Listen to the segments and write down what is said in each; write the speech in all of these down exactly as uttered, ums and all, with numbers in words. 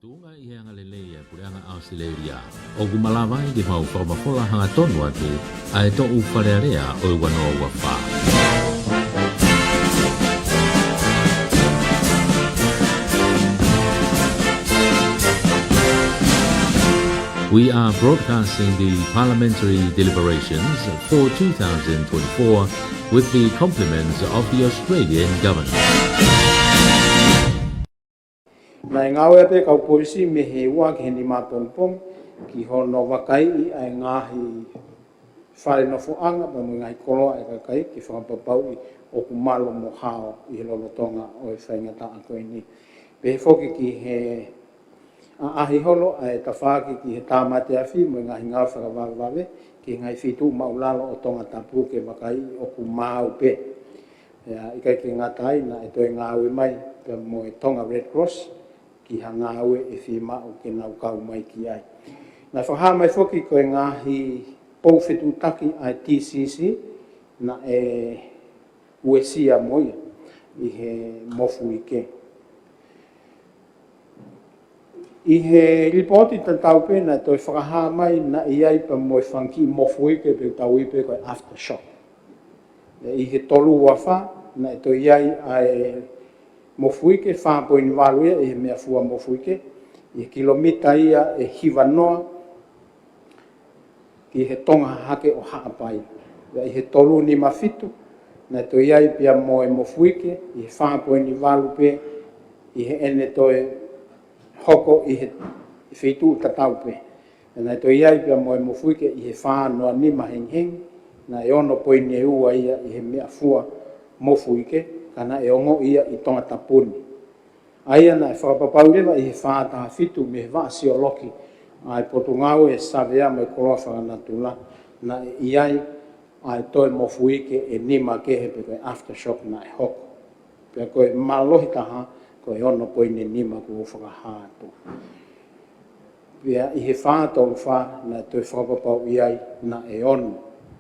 Tuʻunga ʻi he angalelei ʻa e Puleʻanga ʻAositelēlia, ʻoku malava ai ke mau fakamafola hangatonu atu ʻa e toʻu Fale Alea ʻo e ua noa ua fā. We are broadcasting the parliamentary deliberations for two thousand twenty-four with the compliments of the Australian government. Naʻe ngāue pē kau polisi mei he ua ki he nima pongipongi ki hono vakaiʻi ʻa e ngaahi fale nofoʻanga pea mo e ngaahi koloa ʻa e kakai ke fakapapauʻi ʻoku malu mo hao ʻi he lolotonga ʻo e faingataʻa ko eni. Pehē foki ki he ʻaʻahi holo ʻa e tafaʻaki ki he tāmate afi mo e ngaahi ngāue fakavavevave ki he ngaahi feituʻu maʻulalo ʻo Tongatapu ke vakaiʻi ʻoku maau pē. Pea ʻikai ke ngata ai, naʻe toe ngāue mai pea mo e Tonga Red Cross ki ha ngāue ʻe fiemaʻu ke nau kau mai ki ai. Naʻe fakahā mai foki ko e ngaahi pou fetuʻutaki ʻa e T C C naʻe uesia mo ia ʻi he mofuike. ʻI he lipooti tatau pē naʻe toe fakahā mai naʻe ʻi ai pea mo e fanga kiʻi mofuike pe ʻoku tau ui pē ko e aftershock. ʻI he tolu ua fā, naʻe toe ʻi ai ʻa e mofuike fā poini valu ia ʻi he meʻafua mofuike, ʻi he kilomita ia ʻe hiva noa ki he tonga hahake ʻo Haʻapai. Pea ʻi he tolu nima fitu, naʻe toe ʻi ai pea mo e mofuike ʻi he fā poini valu pē ʻi heʻene toe hoko ʻi he feituʻu tatau pē. Pea naʻe toe ʻi ai pea mo e mofuike ʻi he fā noa nima hengihengi, naʻe ono poini ua ia ʻi he meʻafua mofuike, ka naʻe ongoʻi ia ʻi Tongatapu ni. ʻA ia naʻe fakapapau leva ʻi he fā taha fitu mei he vaʻa sioloki ʻa e Potungāue Savea mo e Koloa Fakanatula, naʻe ʻi ai ʻa e toe mofuike ʻe nima kehe pe ko e aftershock naʻe hoko. Pea ko e mālohi taha, ko e ono poini nima kuo u fakahā atu. Pea ʻi he fā tolu fā naʻe toe fakapapauʻi ai naʻe ono,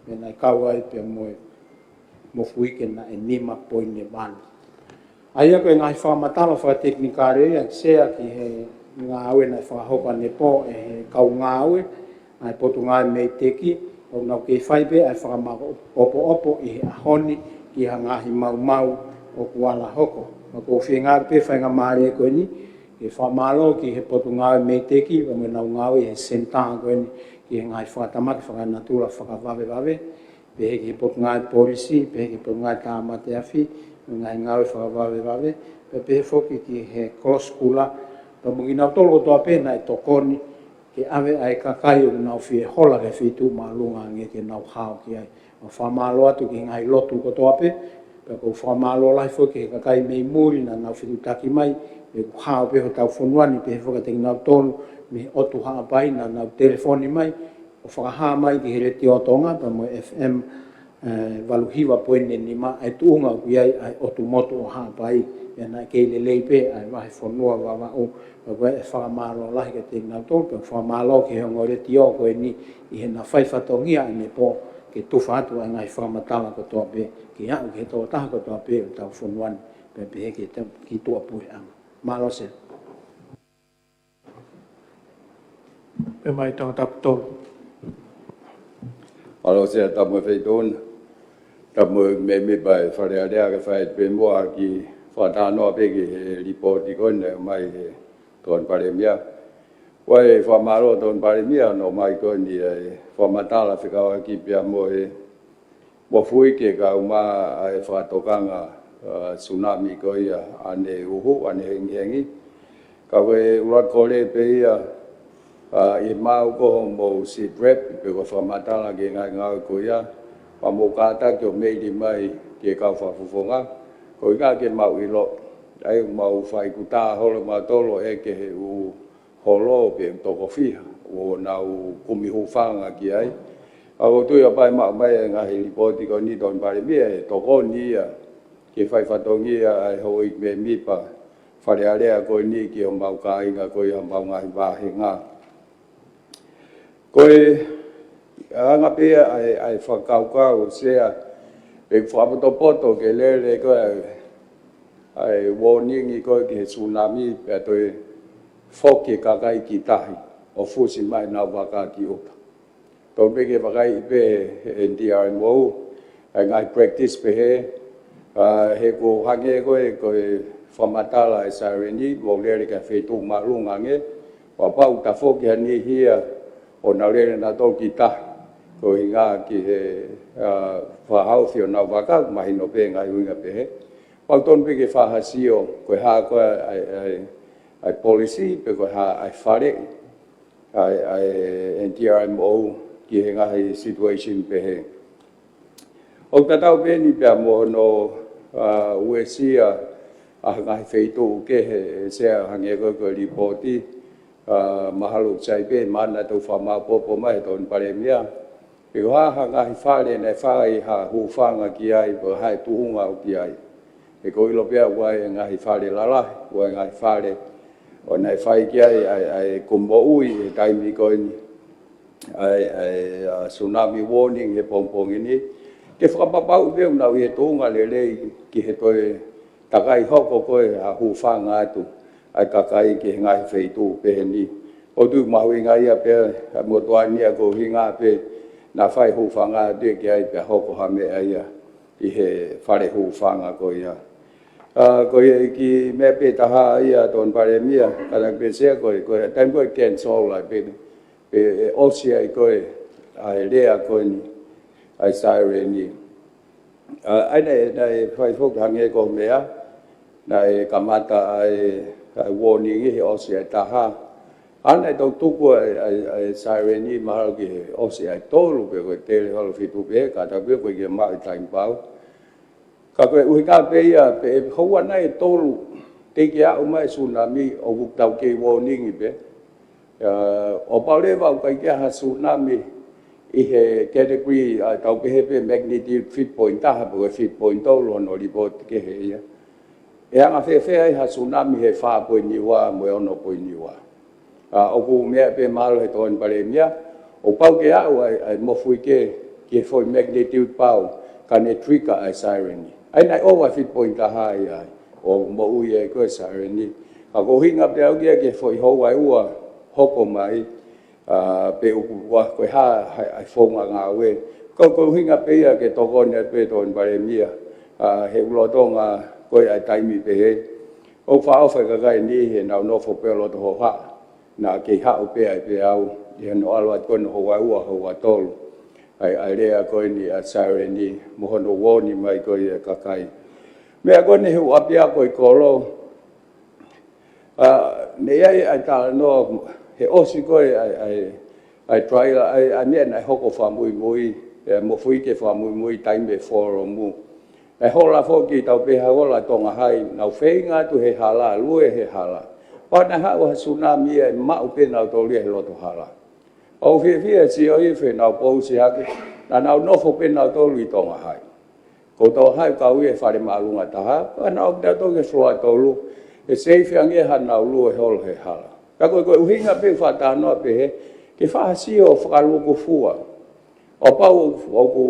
pea naʻe kau ai pea mo e mofuike naʻe nima poini valu. ʻA ia ko e ngaahi fakamatala fakatekinikale ia, Sea, ki he ngāue naʻe fakahoko anepō ʻe he kau ngāue ʻa e Potungāue MEIDECC, ʻoku nau kei fai pē ʻa e fakamaʻopoʻopo ʻi he ʻaho ni ki ha ngaahi maumau ʻoku ala hoko. Pea ʻoku ou fie ngāueʻaki pē faingamālie ko eni ke fakamālō ki he Potungāue MEIDECC, pea mo ʻenau ngāue ʻi he senitā ko eni ki he ngaahi fakatamaki fakanatula fakavavevave, pehē ki he Potungāue Polisi, pehē ki he Potungāue Tāmate Afi mo e ngaahi ngāue fakavavevave, pea pehē foki ki he Kolosi Kula, pea mo kinautolu kotoa pē naʻe tokoni ke ʻave ʻa e kakai ʻoku nau fie hola ki he feituʻu māʻolunga ange ke nau hao ki ai. ʻOku ou fakamālō atu ki he ngaahi lotu kotoa pē, pea ʻoku ou fakamālō lahi foki ki he kakai mei muli naʻa nau fetuʻutaki mai, ʻoku hao pē hotau fonua ni, pehē foki kiate kinautolu mei he ʻotu Haʻapai naʻa nau telefoni mai ʻo fakahā mai ki he Letiō Tonga pea mo e F M, eh, valu hiva poini nima, ʻa e tuʻunga ʻoku ʻi ai ʻa e ʻotu motu ʻo Haʻapai, pea naʻe kei lelei pē ʻa e vahefonua Vavaʻu. Pea ko e fakamālō lahi kiate kinautolu, pea fakamālō ki he ongo letiō ko eni ʻi heʻena fai fatongia ʻanepō ke tufa atu ʻa e ngaahi fakamatala kotoa pē, ke aʻu ki he tokotaha kotoa pē ʻo hotau fonua ni, pea pehē ki he tau, ki tuʻapuleʻanga. Mālō Sea. Pea mai Tongatapu tolu. Mālō Sea, tapu mo e Feituʻu na. Tapu mo e mēmipa ʻo e Fale Alea, ke fai pē muʻa ha kiʻi fakatalanoa pē ki he lipooti ko eni naʻe ʻomai ʻe he Tokoni Palēmia. Ko e fakamālō Tokoni Palēmia hono ʻomai ko eni ʻa e fakamatala fekauʻaki pea mo e mofuike kae ʻumaʻā ʻa e fakatokanga, ʻa, tsunami ko ia ʻaneuhu, ʻanehengihengi. Ka ko e ʻuluaki kole pē ia, ʻa, ʻi he maʻu ko hoʻomou SIDREP, pe ko e fakamatala ki he ngaahi ngāue ko ia, pea mou kātaki ʻo meili mai ki he kau fakafofonga, koeʻuhi ke mau ʻilo, ʻa ia ʻoku mau faikutā holo mautolu ʻo ʻeke he ʻū holo pe toko fiha ʻoku nau kumi hūfanga ki ai. Ka ʻoku ou tui ʻoku pau ke maʻu mai e ngaahi lipooti ko eni Tokoni Palēmia, ʻe tokoni ia ke fai fatongia ʻa e houʻeiki mēmipa Fale Alea ko eni ki homau kāinga ko ia homau ngaahi vāhenga. Ko e anga pē ia ʻa e, ʻa e fakakaukau Sea, pe fakapotopoto ke lele ko e, ʻa e warning ko ē ki he tsunami, pea toe foki e kakai ki tahi ʻo fusi mai ʻenau vaka ki ʻuta. Tonu pē ke vakaiʻi pē ʻe he N D R M O ʻa e ngaahi practice pehē, ʻa, he ʻoku hangē ko e, ko e fakamatala ʻa e siren ni, mou lele ki ha feituʻu māʻolunga ange, kapau ʻe tafoki ha niʻihi ia ʻo nau lele nautolu ki tahi, ko e ʻuhinga ki he, ʻa, fakahaofi honau vaka, mahino pē ngaahi ʻuhinga pehē. Pau tonu pē ke fai ha sio, ko e hā ko ē ʻa e, ʻa e, ʻa e policy, pe ko e hā ʻa e faleʻi ʻa e, ʻa e N D R M O ki he ngaahi situation pehē. ʻOku tatau pē eni pea mo hono, ʻa, uesia ʻa e ngaahi feituʻu kehe, ʻe Sea, hangē ko e, ko e lipooti, ʻa, mahalo ʻoku sai pē, mana tau fakamāʻopoʻopo mai he Tokoni Palēmia. Pe ko e hā ha ngaahi fale naʻe fai ha hūfanga ki ai, pe ko e hā e tuʻunga ʻoku ʻi ai. He ʻoku ou ʻilo pē ʻoku ʻi ai e ngaahi fale lalahi, ʻoku ʻi ai e ngaahi fale ʻo naʻe fai ki ai ʻa e, ʻa e, ʻoku moʻui he taimi ko eni ʻa e, ʻa e, ʻa, tsunami warning he pongipongi ni. Ke fakapapauʻi pē ʻoku nau ʻi he tuʻunga lelei ki he toe takai hoko ko ē ha hūfanga atu ʻa e kakai ki he ngaahi feituʻu pehē ni. ʻOku ou tui ʻoku mahuʻinga ia pē ʻa e motuʻa ni ʻa e, ko e ʻuhinga pē naʻa fai hūfanga atu ia ki ai pea hoko ha meʻa ia ʻi he fale hūfanga ko ia. ʻA, ko ia e kiʻi meʻa pē ʻe taha ia Tokoni Palēmia, kātaki pē Sea, ko e, ko e taimi ko ē cancel ai pē, pē ʻe ʻosi ai ko ē ʻa e lea ko eni ʻa e siren ni. ʻA, ʻa ia naʻe, naʻe fai foki hangē ko e meʻa, naʻe kamata ʻa e, ʻa e warning he ʻosi ʻa e taha. ʻA ia naʻe tau tuku ʻa e, ʻa e, ʻa e siren ni mahalo ki he ʻosi ʻa e tolu pe ko e tele holo fitu pē, kātaki pē ʻoku ʻikai ke maʻu e taimi pau. Ka ko e ʻuhinga pē ia, pe ʻe houa nai ʻe tolu teʻeki aʻu mai e tsunami ʻoku tau kei warning pē. ʻA, ʻo kapau leva ʻoku ʻikai ke ʻi ai ha tsunami ʻi he category, ʻa, tau pehē pē magnitude fitu poini taha pe ko e fitu poini tolu hono lipooti kehe ia. ʻE anga fēfē ai ha tsunami he fā poini ua mo e ono poini ua. ʻA, ʻoku meʻa pē mahalo he Tokoni Palēmia, ʻoku pau ke aʻu ʻa e, ʻa e mofuike ki he foʻi magnitude pau, ka ne trigger ʻa e siren ni. ʻA ia naʻe ʻova fitu poini taha ia ai, ʻo moʻui ai ko ē siren ni. Ka ko e ʻuhinga pē ʻaʻaku ia ki he foʻi houa ʻe ua hoko mai, ʻa, pe ʻoku ʻi ai, ko e hā, hā, ʻa e founga ngāue. Ko, ko e ʻuhinga pē ia ke tokoni atu pē Tokoni Palēmia, ʻa, he ʻoku lolotonga ko ē ʻa e taimi pehē. ʻOku fakaʻofa e kakai ni he nau nofo pē ʻo loto hohaʻa. Naʻa kei haʻu pē ai pē au, ʻi heʻene ʻalu atu ko ē hono houa ʻe ua, houa ʻe tolu. ʻA e, ʻa e lea ko eni ʻa e siren ni, mo hono warning mai ko ē ʻa e kakai. Meʻa ko eni he ʻū ʻapiako ʻi kolo, ʻa, naʻe ʻi ai ʻa e talanoa, he ʻosi ko ē ʻa e, ʻa e, ʻa e trial, ʻa e, ʻa e meʻa naʻe hoko fakamuimui, ʻa e mofuike fakamuimui taimi ʻe folomu. Naʻe hola foki, tau pehē hola Tonga Hai, nau feinga atu he hala, lue he hala. Pea naʻe haʻu ha tsunami ia ʻe maʻu pē nautolu ia he loto hala. ʻOku fiefia sio ʻi he ʻenau pousi hake, naʻa nau nofo pē nautolu ʻi Tonga Hai. Ko Tonga Hai kau ia he fale māʻolunga ʻe taha, pea nau ō nautolu ki he floor ʻe tolu, ʻe safe ange haʻanau lue holo he hala. Ka ko e, ko e ʻuhinga pē fakatalanoa pehē, ke fai ha sio fakalūkufua. ʻO kapau ʻoku, ʻoku,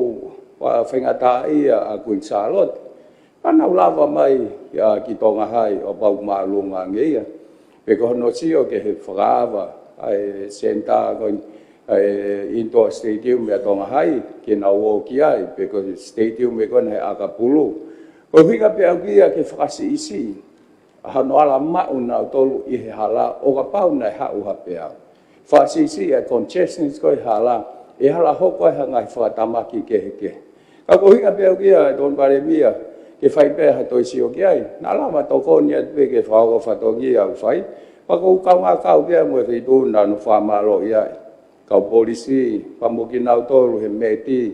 ʻa, faingataʻaʻia ʻa Kuini Sālote, ka nau lava mai ia ki Tonga Hai ʻo kapau ʻoku māʻolunga ange ia. Pe ko hono sio ki he fakaava ʻa e senitā ko eni, ʻa e indoor stadium ʻa Tonga Hai, ke nau ō ki ai, pe ko e stadium ʻe ko ena he ʻakapulu. Ko e ʻuhinga pē ʻaʻaku ia ke fakasiʻisiʻi ʻa hono ala maʻu nautolu ʻi he hala ʻo kapau naʻe haʻu ha peau. Fakasiʻisiʻi ʻa e congestion ko ē he hala, ʻe ala hoko ai ha ngaahi fakatamaki kehekehe. Ka ko e ʻuhinga pē ʻaʻaku ia Tokoni Palēmia, ke fai pē ha toe sio ki ai, naʻa lava tokoni atu pē ke fakahoko fatongia ʻoku fai, pea ʻoku ou kaungā kau pē au mo e feituʻu naʻa nau fakamālō ʻi ai. Kau polisi, pea mo kinautolu he METI,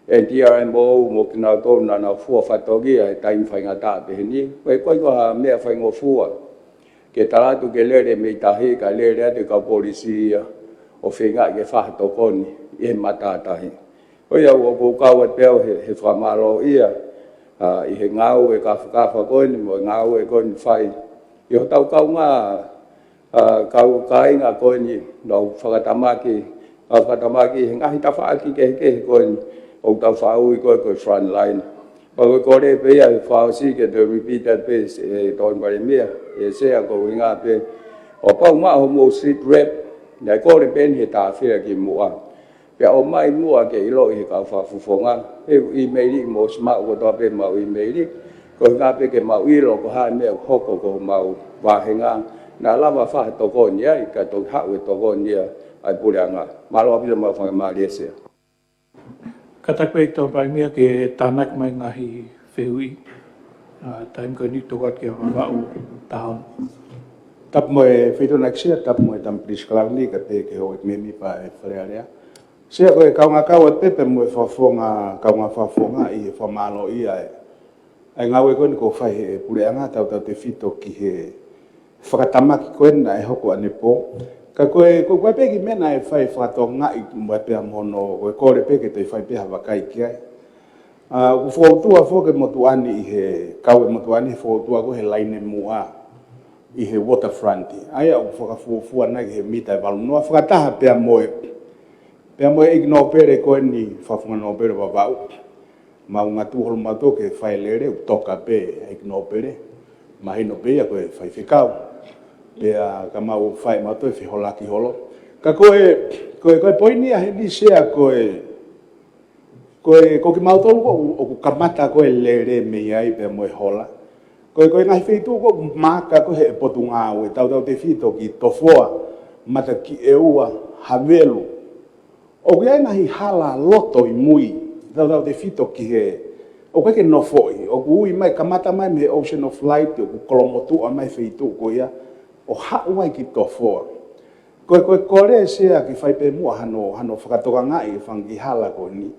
N D R M O, mo kinautolu naʻa nau fua fatongia he taimi faingataʻa pehē ni, ko e, ko e, ko e hā meʻa faingofua. Ke tala atu ke lele mei tahi, kae lele atu e kau polisi ia, ʻo feinga ke fai ha tokoni ʻi he matātahi. Ko ia ʻoku ou kau atu pē au he, he fakamālō ia, ʻa, ʻi he ngāue kāfakafa ko eni, mo e ngāue ko eni ʻoku fai ʻe hotau kaungā, ʻa, kau kāinga ko eni, nau fakatamaki, nau fakatamaki he ngaahi tafaʻaki kehekehe ko eni, ʻoku tau faʻa ui ko ē ko e front line. Pea ko e kole pē ia he fakaʻosi ke toe repeat atu pē ʻe Tokoni Palēmia, ʻe Sea, ko e ʻuhinga pē ʻO pau maʻu hoʻomou slip rep, naʻe kole pē eni he tāfea ki muʻa. Pea ʻomai muʻa ke ʻiloʻi he kau fakafofonga, he ʻimeili mo ʻosi maʻu kotoa pē ʻemau ʻimeili, ko e ʻuhinga pē ke mau ʻilo ko e hā e meʻa ʻoku hoko ko homau vāhenga, naʻa lava fai ha tokoni ai, kae toki haʻu e tokoni ia ʻa e puleʻanga. Mālō ʻaupito, mau fakamālō ʻEiki Sea. Kātaki pē Tokoni Palēmia ke tānaki mai ngaahi fehuʻi. ʻA, taimi ko eni toki atu kia Vavaʻu Tahaono. Tapu mo e Feituʻu ʻEiki Sea, tapu mo e Tama Pilinisi Kalauni, kae pehē ki he Houʻeiki Mēmipa ʻo e Fale Alea. Sea, ko e kaungā kau atu pē pea mo e fakafofonga, kaungā fakafofonga ʻi he fakamālōʻia ʻa e ʻa e ngāue ko eni kuo fai he puleʻanga, tautautefito ki he fakatamaki ko eni naʻe hoko ʻanepō. Ka ko e, ko e, ko e pē kiʻi meʻa naʻe fai fakatokangaʻi mo e pea mo hono, ko e kole pē ke toe fai pē ha vakai ki ai. ʻA, ʻoku fokoutua foki e motuʻa ni ʻi he, kau e motuʻa ni he fokoutua ko ē he laine muʻa ʻi he waterfront. ʻA ia ʻoku fakafuofua nai ki he mita ʻe valu noa fakataha pea mo e, pea mo e ʻEiki Nōpele ko eni, Fakafofonga Nōpele Vavaʻu. Mau ngāue holo mautolu ke fai lele, ʻoku toka pē ʻEiki Nōpele. Mahino pē ia ko e faifekau. Pea ka mau fai mautolu e feholaki holo. Ka ko e, ko e, ko e poini ia heni Sea ko e, ko e, ko kimautolu ko ē ʻoku kamata ko ē lele mei ai pea mo e hola. Ko e, ko e ngaahi feituʻu ko ē ʻoku maaka ko ē he potungāue, tautautefito ki Tofoa, Matakiʻeua, Havelu. ʻOku ʻi ai e ngaahi hala loto ʻi mui, tautautefito ki he, ʻoku ʻikai ke nofoʻi, ʻoku ui mai, kamata mai mei he Ocean of Light, ʻoku kolomotuʻa mai e feituʻu ko ia, ʻo haʻu ai ki Tofoa. Ko e, ko e kole Sea ke fai pē muʻa hano, hano fakatokangaʻi e fanga kiʻi hala ko eni.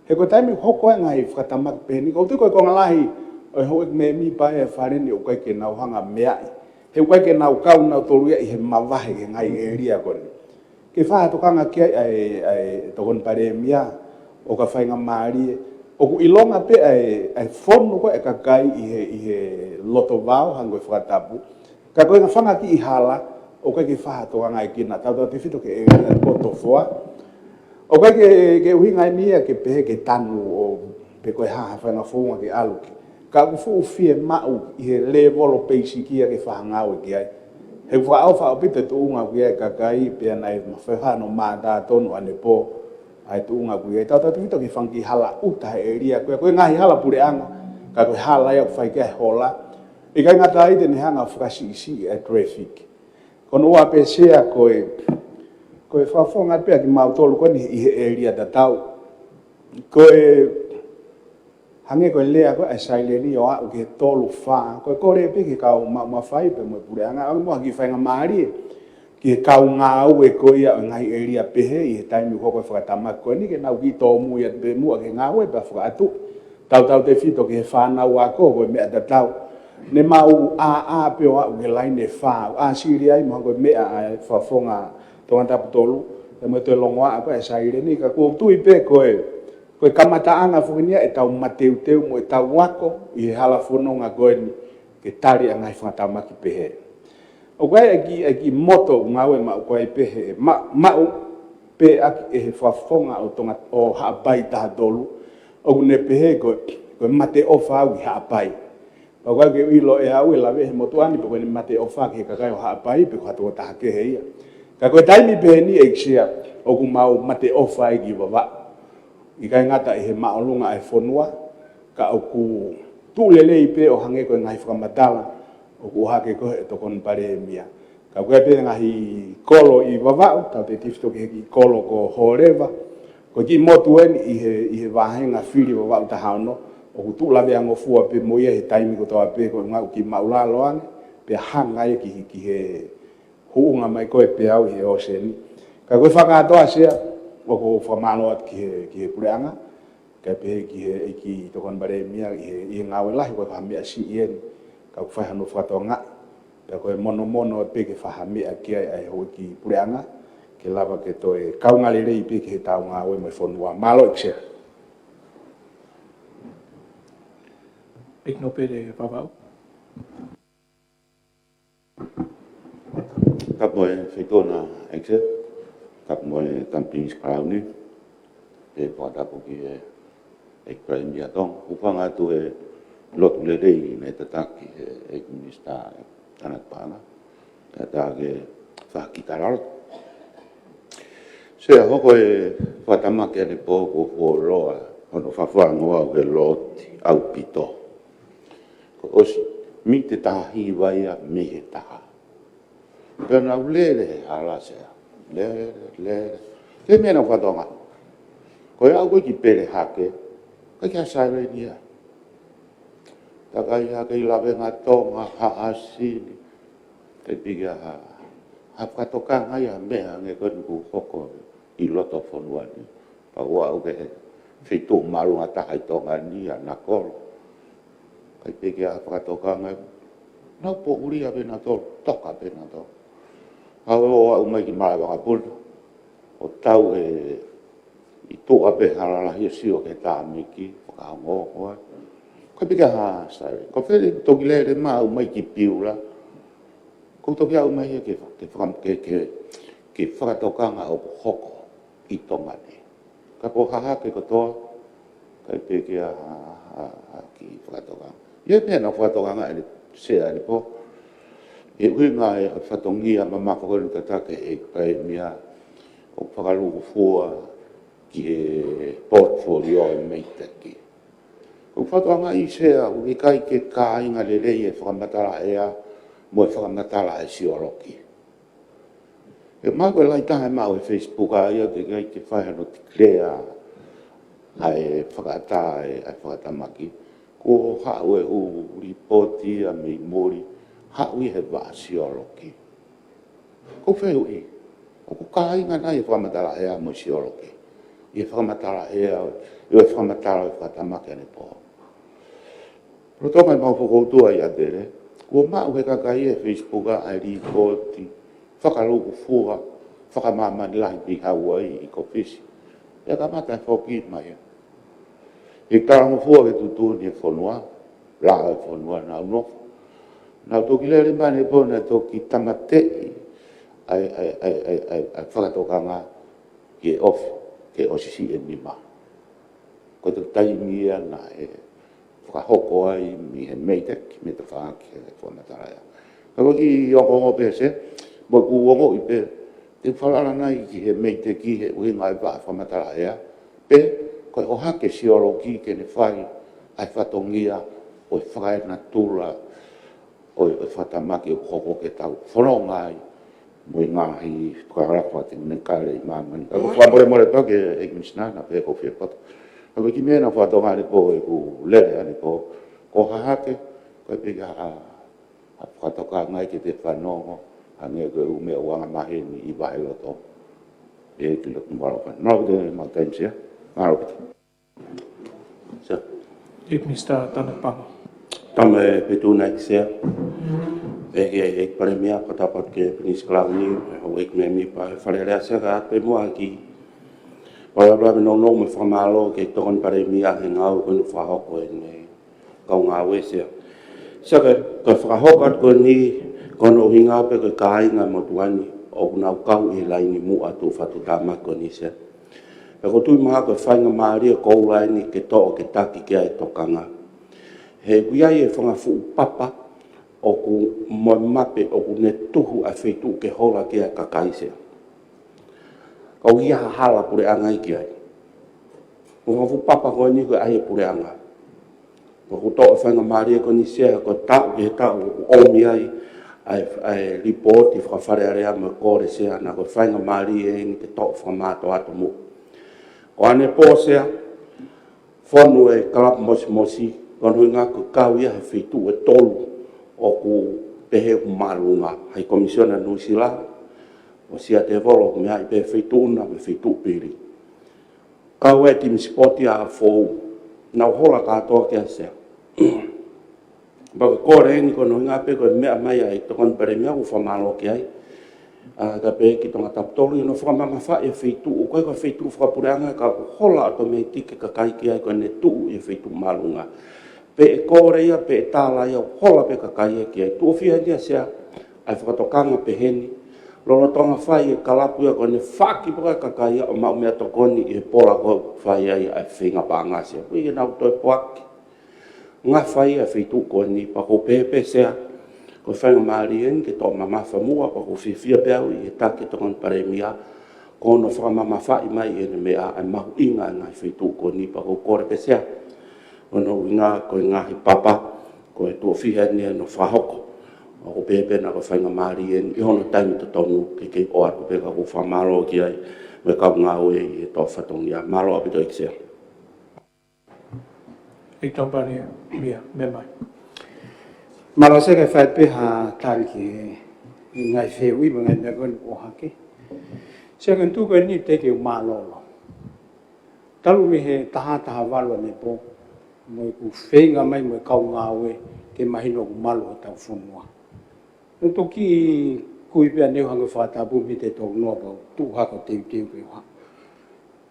He ko e taimi ʻoku hoko ai e ngaahi fakatamaki pehē ni, ʻoku ou tui ko e konga lahi ʻo e Houʻeiki Mēmipa ʻo e Fale ni ʻoku ʻikai ke nau hanga ʻo meaʻi. He ʻoku ʻikai ke nau kau nautolu ia ʻi he mavahe ki he ngaahi ʻēlia ko eni. Ke fai ha tokanga ki ai ʻa e, ʻa e Tokoni Palēmia, ʻo ka faingamālie, ʻoku ʻilonga pē ʻa e, ʻa e fonu ko ē e kakai ʻi he, ʻi he loto vao, hangē ko e fakatapu. Ka ko e ngaahi fanga kiʻi hala, ʻoku ʻikai ke fai ha tokanga ia ki ai, tautautefito ki he ʻēlia ko Tofoa. ʻOku ʻikai ke, ke ʻuhinga eni ia ke pehē ke tanu ʻo pe ko e hā ha faʻahinga founga ke ʻalu ki ai. Ka ʻoku fuʻu fiemaʻu ʻi he lēvolo peisiki ia ke fai ha ngāue ki ai. He ʻoku fakaʻofa ʻaupito e tuʻunga ʻoku ʻi ai e kakai pea naʻe mafai hano mātā tonu ʻanepō ʻa e tuʻunga ʻoku ʻi ai. Tautautefito ki he fanga kiʻi hala ʻuta he ʻēlia ko ē, ko e ngaahi hala puleʻanga, ka ko e hala ia ʻoku fai ki ai e hola. ʻIkai ngata ai te ne hanga ʻo fakasiʻisiʻi e traffic. Ko hono ua pē Sea ko e, ko e fakafofonga pē ʻa kimautolu ko eni ʻi he ʻēlia tatau. Ko e hangē ko e lea ko ē ʻa e saileni ʻo aʻu ki he tolu fā, ko e kole pē ki he kau maʻu mafai pea mo e puleʻanga, ʻa mo ha kiʻi faingamālie ki he kau ngāue ko ia ʻo e ngaahi ʻēlia pehē ʻi he taimi ʻoku hoko e fakatamaki ko eni ke nau kiʻi tōmui atu pē muʻa ki he ngāue pea fakaʻatu. Tautautefito ki he fānau ako ko e meʻa tatau. Ne mau ʻāʻā pē ʻo aʻu ki he laine fā, ʻāsili ai mo hangē ko e meʻa ʻa e fakafofonga Tongatapu tolu, pea mo e toe longoaʻa ko ē ʻa e saileni, ka ʻoku ou tui pē ko e, ko e kamataʻanga foki eni ia ʻetau mateuteu mo ʻetau ako ʻi he hala fononga ko eni ke tali ʻa e ngaahi fakatamaki pehē. ʻOku ʻi ai e kiʻi, e kiʻi moto ʻoku ngāue maʻu ko ē pehē, ma-, maʻu pē ʻaki ʻe he fakafofonga ʻo Tonga, ʻo Haʻapai taha tolu, ʻoku ne pehē ko, ko e mate ʻofa au ki Haʻapai. Pea ʻoku ʻikai ke u ʻilo ʻe au ʻe lave he motuʻa ni pe ko ʻene mate ʻofa ki he kakai ʻo Haʻapai pe ko ha tokotaha kehe ia. Ka ko e taimi pehē ni ʻEiki Sea ʻoku mau mate ʻofa ai ki Vavaʻu. ʻIkai ngata ʻi he māʻolunga ʻa e fonua, ka ʻoku tuʻu lelei pē ʻo hangē ko e ngaahi fakamatala ʻoku ʻohake ko ē ʻe he Tokoni Palēmia. Ka ʻoku ʻi ai pē ngaahi kolo ʻi Vavaʻu, tautautefito ki he kiʻi kolo ko Hōleva. Ko e kiʻi motu eni ʻi he, ʻi he vāhenga fili Vavaʻu taha ono, ʻoku tuʻu laveangofua pē mo ia he taimi kotoa pē ko e ʻuhinga ʻoku kiʻi māʻulalo ange, pea hanga ia ki, ki he huʻunga mai ko ē peau ʻi he ʻōseni. Ka ko e fakakātoa Sea, ʻoku ou fakamālō atu ki he, ki he puleʻanga, kae pehē ki he ʻEiki Tokoni Palēmia ʻi he, ʻi he ngāue lahi, ʻoku ʻikai ko ha meʻa siʻi eni, ka ʻoku fai hano fakatokangaʻi. Pea ko e monomono pē ke fai ha meʻa ki ai ʻa e houʻeiki puleʻanga, ke lava ke toe kaungā lelei pē ki heʻetau ngāue mo e fonua. Mālō ʻEiki Sea. ʻEiki Nōpele Vavaʻu. Tapu mo e Feituʻu ʻEiki Sea, tapu mo e Tama Pilinisi Kalauni, pea fakatapu ki he ʻEiki Palēmia Tonga. Hūfanga atu he lotu lelei naʻe tataki ʻe he ʻEiki Minisitā ʻa e Tangata Paʻanga. Kae ʻatā ke Fakakikalalo. Sea, hoko e fakatamaki ʻanepō kuo fuoloa hono fafangu au he looti ʻaupito. Kuo ʻosi miniti ʻe taha hiva ia mei he taha. Pea naʻa ku lele he hala, Sea. Lele, lele. Ko e meʻa naʻa ku fakatokangaʻi, ko e aʻu ko ē ki Pelehake, ʻikai ke ʻi ai ha saileni ia. Takai hake ʻi Lavengatonga, Haʻasini, ʻikai piki ha, ha fakatokanga ia ha meʻa hangē ko eni kuo hoko ʻi loto fonua ni. Pea ʻoku ou aʻu ki he feituʻu māʻolunga taha ʻi Tonga ni, ʻa Nakolo. ʻIkai piki ha fakatokanga. Nau poʻuli pē nautolu, toka pē nautolu. Haʻu ʻo aʻu mai ki Malaʻevakapuna, ʻo tau he ʻi tuʻa pē hala lahi ʻo sio ki he tāmiki, fakaongo ko ē. ʻIkai piki ha saileni. Ko e fili toki lele mai, aʻu mai ki Piula. Ko e toki aʻu mai ia ke, ke, faka-, ke, ke, ke fakatokanga ʻoku hoko ʻi Tonga ni. Ka ko Hahake kotoa, ʻikai piki ha, ha, ha kiʻi fakatokanga. ʻI ai e meʻa naʻa ku fakatokangaʻi, Sea, ʻanepō. He ʻuhinga e fatongia mamako ko eni ʻoku tataki ʻe he ʻEiki Palēmia ʻo fakalūkufua ki he portfolio e MEIDECC. Ko e fakatokangaʻi, Sea, ʻoku ʻikai ke kāinga lelei e fakamatala ʻea mo e fakamatala e sioloki. He mahalo ko e lahi taha e maʻu he Facebook ʻa ia, teʻeki ai ke fai hano declare ʻa e fakaʻatā e, ʻa e fakatamaki. Kuo haʻu e ʻū lipooti ia mei muli, haʻu ia he vaʻa sioloki. Ko e fehuʻi, ʻoku kāinga nai e fakamatala ʻea mo e sioloki ʻi he fakamatala ʻea, ʻi he fakamatala e fakatamaki ʻanepō? Lolotonga ʻemau fokoutua ʻi ʻAtele, kuo maʻu he kakai e Facebook ʻa e lipooti fakalūkufua fakamāmani lahi mei Hauaiʻi ʻi Kofisi. Pea kamata e foki mai ia. ʻI he talangofua ki he tuʻutuʻuni e fonua, lao e fonua naʻa nau nofo. Naʻa nau toki lele mai ʻanepō, naʻa nau toki tāmateʻi ʻa e, ʻa e, ʻa e, ʻa e, ʻa e, ʻa e fakatokanga ki he ʻofa, ke ʻosi siʻi e nima. Ko e taimi ia naʻe fakahoko ai mei he MEIDECC, mei he tafaʻaki he fakamatala ʻea. Ka ko e kiʻi ongoongo pē, Sea, mo ʻeku ongoʻi pē, te u falala nai ki he MEIDECC he ʻuhinga e vaʻa fakamatala ʻea, pe ko e ʻohake sioloki ke ne fai ʻa e fatongia ʻo e fakaenatula ʻo e, ʻo e fakatamaki ʻoku hoko ke tau fononga ai mo e ngaahi fakalakalaka fakatekinikale ʻi māmani. Ka ko e fakamolemole pē ki he ʻEiki Minisitā, naʻa pē ʻoku ou fie poto. Ka ko e kiʻi meʻa naʻa ku fakatokangaʻi ʻanepō, ʻeku lele ʻanepō, ko Hahake, ʻikai piki ha, ha fakatokanga ia ke te fanongo, hangē ko e ʻū meʻa ʻoku angamaheni ʻi Vaheloto. ʻEiki Lotu Malofa. Mālō ʻaupito e maʻu taimi, Sea. Mālō ʻaupito. Sea. ʻEiki Minisitā Tanapamu. Tama e Feituʻu na, ʻEiki Sea. ʻEiki, ʻEiki Palēmia, fakatapu atu ki he Pilinisi Kalauni, ʻa e Houʻeiki Mēmipa ʻo e Fale Alea, Sea, kae ʻatā pē muʻa ha kiʻi palalau nounou mo e fakamālō ki he Tokoni Palēmia he ngāue ko eni ʻoku fakahoko ʻe heʻene kau ngāue, Sea. Sea, ko e, ko e fakahoko atu ko eni, ko hono ʻuhinga pē ko e kāinga motuʻa ni ʻoku nau kau ʻi he laini muʻa tuʻu fatu tāmaki ko eni, Sea. Pea ʻoku ou tui mahalo ko e faingamālie koula eni ke toʻo ke taki ki ai e tokanga. He ʻoku ʻi ai e fanga fuʻu papa ʻoku mo e mape ʻoku ne tuhu ʻa e feituʻu ke hola ki ai e kakai, Sea. Ka ʻoku ʻi ai ha hala puleʻanga ia ki ai. Ko e fanga fuʻu papa ko eni ko e ʻahiʻahi e puleʻanga. Pea ʻoku toʻo e faingamālie ko eni, Sea, ko e taʻu ki he taʻu ʻoku ʻomi ai ʻa e, ʻa e lipooti fakafale alea mo e kole, Sea, naʻa ko e faingamālie eni ke toʻo fakamātoato muʻa. Ko ʻanepō, Sea, fonu e kalapu mosimosi, ko hono ʻuhinga ko e kau ia he feituʻu ʻe tolu ʻoku pehē ʻoku māʻolunga, High Commissioner Nuʻusila, ʻo Siaʻatevolo, ʻoku meaʻi pē feituʻu na mo e feituʻu pili. Kau ai e timi sipoti ʻa Fou, nau hola kātoa ki ai, Sea. Pea ko e kole eni ko hono ʻuhinga pē ko e meʻa mai ʻa e Tokoni Palēmia, ʻoku fakamālō ki ai. ʻA, kae pehē ki Tongatapu tolu, ʻi hono fakamamafaʻi e feituʻu, ʻoku ʻikai ko e feituʻu fakapuleʻanga ka ʻoku hola ʻotometiki e kakai ki ai ko ʻene tuʻu ʻi he feituʻu māʻolunga. Pe ʻe kole ia, pe ʻe tala ia, ʻoku hola pē kakai ia ki ai. Tuʻo fiha eni ia, Sea, ʻa e fakatokanga peheni. Lolotonga fai e kalapu ia ko ʻene faki pē kakai ia ʻo maʻu meʻatokoni ʻi he pola ko ē ʻoku fai ai ʻa e feinga paʻanga, Sea. Ko ia naʻa ku toe poaki. Ngafa ia e feituʻu ko eni, pea ʻoku ou pehē pē, Sea, Ko e faingamālie eni ke toʻo mamafa muʻa, pea ʻoku ou fiefia pē au ʻi he taki ʻa e Tokoni Palēmia, ko hono fakamamafaʻi mai ʻene meʻa ʻa e mahuʻinga ʻa e ngaahi feituʻu ko eni, pea ʻoku ou kole pē Sea, ko hono ʻuhinga ko e ngaahi papa, ko e tuʻo fiha eni ʻene fakahoko. ʻOku ou pehē pē naʻa ko e faingamālie eni ʻi hono taimi totonu ke kei ʻoatu pē, ka ʻoku ou fakamālō ki ai mo e kau ngāue ʻi he tō fatongia. Mālō ʻaupito ʻEiki Sea. ʻEiki Tokoni Palēmia, meʻa mai. Mālō Sea, kae fai pē ha tali ki he ngaahi fehuʻi mo e ngaahi meʻa ko eni kuo ʻohake. Sea, ko e tuʻu ko eni teʻeki ke u mālōlō. Talu mei he taha taha valu ʻanepō, mo ʻeku feinga mai mo e kau ngāue ke mahino ʻoku malu hotau fonua. Naʻe toki kui pē ʻaneuhu hangē ko e fakatapu mei he tolu noa pea u tuʻu hake ʻo teuteu ke u haʻu.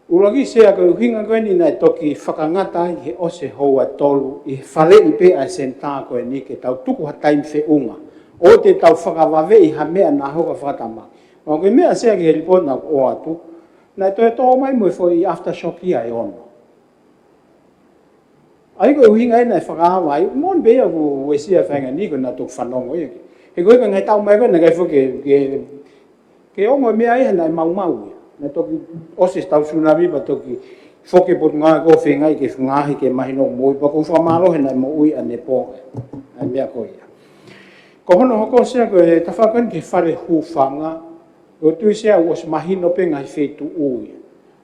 ʻUluaki Sea, ko e ʻuhinga ko eni naʻe toki fakangata ai he ʻosi e houa ʻe tolu ʻi he faleʻi pē ʻa e senitā ko eni ke tau tuku ha taimi feʻunga ʻo te tau fakavaveʻi ha meʻa naʻa hoko ʻa e fakatamaki. Ka ko e meʻa Sea ki he lipooti naʻa ku ʻoatu, naʻe toe tō mai mo e foʻi aftershock ia ʻe ono. ʻA ia ko e ʻuhinga ia naʻe fakaava ai, moʻoni pē ia ʻoku uesia e faʻahinga ni ko ē naʻa toki fanongo ia ki. He ko e ngaahi taʻu mai ko ē naʻe ʻikai foki ke, ke, ke ongo e meʻa ia naʻe maumau ia. Naʻe toki ʻosi e tau tsunami pea toki foki e Potungāue ko ē ʻo feingaʻi ke ngaahi ke mahino moʻui, pea ʻoku ou fakamālō he naʻe moʻui ʻanepō ʻa e meʻa ko ia. Ko hono hoko Sea ko e tafaʻaki ko eni ki he fale hūfanga, ʻoku ou tui Sea ʻoku ʻosi mahino pē ngaahi feituʻu ia.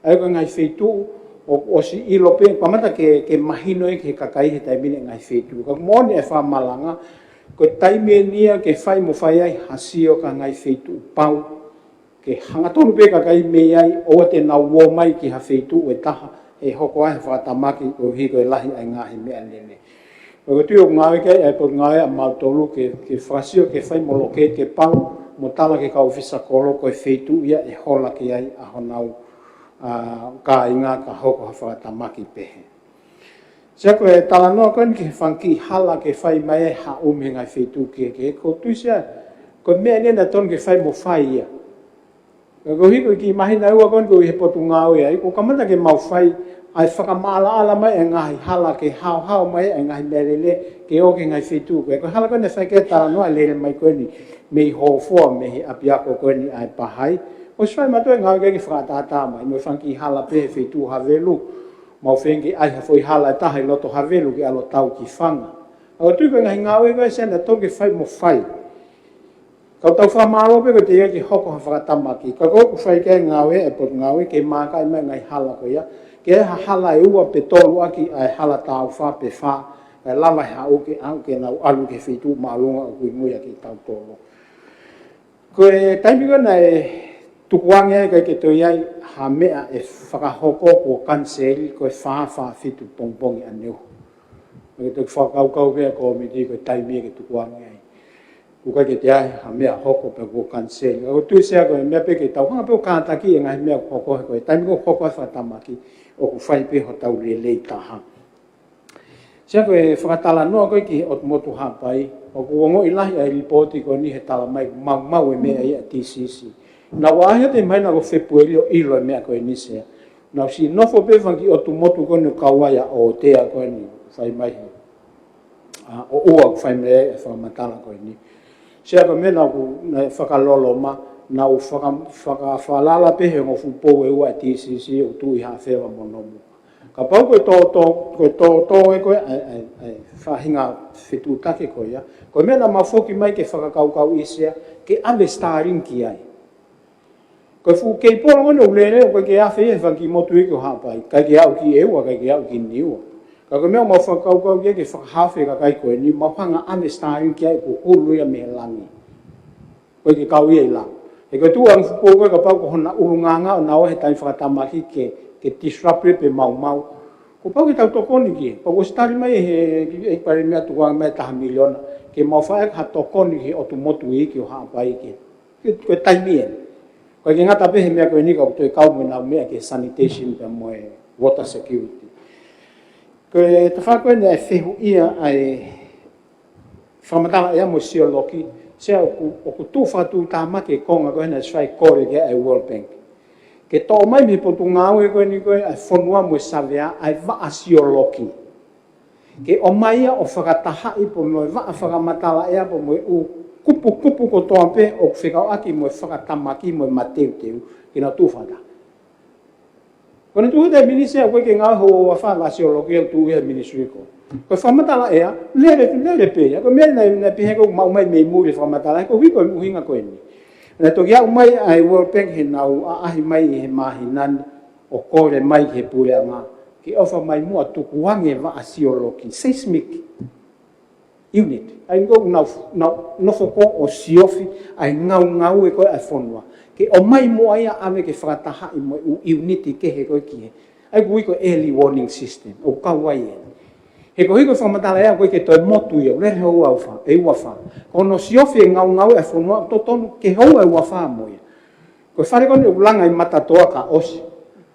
ʻA ia ko e ngaahi feituʻu ʻoku ʻosi ʻilo pē, kamata ke, ke mahino ia ki he kakai he taimi ni e ngaahi feituʻu. Ka moʻoni e fakamalanga, ko e taimi eni ia ke fai mo fai ai ha sio ki he ngaahi feituʻu pau, ke hangatonu pē kakai mei ai, ʻoua te nau ō mai ki ha feituʻu ʻe taha ʻe hoko ai ha fakatamaki koeʻuhi ko e lahi ʻa e ngaahi meʻalele. ʻOku ou tui ʻoku ngāue ki ai ʻa e Potungāue ʻa mautolu ke, ke fakasio ke fai mo locate ke pau mo tala ki he kau ʻōfisa kolo ko e feituʻu ia ʻe hola ki ai ʻa honau, ʻa, kāinga ka hoko ha fakatamaki pehē. Sea, ko e talanoa ko eni ki he fanga kiʻi hala ke fai mai ai ha ʻū mei he ngaahi feituʻu kehekehe, ʻoku ou tui Sea ko e meʻa eni naʻe tonu ke fai mo fai ia. Ka koeʻuhi ko e kiʻi māhina ʻe ua ko eni ko ē he Potungāue ai, kuo kamata ke mau fai ʻa e fakamaʻalaʻala mai e ngaahi hala ke haohaoa mai e ngaahi meʻalele ke ō ki he ngaahi feituʻu ko ē. Ko e hala ko ē naʻe fai ki ai e talanoa e lele mai ko eni mei Hōfoa mei he ʻapiako ko eni ʻa e Pahai. ʻOsi fai mautolu e ngāue ki ai ke fakaʻataʻatā mai, mo e fanga kiʻi hala pē he feituʻu Havelu. Mau feinga ke ʻai ha foʻi hala ʻe taha ʻi loto Havelu ke ʻalu ʻo tau ki Fanga. ʻOku ou tui ko e ngaahi ngāue ko ē Sea naʻe tonu ke fai mo fai. Ka ʻoku tau fakamālō pē ko e teʻeki ke hoko ha fakatamaki. Ka ko ʻeku fai ki ai e ngāue ʻa e Potungāue ke mākaʻi mai e ngaahi hala ko ia. Ke ʻai ha hala ʻe ua pe tolu ʻaki ʻa e hala taʻu fā pe fā. Kae lava he haʻu ke, haʻu ke nau ʻalu ki he feituʻu māʻolunga ʻoku ʻi mui ʻa kitautolu. Ko e taimi ko ē naʻe tukuange ai ʻikai ke toe ʻi ai ha meʻa ʻe fakahoko kuo kaniseli ko e fā fā fitu pongipongi ʻaneuhu. Naʻe toki fakakaukau pē ʻa e kōmiti ko e taimi ia ke tukuange ai. ʻOku ʻikai ke toe ʻi ai ha meʻa hoko pea kuo kaniseli. ʻOku ou tui Sea ko e meʻa pē ke tau hanga pē ʻo kātaki e ngaahi meʻa ʻoku hoko he ko e taimi ko ē ʻoku hoko ai e fakatamaki ʻoku fai pē hotau lelei taha. Sea, ko e fakatalanoa ko ē ki he ʻotu motu Haʻapai, ʻoku ongoʻi lahi ʻa e lipooti ko eni he tala mai ʻoku maumau e meʻa ia ʻa e T C C. Naʻa ku ʻai atu e māhina ko Fēpueli ʻo ʻilo e meʻa ko eni Sea. Naʻa ku siʻi nofo pē he fanga kiʻi ʻotu motu ko eni ʻoku kau ai ʻa ʻOtea ko eni, fai mai he, ʻa, ʻo ua ʻoku fai mai e fakamatala ko eni. Sea, ko e meʻa naʻa ku, naʻe fakaloloma, naʻa ku faka-, fakafalala pē he ongo fuʻu pou ʻe ua ʻa e T C C ʻoku tuʻu ʻi Haʻafeva mo Nomuka. Kapau ko e tōtō, ko e tōtō ē ko ē ʻa e, ʻa e, ʻa e faʻahinga fetuʻutaki ko ia, ko e meʻa naʻa mau foki mai ke fakakaukauʻi Sea, ke ʻave Starlink ki ai. Ko e fuʻu keipolo ko eni ʻoku lele ʻoku ʻikai ke afe ia he fanga kiʻi motu iiki ʻo Haʻapai, ʻikai ke aʻu ki ʻEua, ʻikai ke aʻu ki Niua. Ka ko e meʻa ʻoku mau fakakaukau ki ai ke fakahaofi e kakai ko eni, mau hanga ʻave Starlink ki ai ʻoku hulu ia mei he langi. ʻOku ʻikai ke kau ia ʻi langi. He ko e tuʻu ange fuʻu pou ko ē kapau ko hona ʻulungaanga ʻo nau ō he taimi fakatamaki ke, ke disrupt pe maumau. Kuo pau ke tau tokoni ki ai. Pea kuo ʻosi tali mai he, he, he Palēmia tukuange mai taha miliona. Ke mau fai ha tokoni ki he ʻotu motu iiki ʻo Haʻapai ke. Ke, ko e taimi eni. ʻOku ʻikai ke ngata pē he meʻa ko eni ka ʻoku toe kau mo ʻenau meʻa ki he sanitation pea mo e water security. Ko e tafaʻaki ko eni ʻa e fehuʻia ʻa e fakamatala ʻea mo e sioloki, Sea ʻoku, ʻoku tuʻu fakatuʻutāmaki e konga ko ē naʻe ʻosi fai e kole ki ai ʻa e World Bank. Ke toʻo mai mei he Potungāue ko eni ko ē ʻa e fonua mo e savea ʻa e vaʻa sioloki. Ke ʻomai ia ʻo fakatahaʻi pea mo e vaʻa fakamatala ʻea pea mo e ʻū kupukupu kotoa pē ʻoku fekauʻaki mo e fakatamaki mo e mateuteu ke nau tuʻu fakataha. Ko ʻene tuʻu he minisi ʻoku ʻikai ke ngāue hoʻo ʻafa ʻa e siolokī ʻoku tuʻu ia he minisi ko. Ko e fakamatala ʻea, lele, lele pē ia. Ko e meʻa naʻe, naʻe pehē ko e maʻu mai mei muli e fakamatala, he ko e ʻuhi ko e ʻuhinga ko eni. Naʻe toki aʻu mai ʻa e World Bank heʻenau ʻaʻahi mai he māhina ni ʻo kole mai ki he puleʻanga ke ʻofa mai muʻa tukuange e vaʻa siolokī, seismic unit. ʻA ia ko ʻenau, nau nofo ko ē ʻo siofi ʻa e ngaungaue ko ē ʻa e fonua ke ʻomai muʻa ia ʻave ke fakatahaʻi mo e ʻū unit kehe ko ē ki he, ʻa ia ko e ʻuhi ko e early warning system, ʻoku kau ai ʻeni. He ko e ʻuhi ko e fakamatala ʻea ʻoku ʻikai ke toe motu ia, ʻoku lele houa ʻe fā, ʻe ua fā. Ko hono siofi e ngaungaue ʻa e fonua, totonu ke houa ʻe ua fā mo ia. Ko e fale ko eni ʻoku langa ʻi Matatoa ka ʻosi.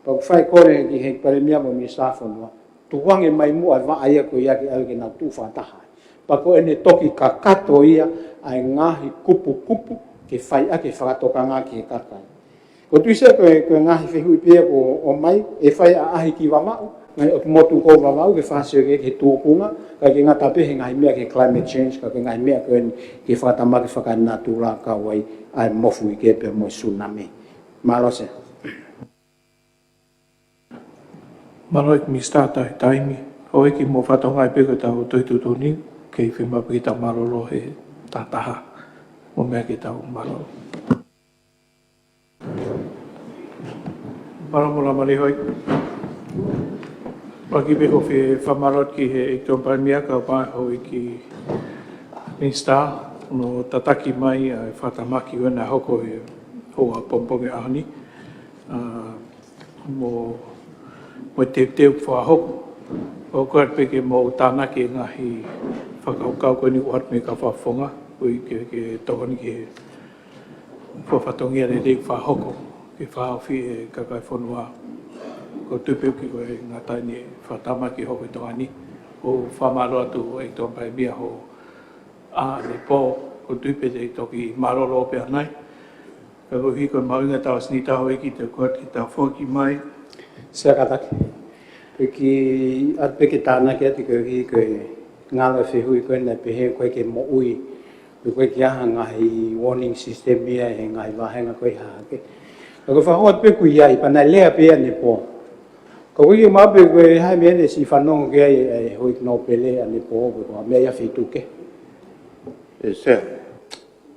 Pea ʻoku fai e kole ki he Palēmia mo e Minisitā Fonua, tukuange mai muʻa e vaʻa ia ko ia ke ʻave ke nau tuʻu fakataha. Pea ko ʻene toki kakato ia ʻa e ngaahi kupukupu ke fai ʻaki e fakatokanga ki he kakai. Ko e tuʻu ʻi he ko e, ko e ngaahi fehuʻi pē ia kuo ʻomai, ʻe fai ʻaʻahi ki Vavaʻu, ngaahi ʻotu motu ko Vavaʻu ke fakasio ki he tūkunga, kae ʻikai ke ngata pē he ngaahi meʻa ki he climate change, ka ko e ngaahi meʻa ko eni ki he fakatamaki fakanatula kau ai ʻa e mofuike pea mo e tsunami. Mālō Sea. Mālō ʻEiki Minisitā, taʻe taimi. Houʻeiki, mou fakatokangaʻi pē ko ʻetau tohi tuʻutuʻuni, kei fiemaʻu pē ke tau mālōlō he taha taha. Mou meʻa ke tau mālōlō. Mālō mo e laumālie houʻeiki. Pea kiʻi pē ko e fakamālō atu ki he ʻEiki Tokoni Palēmia kae ʻumaʻā e houʻeiki Minisitā, hono tataki mai ʻa e fakatamaki ʻo e ngaahi hoko he houa pongipongi ʻaho ni. ʻA, mo, mo e teuteu fakahoko. ʻOku ou kole pē ke mou tānaki e ngaahi fakakaukau ko eni ʻoku ʻoatu mei he kau fakafofonga, koeʻuhi ke, ke tokoni ki he fakafatongia lelei ʻoku fakahoko ke fakahaofi e kakai e fonua. ʻOku ou tui pē ʻoku ʻikai ke ngata ʻeni e fakatamaki hoko ʻi Tonga ni. ʻOku ou fakamālō atu ʻEiki Tokoni Palēmia hoʻo ʻā ʻanepō, ʻoku ou tui pē te ke toki mālōlō pē ʻanai. Ka koeʻuhi ko e mahuʻinga ʻetau ʻasenita, houʻeiki, te u kole atu ke tau foki mai. Sea, kātaki. Pea kiʻi ʻoatu pē ke tānaki atu koeʻuhi ko e ngalo e fehuʻi ko ē naʻe pehē ʻoku ʻikai ke moʻui, ʻoku ʻikai ke ʻi ai ha ngaahi warning system ia he ngaahi vāhenga ko ē ʻi hahake. Ka ko e fakahoko atu pē ʻoku ʻi ai, pea naʻe lea pē ʻanepō. Ka ko ia mau pē ko e hā e meʻa naʻe siʻi fanongo ki ai ʻa e houʻeiki Nōpele ʻanepō, pe ko ha meʻa ia feituʻu kehe. ʻE Sea,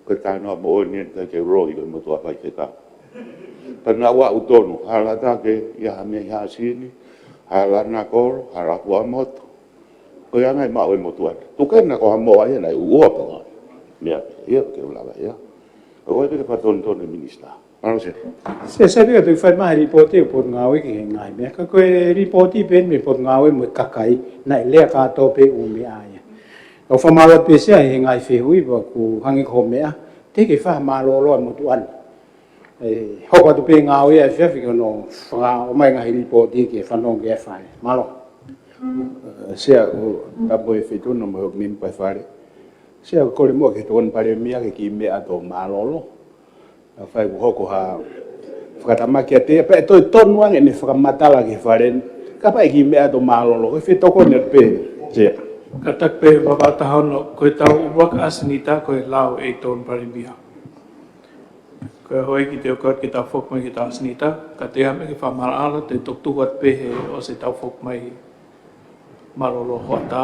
ko e talanoa moʻoni eni, ʻikai ke u loi, ko e motuʻa faifekau. Pea naʻa ku aʻu tonu, hala Take, ʻi ai ha meʻa ʻi Haʻasini, hala Nakolo, hala Fuaʻamotu. Ko ia ngai maʻu e motuʻa. Tuku ena ko ha moa ia naʻe ʻuʻua pē ngai. Meʻa pē ia ke u lava ia. Ko e ʻikai ke fakatonutonu e Minisitā. Mālō Sea. Sea, Sea, pea ʻoku fai mai e lipooti ʻa e Potungāue ki he ngaahi meʻa. Ka ko e lipooti pē mei he Potungāue mo e kakai naʻe lea kātoa pē ʻū meʻa ia. ʻOku ou fakamālō atu pē Sea he ngaahi fehuʻi, pea ʻoku hangē ko hoʻo meʻa, teʻeki ke fakamālōlō e motuʻa ni. ʻE hoko atu pē ngāue ʻa e efiafi ki hono fakaʻomai e ngaahi lipooti ke fanongo ki ai e Fale. Mālō. Sea, ʻoku tapu e feituʻu mo e houʻeiki mēmipa e Fale. Sea, kole muʻa ki he Tokoni Palēmia ke kiʻi meʻa atu ʻo mālōlō. Kapau ʻe hoko ha fakatamaki ʻa e, pea ʻe toe tonu ange ʻene fakamatala ki he Fale ni. Kapau ʻe kiʻi meʻa atu ʻo mālōlō, ko e fetokoni atu pē. Sea. Kātaki pē, Vavaʻu taha ono, ko ʻetau ʻuluaki ʻasenita ko e lau ʻa e Tokoni Palēmia. Ko ia houʻeiki, te u kole atu ke tau foki mai ki heʻetau ʻasenita, ka te ʻi ai ha meʻa ke fakamaʻalaʻala, te u toki tuku atu pē he ʻosi ʻetau foki mai mālōlō hoʻatā,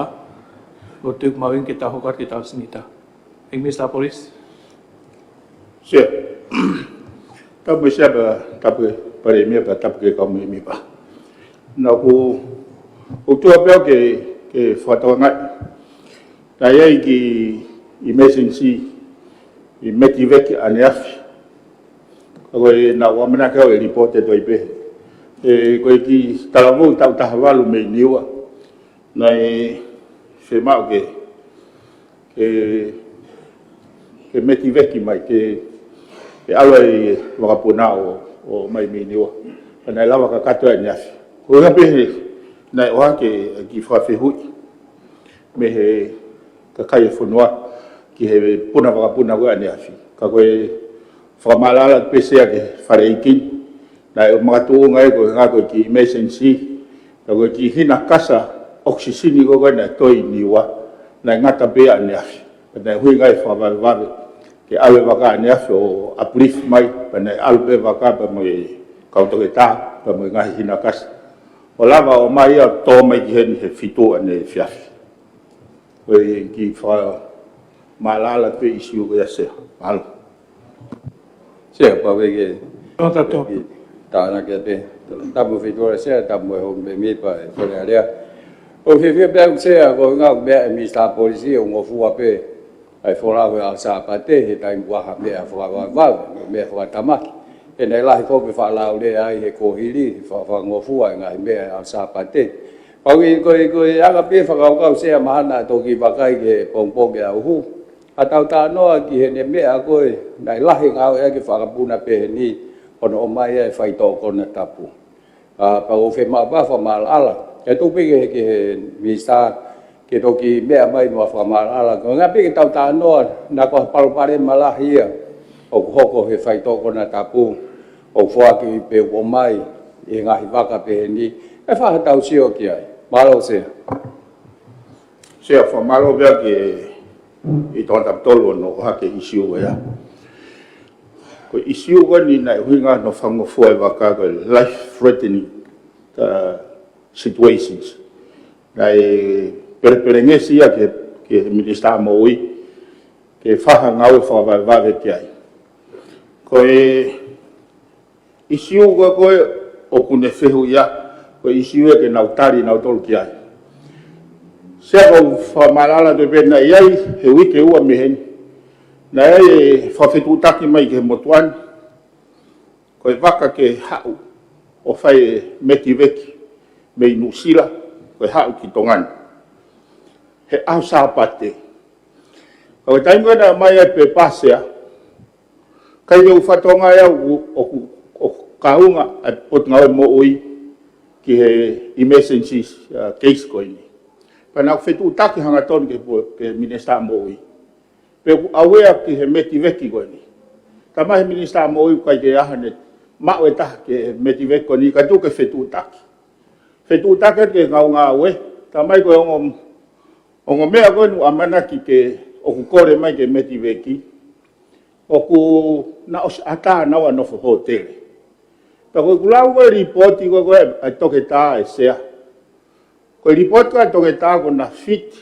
ʻoku ou tui ʻoku mahuʻinga ke tau hoko atu ki heʻetau ʻasenita. ʻEiki Minisitā Polisi. Sea. Tapu mo Sea pea tapu ki he Palēmia pea tapu ki he kau mēmipa. Naʻa ku, ʻoku tuʻu pē au ke, ke fakatokangaʻi. Naʻe ʻi ai e kiʻi emergency ʻi Metiveki ʻaneafi. Ka ko e naʻa ku ʻamanaki au ʻe lipooti atu ai pē. ʻE, ko e kiʻi talavou taʻu taha valu mei Niua. Naʻe fiemaʻu ke, ke, ke Metiveki mai, ke, ke ʻalu ai e vakapuna ʻo, ʻo mai mei Niua. Ka naʻe lava kakato ʻaneafi. Ko ia pē he, naʻe ʻohake e kiʻi fakafehuʻi mei he kakai e fonua ki he puna vakapuna ko ē ʻaneafi. Ka ko e fakamaʻalaʻala pē Sea ki he Fale ʻEiki ni. Naʻe makatuʻunga ia ko e ngaahi ko e kiʻi emergency. Ka ko e kiʻi hina kasa ʻokisini ko ē naʻe toe ʻi Niua. Naʻe ngata pē ʻaneafi. Pea naʻe ʻuhinga ia e fakavavevave. ke ʻave vaka ʻaneafi ʻo uplift mai, pea naʻe ʻalu pē vaka pea mo e kau toketā, pea mo e ngaahi hinakasi. ʻO lava ʻo mai ia ʻo tō mai ki heni he fitu ʻaneefiafi. Ko e kiʻi fakamaʻalaʻala pē ʻisiū ko ia Sea. Mālō. Sea, pau ke Tō tatou. Tānaki atu. Tapu mo e feituʻu Sea, tapu mo e Houʻeiki Mei pa e Fale Alea. ʻOku fiefia pē au Sea, ko e ngaahi meʻa e Minisitā Polisi, ʻoku ngofua pē ʻa e folau he ʻaho Sāpate, he taimi ʻoku ʻi ai ha meʻa fakavavevave, meʻa fakatamaki. He naʻe lahi foki e faʻa laulea ai he kuohili, he fa-, fakangofua e ngaahi meʻa he ʻaho Sāpate. Pau ke ko e, ko e anga pē fakakaukau Sea mahalo naʻa toki vakai ki he pongipongi ʻa uhu. ʻA tau talanoa ki heʻene meʻa ko ē, naʻe lahi e ngāueʻaki e vakapuna pehē ni, hono ʻomai ʻa e faitoʻo konatapu. ʻA, pea ʻoku ou fiemaʻu pē ha fakamaʻalaʻala. Ke tuku pē ki he, ki he Minisitā, ke toki meʻa mai mo ha fakamaʻalaʻala. Ko e anga pē ke tau talanoa, naʻa ko ha palopalema lahi ia, ʻoku hoko he faitoʻo konatapu, ʻoku foaki pē ʻoku ʻomai, ʻi he ngaahi vaka pehē ni, ʻe faʻa tau sio ki ai. Mālō Sea. Sea, fakamālō pē ki he tangata tapu tolu ʻo ʻohake e ʻisiū ko ia. Ko e ʻisiū ko eni naʻe ʻuhinga hono fakangofua e vaka ko e life threatening, uh, situations. Naʻe pelepelengesi ia ki he, ki he Minisitā Moʻui, ke fai ha ngāue fakavavevave ki ai. Ko e ʻisiū ko ē ʻoku ne fehuʻia, ko e ʻisiū ia ke nau tali nautolu ki ai. Sea, ʻoku ou fakamaʻalaʻala atu pē naʻe ʻi ai he uike ʻe ua mei heni, naʻe ʻi ai e fakafetuʻutaki mai ki he motuʻa ni, ko e vaka ke haʻu ʻo fai e metiveki mei Nuʻusila, ko e haʻu ki Tonga ni he ʻaho Sāpate. Ka ko e taimi ko ē naʻe ʻomai ai e pepa Sea, ʻikai ke u fakatokangaʻi au ʻoku, ʻoku, ʻoku kaunga ʻa e Potungāue Moʻui ki he emergency, uh, case ko eni. Pea naʻa ku fetuʻutaki hangatonu ki he po-, ki he Minisitā Moʻui. Pe ʻoku ʻave ia ki he metiveki ko eni. Talamai he Minisitā Moʻui ʻoku ʻikai ke ʻi ai haʻane maʻu e taha ki he metiveki ko eni, ka tuku ke fetuʻutaki. Fetuʻutaki ki he kau ngāue, talamai ko e ongo, ongo meʻa ko eni ʻoku ʻamanaki ke ʻoku kole mai ki he metiveki, ʻoku na ʻosi ʻatā naua ʻo nofo hōtele. Pea ko ʻeku lau ko e lipooti ko ē ʻa e toketā ē Sea. Ko e lipooti ko ē ʻa e toketā ʻoku na fit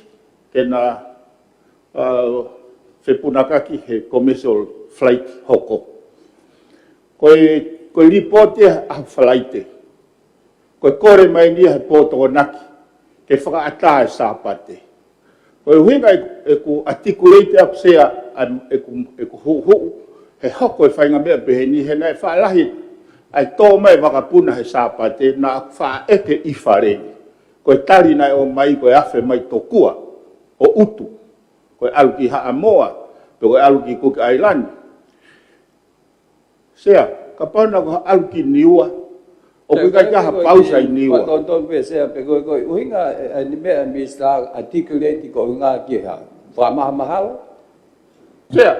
ke na, uh, fepunakaki he commercial flight hoko. Ko e, ko e lipooti ē ʻa Falaite. Ko e kole mai eni ia he pō Tokonaki ke fakaʻatā e Sāpate. Ko e ʻuhinga ʻeku, ʻeku articulate ʻaku Sea, ʻa ʻeku, ʻeku huʻuhuʻu, he hoko e faʻahinga meʻa pehē ni, he naʻe faʻa lahi ʻa e tō mai e vakapuna he Sāpate, naʻa faʻa ʻeke ʻi Fale ni. Ko e tali naʻe ʻomai, ko e afe mai tokua ʻo ʻutu. Ko e ʻalu ki Haʻamoa, pe ko e ʻalu ki Kuki ʻAilani. Sea, kapau naʻa ko ha ʻalu ki Niua, ʻoku ʻikai ke ʻi ai ha pausa ʻi Niua. Tonu pē Sea, pe ko e, ko e ʻuhinga e, e, ʻeni meʻa Minisitā articulate ko e ʻuhinga ki he hā. Fakamahamahalo? Sea,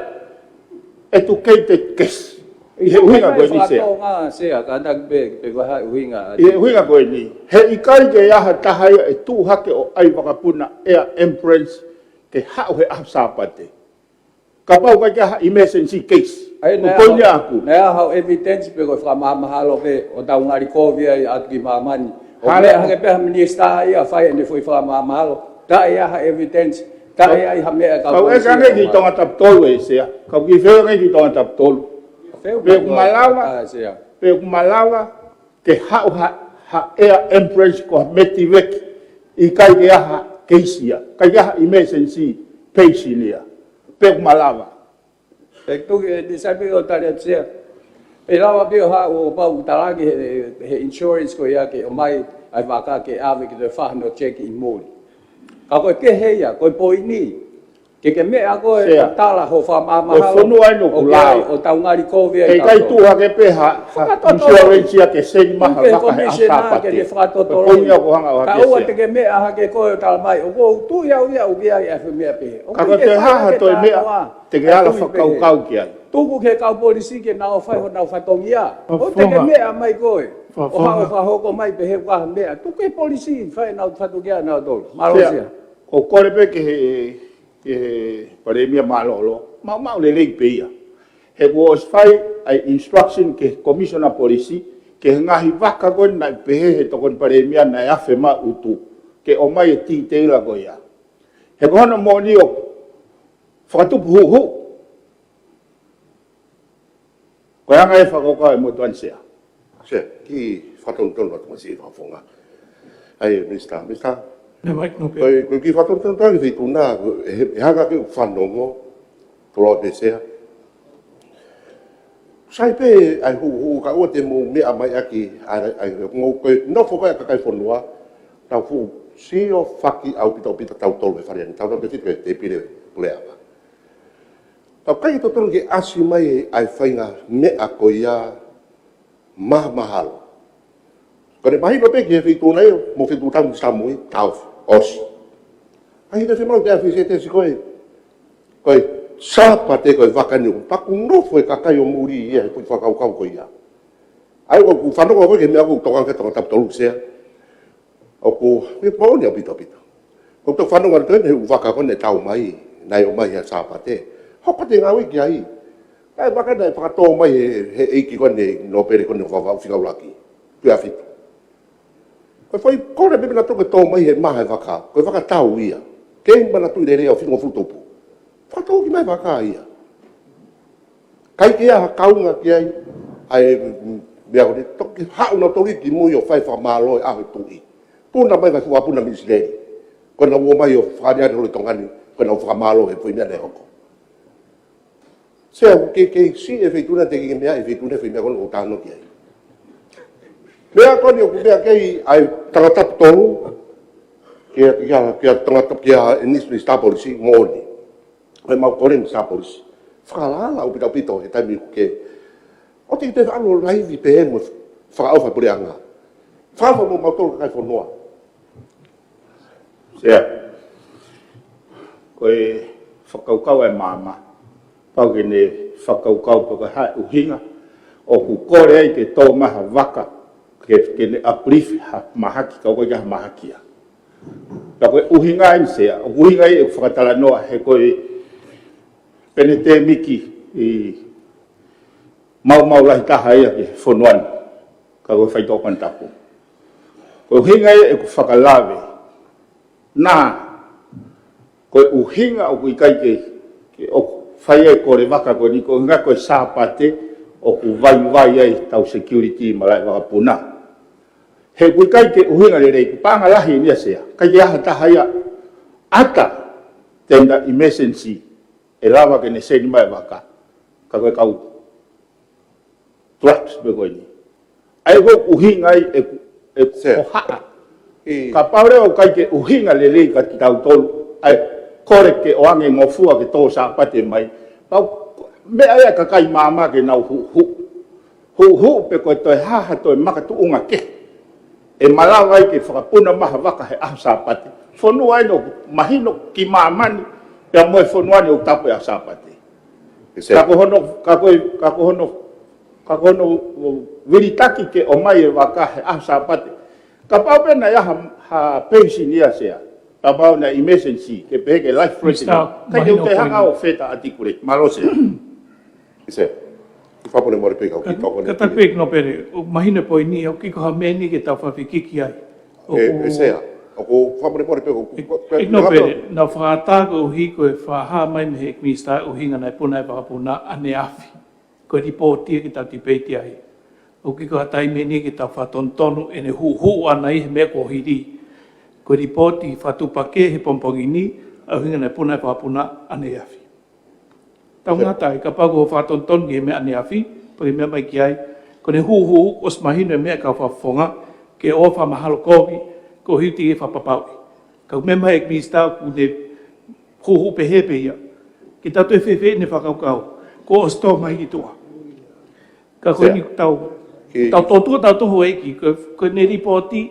educated guess. ʻI he ʻuhinga ko eni Sea. Fakatonga Sea, kātaki pē, pe ko e hā e ʻuhinga. ʻI he ʻuhinga ko eni. He ʻikai ke ʻi ai ha taha ia ʻe tuʻu hake ʻo ʻai vakapuna air ambulance ke haʻu he ʻaho Sāpate. Kapau ʻoku ʻikai ke ʻi ai ha emergency case. ʻA ia, ko e poini ʻaku. Naʻe ʻi ai haʻo evidence pe ko e fakamahamahalo pē ʻo tau ngali kovi ai ʻo ʻatu ki māmani. ʻO meʻa hake pē ha minisitā ia ʻo fai ʻene foʻi fakamahamahalo. Taʻe ʻi ai ha evidence, taʻe ʻi ai ha meʻa ka. Kau ʻeke ange ki he Tonga Tapu Tolu ē Sea. Kau kiʻi fehuʻi ange ki he Tonga Tapu Tolu. Pe ʻoku malava, pe ʻoku malava ke haʻu ha, ha air ambulance ko ha metiveki ʻikai ke ʻi ai ha keisi ia, ʻikai ke ʻi ai ha emergency patient ia. Pe ʻoku malava. ʻE tuku e ni sai pē ʻo tali atu Sea. ʻE lava pē ʻo haʻu ʻo pau talaange he, he insurance ko ia ke ʻomai ʻa e vaka ke ʻave ke toe fai hano check ʻi muli. Ka ko e kehe ia, ko e poini. Ke ke meʻa ko ē Sea. Tala ho fakamahamahalo. Ko e fonua eni ʻoku lau. ʻO tau ngali kovi ai. He ʻikai tuʻu hake pē ha, ha insurance ia ke seni mai ha vaka he ʻaho Sāpate. Ke fakatotolo. Ko e poini ia ʻoku ou hanga ʻo ʻeke Sea. Ka ʻoua te ke meʻa hake ko ē ʻo talamai ʻoku ou tui au ia ʻoku ʻi ai ʻa e meʻa pehē. Ka ko e hā ha toe meʻa te ke ala fakakaukau ki ai. Tuku ki he kau polisi ke nau fai honau fatongia. ʻOua te ke meʻa mai ko ē ʻo haʻu ʻo fakahoko mai pehē ʻoku ʻi ai ha meʻa. Tuku ki he polisi fai honau fatongia nautolu. Mālō Sea. Sea. ʻOku ou kole pē ki he ʻe he Palēmia mālōlō, maumau lelei pē ia. He kuo ʻosi fai ʻa e instruction ki he Commissioner Police, ki he ngaahi vaka ko ē naʻe pehē he Tokoni Palēmia naʻe afe mai ʻutu, ke ʻomai e detail ko ia. He ko hono moʻoni ʻoku fakatupu huʻuhuʻu. Ko e anga e fakakaukau ʻa e motuʻa ni Sea. Sea, kiʻi fakatonutonu atu mo e siʻi fakafofonga. ʻAi, Minisitā, Minisitā. Naʻe ʻikai ke nau pē. Ko e, ko e kiʻi fakatonutonu atu ki he feituʻu na, he, he hanga ke u fanongo, tolo te Sea. Sai pē ʻa e huʻuhuʻu ka ʻoua te mou meʻa mai ʻaki, ʻa e, ʻa e, mou ko e nofo ko ē ʻa e kakai fonua, tau fuʻu sio fakaʻaupito ʻaupito tautolu he fale ni, tautolu ke tite ke te pile puleʻanga. Tau ʻikai totonu ke ʻasi mai ʻa e faʻahinga meʻa ko ia mahamahalo. Ko e mahino pē ki he feituʻu na ia, mo e feituʻu tau ni Samoa, tau ʻosi. ʻAi, te fiemaʻu ke afisitesi ko e, ko e Sāpate ko e vaka ni, pea ʻoku nofo e kakai ʻo muli ia he puʻi fakakaukau ko ia. ʻAi, ʻoku ou fanongo ko ē ki he meʻa ʻoku tokanga ki ai Tongatapu tolu Sea. ʻOku, ʻoku moʻoni ʻaupito ʻaupito. ʻOku ou fanongo atu ki he ʻū vaka ko ē naʻe tau mai, naʻe ʻomai he Sāpate. Hoko atu e ngāue ki ai. Naʻe vaka naʻe fakatō mai he, he ʻeiki ko ē Nōpele ko ē ʻo Vavaʻu fika ʻuluaki. Tuʻi ʻAhofitu. Ko e foʻi kole pē naʻe toki tō mai he maha e vaka. Ko e vaka tau ia. Kei manatuʻi lelei ʻaupito fulu tupu. Fakatō ki mai vaka ia. ʻIkai ke ʻi ai ha kaunga ki ai, ʻa e, mm, meʻa ko eni, toki haʻu nautolu ki mui ʻo fai fakamālō he ʻaho e Tuʻi. Puna mai fai fuʻu vaka puna mei ʻIsileli. Ko ʻenau ō mai ʻo fakaʻaliʻali holo ʻi Tonga ni, ko ʻenau fakamālō he foʻi meʻa naʻe hoko. Sea, ke, ke siʻi e feituʻu na te ke meʻa, e feituʻu na e foʻi meʻa ko eni ʻoku ou talanoa ki ai. Meʻa ko eni ʻoku meʻa ki ai ʻa e Tongatapu tolu, kia, kia, kia Tongatapu kia e Minisitā Polisi, moʻoni. Ko e mau kole Minisitā Polisi. Fakalahi ʻaupito ʻaupito he taimi ʻoku ke. ʻOua te ke toe ʻalu laivi pē mo e fakaʻofa puleʻanga. Fakaʻofa mo mautolu kakai fonua. Sea. Ko e fakakaukau ʻa e maama. Pau ke ne fakakaukau pe ko e hā e ʻuhinga. ʻOku kole ai ke tō mai ha vaka. Ke, ke ne uplift ha mahaki, ka ʻoku ʻikai ha mahaki ia. Ka ko e ʻuhinga eni Sea, ʻoku ʻuhinga ia ʻeku fakatalanoa he ko e penitēmiki ʻi maumau lahi taha ia ki he fonua ni, ka ko e faitoʻo Tongatapu. Ko e ʻuhinga ia ʻeku fakalave, na, ko e ʻuhinga ʻoku ʻikai ke, ke ʻoku fai ai e kole vaka ko eni, ko e ʻuhinga ko e Sāpate ʻoku vaivai ai ʻetau security malaʻe vakapuna. He ʻoku ʻikai ke ʻuhinga lelei, ʻoku paʻanga lahi eni ia Sea. ʻIkai ke ʻi ai ha taha ia ʻata tender emergency ʻe lava ke ne send mai e vaka. Ka ko e kau trucks pē ko eni. ʻAi ko e ʻuhinga ia ʻeku, ʻeku Sea. Hohaʻa. ʻI. Kapau leva ʻoku ʻikai ke ʻuhinga lelei kia kitautolu. ʻAi, kole ke ʻoange ngofua ke tō Sāpate mai. Pau, meʻa ia kakai maama ke nau huʻuhuʻu. Huʻuhuʻu pe ko e toe hā ha toe makatuʻunga kehe. ʻE malava ai ke fakapuna mai ha vaka he ʻaho Sāpate. Fonua eni ʻoku mahino ki māmani, pea mo e fonua ni ʻoku tapu he ʻaho Sāpate. Sea. Ka ko hono, ka ko e, ka ko hono, ka ko hono, ʻo, vilitaki ke ʻomai e vaka he ʻaho Sāpate. Kapau pē naʻe ʻi ai ha, ha peisi ni ia Sea. Kapau naʻe emergency, ke pehē ke life threatening. Minisitā, mahino ko eni. ʻIkai ke u toe hanga ʻo feta articulate. Mālō Sea. Sea. Kiʻi fakamolemole pē ka u kiʻi tokoni. Kātaki pē ʻEiki Nōpele, ʻoku mahino e poini, ʻoku ʻikai ko ha meʻa ni ke tau fakafikiki ai. ʻE, ʻoku ʻe Sea, ʻoku fakamolemole pē ʻoku, ʻEiki, ʻEiki Nōpele, naʻa ku fakaʻatā koeʻuhi ko e fakahā mai mei he ʻEiki Minisitā ʻuhinga naʻe puna e vakapuna ʻaneafi. Ko e lipooti ia ke tau tipeiti ai. ʻOku ʻikai ko ha taimi ni ke tau fakatonutonu ʻene huʻuhuʻu ʻana ʻi he meʻa kuo hili. Ko e lipooti fakatuʻupakē he pongipongi ni, ʻa e ʻuhinga naʻe puna e vakapuna ʻaneafi. Tau ngata ai, kapau ko e fakatonutonu ki he meʻa ʻaneafi, pea ke meʻa mai ki ai, ko ʻene huʻuhuʻu, ʻosi mahino e meʻa kau fakafofonga, ke ʻoua fakamahalo kovi, ko e hiuti ke fakapapauʻi. Ka ko e meʻa mai ʻEiki Minisitā, ʻoku ne huʻuhuʻu pehē pē ia. Ke tau toe fēfē ʻene fakakaukau, kuo ʻosi tō mai ki tuʻa. Ka ko eni tau, tau tō tuʻa, tau tō houʻeiki, ko, ko ʻene lipooti,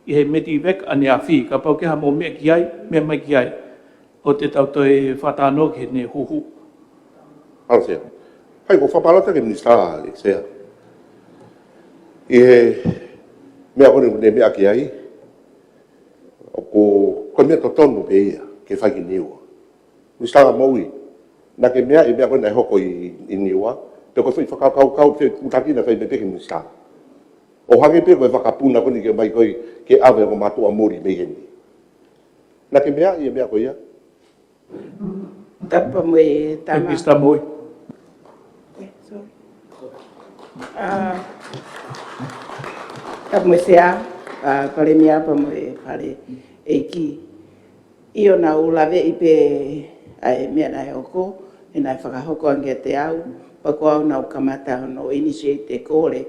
ʻi he metiveka ʻaneafi, kapau ke ha mou meʻa ki ai, meʻa mai ki ai. ʻOua te tau toe fakatalanoa ki heʻene huʻuhuʻu. ʻAlu Sea. ʻAi, ko e fakapalota ki he Minisitā, ʻEiki Sea. ʻI he meʻa ko eni ʻoku ne meʻa ki ai, ʻoku, ko e meʻa totonu pē ia, ke fai ki Niua. Minisitā Moʻui, naʻá ke meaʻi e meʻa ko ē naʻe hoko ʻi, ʻi Niua, pe ko e foʻi fakakaukau pe kutakina fai pē ki he minisitā. ʻO hangē pē ko e vakapuna ko eni ke ʻomai ko ē ke ʻave ʻo mātuʻa muli mei heni. Naʻá ke meaʻi e meʻa ko ia? Tapu mo e tama. Minisitā Moʻui. Eh, sorry. Ah, tapu mo e Sea, ah, Palēmia pea mo e Fale ʻEiki. ʻIo, naʻá ku laveʻi pē ʻa e meʻa naʻe hoko, he naʻe fakahoko ange kiate au, pea ko au naʻá ku kamata hono initiate e kole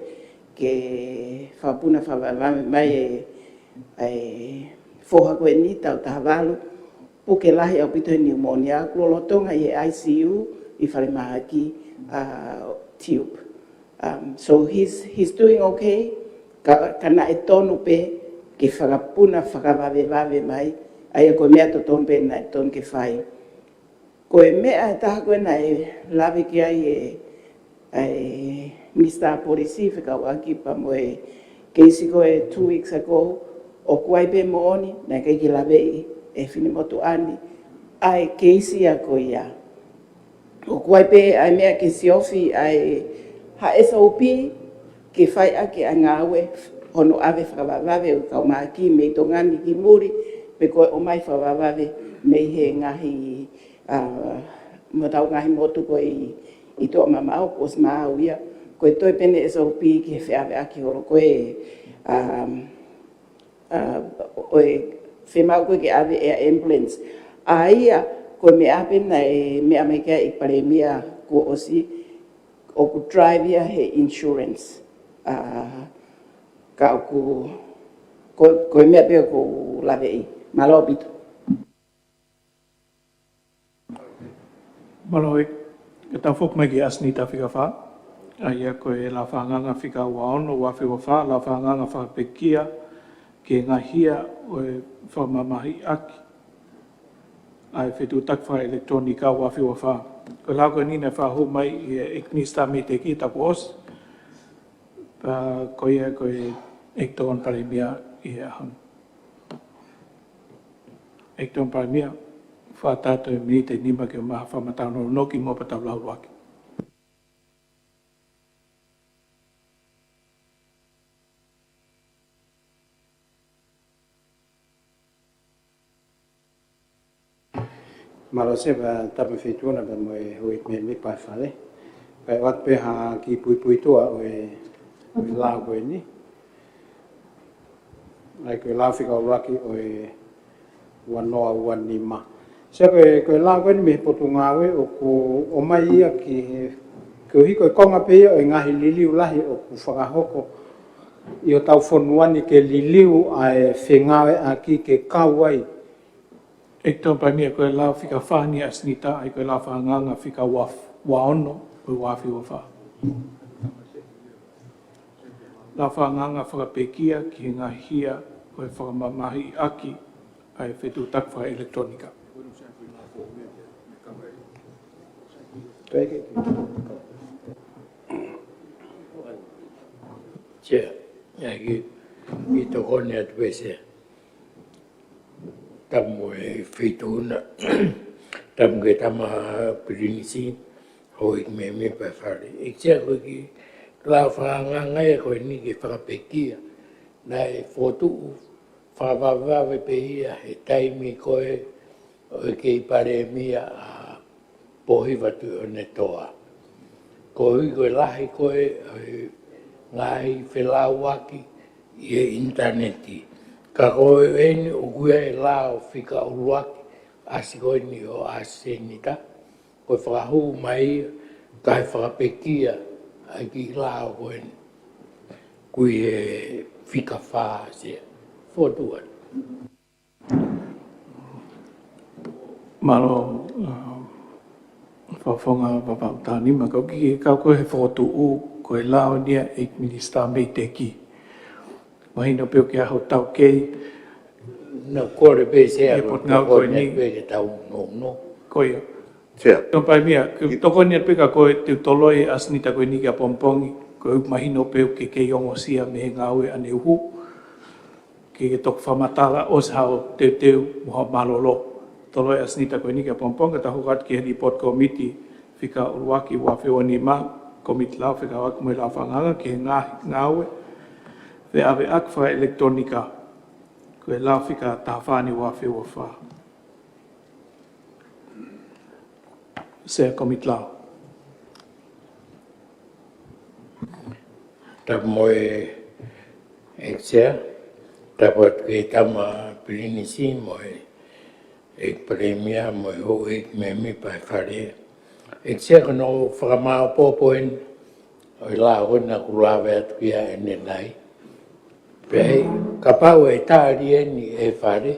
ke fakapuna fakavavevave mai e, ʻa e foha ko eni taʻu taha valu, puke lahi ʻaupito he niumōnia, ʻoku lolotonga ʻi he I C U ʻi falemahaki, ah, tube. Um, so he's, he's doing okay. Ka, ka naʻe tonu pē ke fakapuna fakavavevave mai, ʻa ia ko e meʻa totonu pē naʻe tonu ke fai. Ko e meʻa ʻe taha ko ē naʻe lave ki ai e, e Minisitā Polisi fekauʻaki pea mo e keisi ko ē two weeks ago, ʻoku ʻi ai pē moʻoni, naʻe ʻikai ke laveʻi ʻe he finemotuʻa ni ʻa e keisi ia ko ia. ʻOku ʻi ai pē ʻa e meʻa ke siofi ʻa e ha S O P ke fai ʻaki ʻa e ngāue hono ʻave fakavavevave ʻo e kau mahaki mei Tonga ni ki muli, pe ko e ʻomai fakavavevave mei he ngaahi, ah, mo hotau ngaahi motu ko ē ʻi, ʻi tuʻa mamaʻo, kuo ʻosi maau ia. Ko e toe pē ʻene S O P ki he feʻaveʻaki holo ko ē, um, ah, ʻo e fiemaʻu ko ē ke ʻave air ambulance. ʻA ia, ko e meʻa pē naʻe meʻa mai ki ai e Palēmia kuo ʻosi, ʻoku drive ia he insurance. Ah, ka ʻoku, ko, ko e meʻa pē ʻoku ou laveʻi. Mālō ʻaupito. Mālō ʻEiki, ke tau foki mai ki he ʻAsenita fika fā. ʻA ia ko e Laufakanganga fika ua ono, ua afe ua fā, Laufakanganga fakapekia ki he ngahia ʻo e fakamamahiʻaki ʻa e fetuʻutaki fakaʻelekitulōnika, ua afe ua fā. Ko e lao ko eni naʻe fakahū mai ʻe he ʻEiki Minisitā Meiteki he taʻu kuo ʻosi. Pea ko ia ko e ʻEiki Tokoni Palēmia ʻi he ʻaho ni. ʻEiki Tokoni Palēmia, fakatātā e miniti ʻe nima ke ʻomai ha fakamatala nounou kimuʻa pea tau lau ʻaki. Mālō Sea, pea tapu mo e Feituʻuna pea mo e houʻeiki mēmipa e Fale. Kae ʻoatu pē ha kiʻi puipuituʻa ʻo e, ʻo e lao ko eni. ʻA ia ko e lao fika ʻuluaki ʻo e ua noa ua nima. Sea, ko e, ko e lao ko eni mei he Potungāue ʻoku ʻomai ia ki he, koeʻuhi ko e konga pē ia ʻo e ngaahi liliu lahi ʻoku fakahoko ʻi hotau fonua ni ke liliu ʻa e fengāueʻaki ke kau ai. ʻEiki Tokoni Palēmia, ko e lao fika fā eni ʻa e ʻAsenita, ʻa ia ko e Laufakanganga fika ua, ua ono, ʻo e ua afe ua fā. Laufakanganga fakapekia ki he ngahia ʻo e fakamamahiʻaki ʻa e fetuʻutaki fakaʻelekitulōnika. Sea, ʻa ia ke, ke tokoni atu pē Sea. Tapu mo e Feituʻuna, tapu ki he Tama Pilinisi, houʻeiki mēmipa e Fale. ʻEiki Sea, ko e kiʻi Laufakanganga ia ko eni ke fakapekia, naʻe fokotuʻu fakavavevave pē ia he taimi ko ē ʻo e kei Palēmia ʻa Pōhiva Tuʻiʻonetoa. Koeʻuhi ko e lahi ko ē ʻo e ngaahi felauʻaki ʻi he ʻinitaneti. Ka ko eni ʻoku ʻi ai e lao fika ʻuluaki ʻasi ko eni ʻo e ʻAsenita, ko e fakahū mai ia kae fakapekia ʻa e kiʻi lao ko eni. Ko e fika fā Sea. Fokotuʻu atu. Mālō, uh, Fakafofonga Vavaʻu Taonima, ka ʻoku ʻikai ke kau ko ē he fokotuʻu, ko e lao eni ia ʻa e ʻEiki Minisitā Meiteki. Mahino pē ʻoku ʻi ai hotau kei. Naʻá ku kole pē Sea, ʻi he Potungāue ko eni. Pē ke tau nounou. Ko ia. Sea. Tokoni Palēmia, ke tokoni atu pē ka ko e te u toloi e ʻAsenita ko eni ki ʻapongipongi, ko e mahino pē ʻoku ke kei ongosia mei he ngāue ʻaneuhu. Ke ke toki fakamatala ʻosi haʻo teuteu mo haʻo mālōlō. Toloʻi ʻa Sinita ko eni ki ʻapongipongi, ka tau hoko atu ki he lipooti komiti fika ʻuluaki ua afe ua nima, komiti lao fekauʻaki mo e lao fakaangaanga ki he ngaahi ngāue feʻaveʻaki fakaʻelekitulōnika, ko e lao fika taha fā eni ua afe ua fā. Sea, komiti lao. Tapu mo e ʻEiki Sea, tapu atu ki he Tama Pilinisi mo e ʻEiki Palēmia mo e houʻeiki mēmipa ʻo e Fale. ʻEiki Sea, ko hono fakamāʻopoʻopo eni ʻo e lao ko eni naʻa ku lave atu ki ai ʻanenai. Pea kapau ʻe tali eni ʻe he Fale,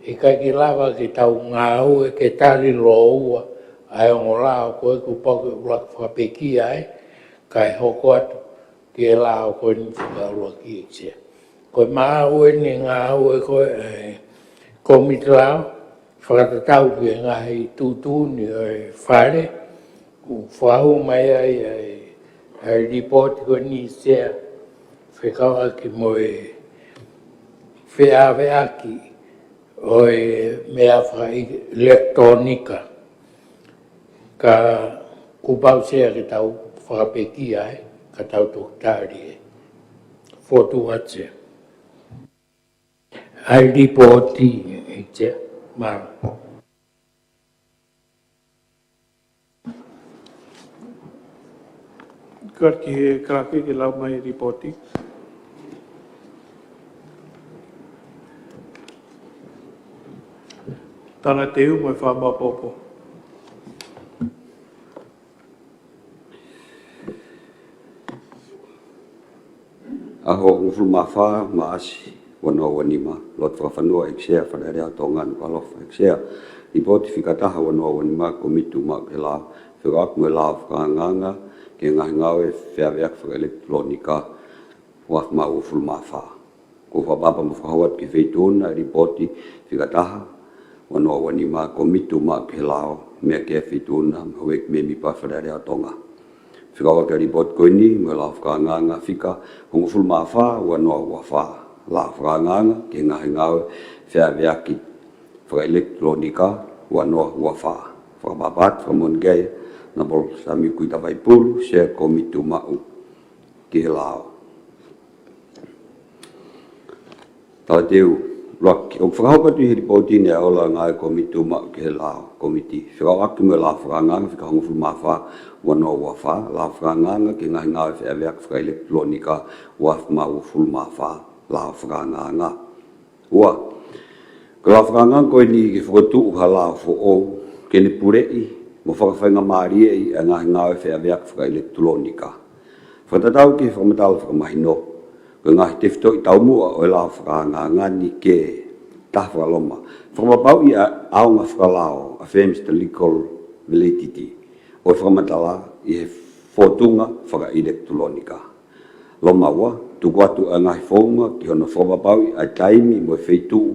ʻikai ke lava ke tau ngāue ke tali lōua ʻa e ongo lao ko ē kuo pau ke ʻuluaki fakapekia ai, kae hoko atu ki he lao ko eni fika ʻuluaki, ʻEiki Sea. Ko e maʻu eni e ngāue ko ē ʻa e komiti lao, fakatatau ki he ngaahi tuʻutuʻuni ʻo e Fale, ʻoku fakahū mai ai ʻa e, ʻa e lipooti ko eni, Sea, fekauʻaki mo e feʻaveʻaki ʻo e meʻa fakaʻelekitulōnika. Ka kuo pau, Sea, ke tau fakapekia ai, ka tau toki tali e fokotuʻu atu, Sea. ʻA e lipooti, ʻEiki Sea, mālō. Kau ki he kalake ke lau mai e lipooti. Talateu mo e fakamāʻopoʻopo. ʻAho hongofulu mā fā Maʻasi ua noa ua nima, lotu fakafonua, ʻEiki Sea, Fale Alea ʻo Tonga, Nukuʻalofa. ʻEiki Sea, lipooti fika taha ua noa ua nima, komiti tuʻumaʻu ki he lao, fekauʻaki mo e lao fakaangaanga ki he ngaahi ngāue feʻaveʻaki fakaʻelekitulōnika, ua afe mā uofulu mā fā. Kuo fakapapauʻi mo fakahoko atu ki he Feituʻu na e lipooti fika taha ua noa ua nima, komiti tuʻumaʻu ki he lao, meʻa ki he Feituʻu na mo e houʻeiki mēmipa ʻo e Fale Alea ʻo Tonga. Fekauʻaki e lipooti ko eni mo e lao fakaangaanga fika hongofulu mā fā ua noa ua fā, lao fakaangaanga ki he ngaahi ngāue feʻaveʻaki fakaʻelekitulōnika, ua noa ua fā. Fakapapauʻi atu, fakamoʻoni ki ai, Honourable Samiu Kuita Vaipulu, Sea Komiti Tuʻumaʻu ki he Lao. Talateu, ʻuluaki, ʻoku fakahoko atu ʻi he lipooti ni ʻa e ola e ngāue e Komiti Tuʻumaʻu ki he Lao, komiti, fekauʻaki mo e lao fakaangaanga fika hongofulu mā fā ua noa ua fā, lao fakaangaanga ki he ngaahi ngāue feʻaveʻaki fakaʻelekitulōnika, ua afe mā uofulu mā fā, lao fakaangaanga. Ua, ko e lao fakaangaanga ko eni ke fokotuʻu ha lao foʻou ke ne puleʻi mo fakafaingamālieʻi ʻa e ngaahi ngāue feʻaveʻaki fakaʻelekitulōnika. Fakatatau ki he fakamatala fakamahino, ko e ngaahi tefitoʻi taumuʻa ʻo e lao fakaangaanga ni ke, taha, fakaloma, fakapapauʻi ʻa e ʻaonga fakalao, affirms the legal validity ʻo e fakamatala ʻi he fōtunga fakaʻelekitulōnika. Loma ua, tuku atu ʻa e ngaahi founga ki hono fakapapauʻi ʻa e taimi mo e feituʻu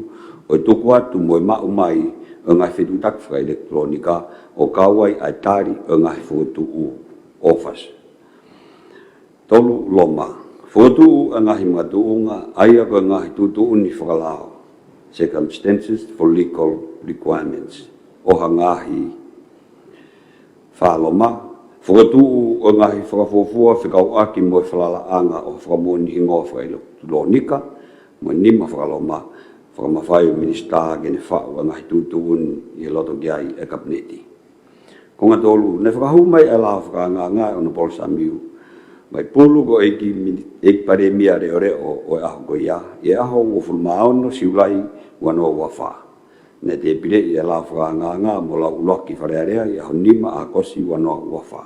ʻo e tuku atu mo e maʻu mai ʻo e ngaahi fetuʻutaki fakaʻelekitulōnika ʻo kau ai ʻa e tali ʻo e ngaahi fokotuʻu, offers. Tolu, loma, fokotuʻu ʻa e ngaahi makatuʻunga, ʻa ia ko e ngaahi tuʻutuʻuni fakalao, circumstances for legal requirements, ʻo ha ngaahi. Fā, loma, fokotuʻu ʻo e ngaahi fakafuofua fekauʻaki mo e falalaʻanga ʻo e fakamoʻoni hingoa fakaʻelekitulōnika, mo e nima, fakaloma, fakamafai ʻo e Minisitā ke ne faʻu ʻa e ngaahi tuʻutuʻuni ʻi he loto ki ai e Kapineti. Konga tolu, naʻe fakahū mai ʻa e lao fakaangaanga ʻe Honourable Samiu Vaipulu ko e ʻEiki Mini-, ʻEiki Palēmia Leʻoleʻo ʻo e ʻaho ko ia, ʻi he ʻaho uofulu mā ono Siulai ua noa ua fā. Naʻe tēpileʻi ʻa e lao fakaangaanga mo lau ʻuluaki Fale Alea ʻi he ʻaho nima ʻAokosi ua noa ua fā.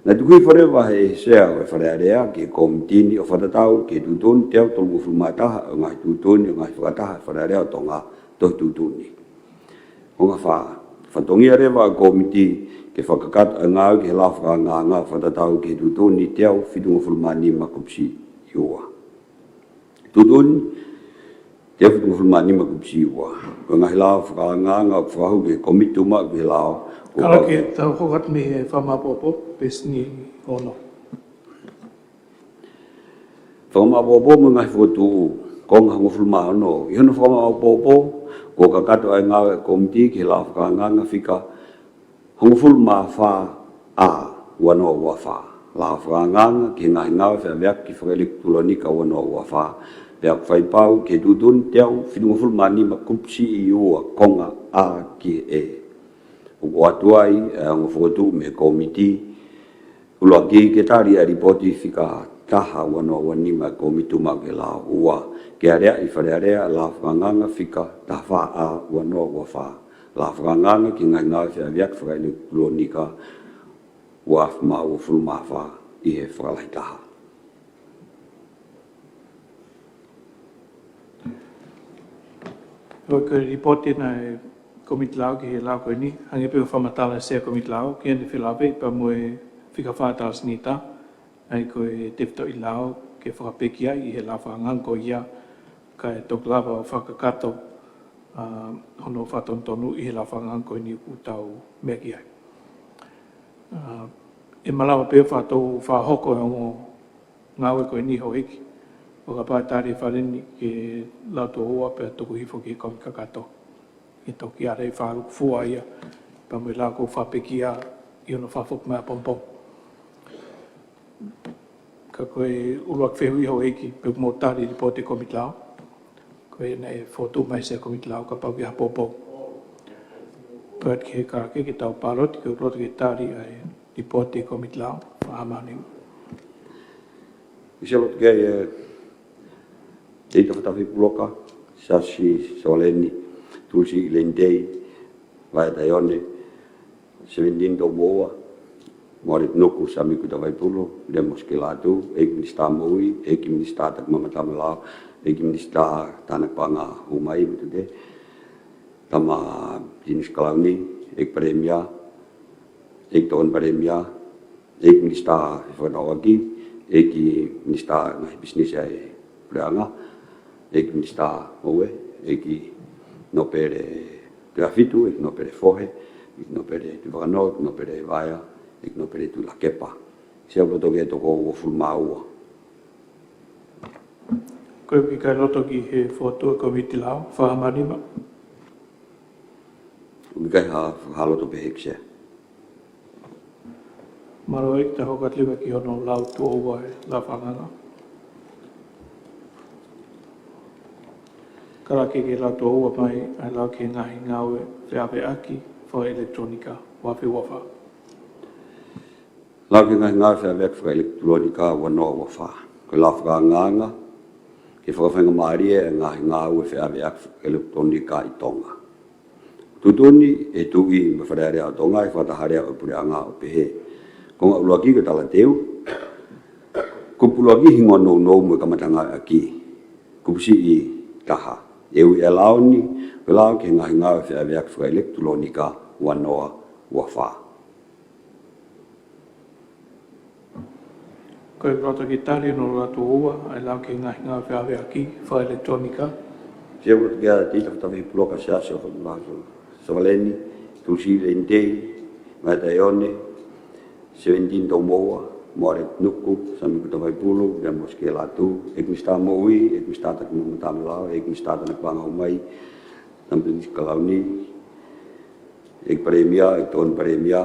Naʻe tuku hifo leva ʻe he Sea ʻo e Fale Alea ki he komiti ni ʻo fakatatau ki he tuʻutuʻuni teau tolungofulu mā taha ʻo e ngaahi tuʻutuʻuni ʻo e ngaahi fakataha ʻa e Fale Alea ʻo Tonga, tohi tuʻutuʻuni. Konga fā, fatongia leva ʻa e komiti ke fakakakato ʻa e ngāue ki he lao fakaangaanga ʻo fakatatau ki he tuʻutuʻuni teau fitungofulu mā nima kupu C ua. Tuʻutuʻuni teau fitungofulu mā nima kupu C ua. Ko e ngaahi lao fakaangaanga ʻoku fakahū ki he Komiti Tuʻumaʻu ki he Lao, ko e Kalake, tau hoko atu mei he fakamāʻopoʻopo, peesi ni ono. Fakamāʻopoʻopo mo e ngaahi fokotuʻu, konga hongofulu mā ono. ʻI hono fakamāʻopoʻopo, Kuo kakato ʻa e ngāue ʻa e Kōmiti ki he Lao Fakaangaanga fika hongofulu mā fā A ua noa ua fā. Lao Fakaangaanga ki he ngaahi ngāue fakaʻaveʻaki fakaʻilekitulōnika ua noa ua fā. Pea ʻoku fai pau ki he tuʻutuʻuni teau fitungofulu mā nima kupu siʻi ua konga A ki he ʻe. ʻOku ʻoatu ai ʻa e ongo fokotuʻu mei he Kōmiti. ʻUluaki, ke tali ʻa e lipooti fika taha ua noa ua nima ʻa e Kōmiti Tuʻumaʻu ki he Lao. Ua, ke aleaʻi Fale Alea ʻa e Lao Fakaangaanga fika taha fā A ua noa ua fā. Lao Fakaangaanga ki he ngaahi ngāue fakaʻaveʻaki fakaʻilekitulōnika ua afe mā uofulu mā fā ʻi he fakalahi taha. Ko e lipooti ʻena ʻa e Kōmiti Lao ki he lao ko eni, hangē pē ko e fakamatala ʻa e Sea Kōmiti Lao, ʻoku ne felāveʻi pea mo e fika fā tala sinita, ʻa ia ko e tefitoʻi lao ke fakapekia ʻi he Lao Fakaangaanga ko ia, kae toki lava ʻo fakakakato, ʻa, hono fakatonutonu ʻi he Lao Fakaangaanga ko eni ʻoku tau meʻa ki ai. ʻA, ʻe malava pē ʻo fakatou fakahoko ʻa e ongo ngāue ko eni Houʻeiki. ʻO kapau ʻe tali ʻe he Fale ni ke lau tuʻo ua pea tuku hifo ki he Kōmiti Kakato. Ke toki ʻai ʻo fakalūkufua ia, pea mo e lao kuo fakapekia ʻi hono fakafoki mai ʻapongipongi. Ka ko e ʻuluaki fehuʻi Houʻeiki, pe ʻoku mou tali e lipooti Kōmiti Lao. Ko ia naʻe fokotuʻu mai ʻe he Sea Kōmiti Lao kapau ʻoku ʻi ai ha poupou. Pea ki he kake ke tau pāloti, ke u loto ke tali ʻa e lipooti Kōmiti Lao, Fakahaʻamanu. ʻI he loto ki ai, ʻe, Teita Fatafaʻi Puloka, Siaosi Sovaleni, Tulisi Leni Tei, Vaea Taione, Seventini Toumoua, Moale Tunuku, Sami Kuta Vaipulu, Lemo Sikelatu, ʻEiki Minisitā Moʻui, ʻEiki Minisitā Takimamata mo e Lao, ʻEiki Minisitā Tānaki Paʻanga Hū Mai, Mutute, Tama Tinisi Kalauni, ʻEiki Palēmia, ʻEiki Tokoni Palēmia, ʻEiki Minisitā Fefakatauʻaki, ʻEiki Minisitā Ngaahi Pisinisi ʻa e Puleʻanga, ʻEiki Minisitā Ngoue, ʻEiki Nōpele Tuʻiʻāfitu, ʻEiki Nōpele Fohe, ʻEiki Nōpele Tuʻivakanō, ʻEiki Nōpele Vaea, ʻEiki Nōpele Tuʻilakepa. Sea, ʻoku loto ke toko uofulu mā ua. Ko ia, ʻoku ʻikai loto ki he fokotuʻu ʻa e Kōmiti Lao, Fakahaʻamanu. ʻOku ʻikai ha, ha loto pehē, Sea. Mālō, ʻEiki, tau hoko atu leva ki hono lau tuʻo ua ʻa e Lao Fakaangaanga. Kalake ke lau tuʻo ua mai ʻa e lao ki he ngaahi ngāue fakaʻaveʻaki fakaʻilekitulōnika ua afe ua fā. Lao ki he ngaahi ngāue fakaʻaveʻaki fakaʻilekitulōnika ua noa ua fā. Ko e Lao Fakaangaanga ke fakafaingamālie ʻa e ngaahi ngāue fakaʻaveʻaki fakaʻilekitulōnika ʻi Tonga. Tuʻutuʻuni ʻe he Tuʻi mo e Fale Alea ʻo Tonga ʻi he fakataha lea ʻo e Puleʻanga ʻo pehē: Konga ʻuluaki ko e talateu. Kupu ʻuluaki, hingoa nounou mo e kamata ngāueʻaki. Kupu siʻi taha. ʻE ui ʻa e lao ni ko e Lao ki he ngaahi ngāue fakaʻaveʻaki fakaʻilekitulōnika ua noa ua fā. Ko ia, ʻoku loto ke tali hono lau tuʻo ua ʻa e lao ki he ngaahi ngāue fakaʻaveʻaki fakaʻilekitulōnika. Sea, ʻoku loto ke ʻa Teita Fatafaʻi Puloka, Siaosi Sovaleni, Tulisi Leni Tei, Vaea Taione, Seventini Toumoua, Moale Tunuku, Sami Kuta Vaipulu, Lemo Sikelatu, ʻEiki Minisitā Moʻui, ʻEiki Minisitā Takimamata mo e Lao, ʻEiki Minisitā Tānaki Paʻanga Hū Mai, Tama Tinisi Kalauni, ʻEiki Palēmia, ʻEiki Tokoni Palēmia,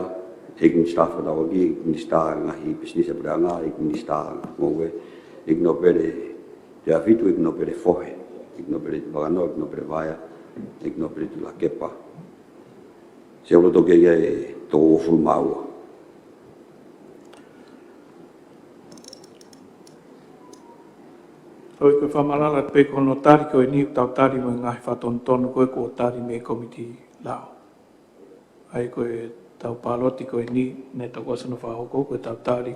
ʻEiki Minisitā Fefakatauʻaki, ʻEiki Minisitā Ngaahi Pisinisi ʻa e Puleʻanga, ʻEiki Minisitā Ngoue, ʻEiki Nōpele Tuʻiʻāfitu, ʻEiki Nōpele Fohe, ʻEiki Nōpele Tuʻivakanō, ʻEiki Nōpele Vaea, ʻEiki Nōpele Tuʻilakepa. Sea, ʻoku loto ke ʻi ai e toko uofulu mā ua. Houʻeiki, ko e fakamatala pē ko hono tali ko eni, tau tali mo e ngaahi fakatonutonu ko ē kuo tali mei he Kōmiti Lao. ʻA ia ko ʻetau pāloti ko eni, naʻe tau ʻosi hono fakahoko, ko ʻetau tali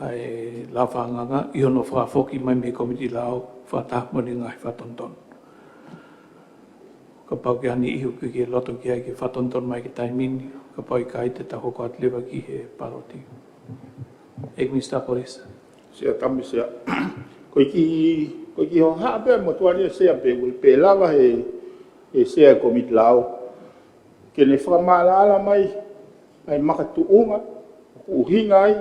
ʻa e Lao Fakaangaanga ʻi hono fakafoki mai mei he Kōmiti Lao fakataha mo ʻene ngaahi fakatonutonu. Kapau ʻoku ʻi ai ha niʻihi ʻoku ke loto ki ai ke fakatonutonu mai ki he taimi ni, kapau ʻikai te tau hoko atu leva ki he pāloti. ʻEiki Minisitā Kolisi. Sea, tau misi ia. Ko e kiʻi, ko e kiʻi hohaʻa pē ʻa e motuʻa ni, Sea, pē, pē lava ʻe he, ʻe he Sea ʻo e Kōmiti Lao ke ne fakamaʻalaʻala mai ʻa e makatuʻunga ʻoku ʻuhinga ai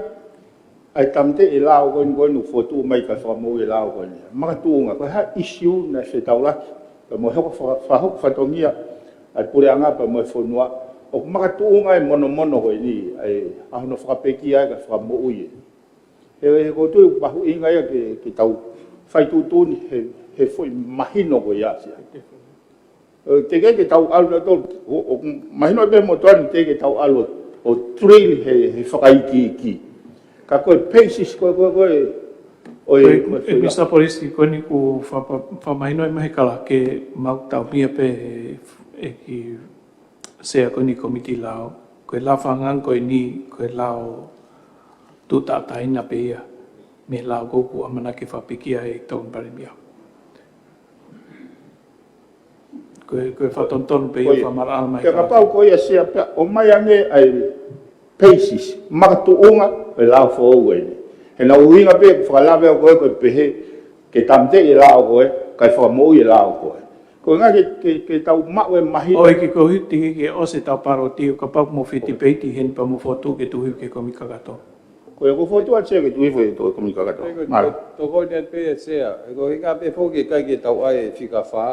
ʻa e tāmateʻi e lao ko eni, ko eni ʻoku fokotuʻu mai kae fakamoʻui e lao ko eni. Makatuʻunga, ko e hā e ʻīsiu naʻe fetaulaki Pea mo e hoko fa-, fakahoko fatongia ʻa e puleʻanga pea mo e fonua, ʻoku makatuʻunga e monomono ko eni, ʻa e, ʻa hono fakapekia ʻa e fakamoʻui ē. He, he ʻoku ou tui ʻoku mahuʻinga ia ke, ke tau fai tuʻutuʻuni he, he foʻi mahino ko ia Sea. ʻE, teʻeki ke tau ʻalu nautolu, ʻo, ʻo, mahino pē mo tuan teʻeki ke tau ʻalu ʻo, ʻo drill he, he fakaikiiki. Ka ko e basis, ko e, ko e, ko e, ʻo e, Ko e, ko e, ʻe, foʻi la- Mister Polisi, ko eni ʻoku fa-, fa-, fakamahinoʻi mai he kalake, mau tau mia pē he, ʻEiki Sea ko eni Komiti Lao. Ko e lao fakaangaanga ko eni, ko e lao tuʻu taʻataina pē ia mei he lao ko ē ʻoku ʻamanaki fakapekia ʻe he Tokoni Palēmia. Ko e, ko e fakatonutonu pē ia Ko ia. fakamaʻalaʻala mai Pea ka kapau ko ia Sea pea, ʻomai ange ʻa e basis, makatuʻunga e lao foʻou eni. He naʻe ʻuhinga pē fakalave ʻa ko ē ko e pehē, ke tāmateʻi e lao ko ē, kae fakamoʻui e lao ko ē. Ko e ʻuhinga ke, ke, ke tau maʻu e mahino. ʻOku ʻikai ke ʻosi ʻetau pāloti, ʻo kapau ʻoku mou fie tipeiti heni pea mou fokotuʻu ke tuʻu hifo ki he Komiti Kakato. Ko ia ʻoku ou fokotuʻu atu Sea ke tuʻu hifo ki he Komiti Kakato. Ko ia, Mālō. to-, tokoni atu pē Sea, he ko e ʻuhinga pē foki ʻikai ke tau ʻai e fika fā,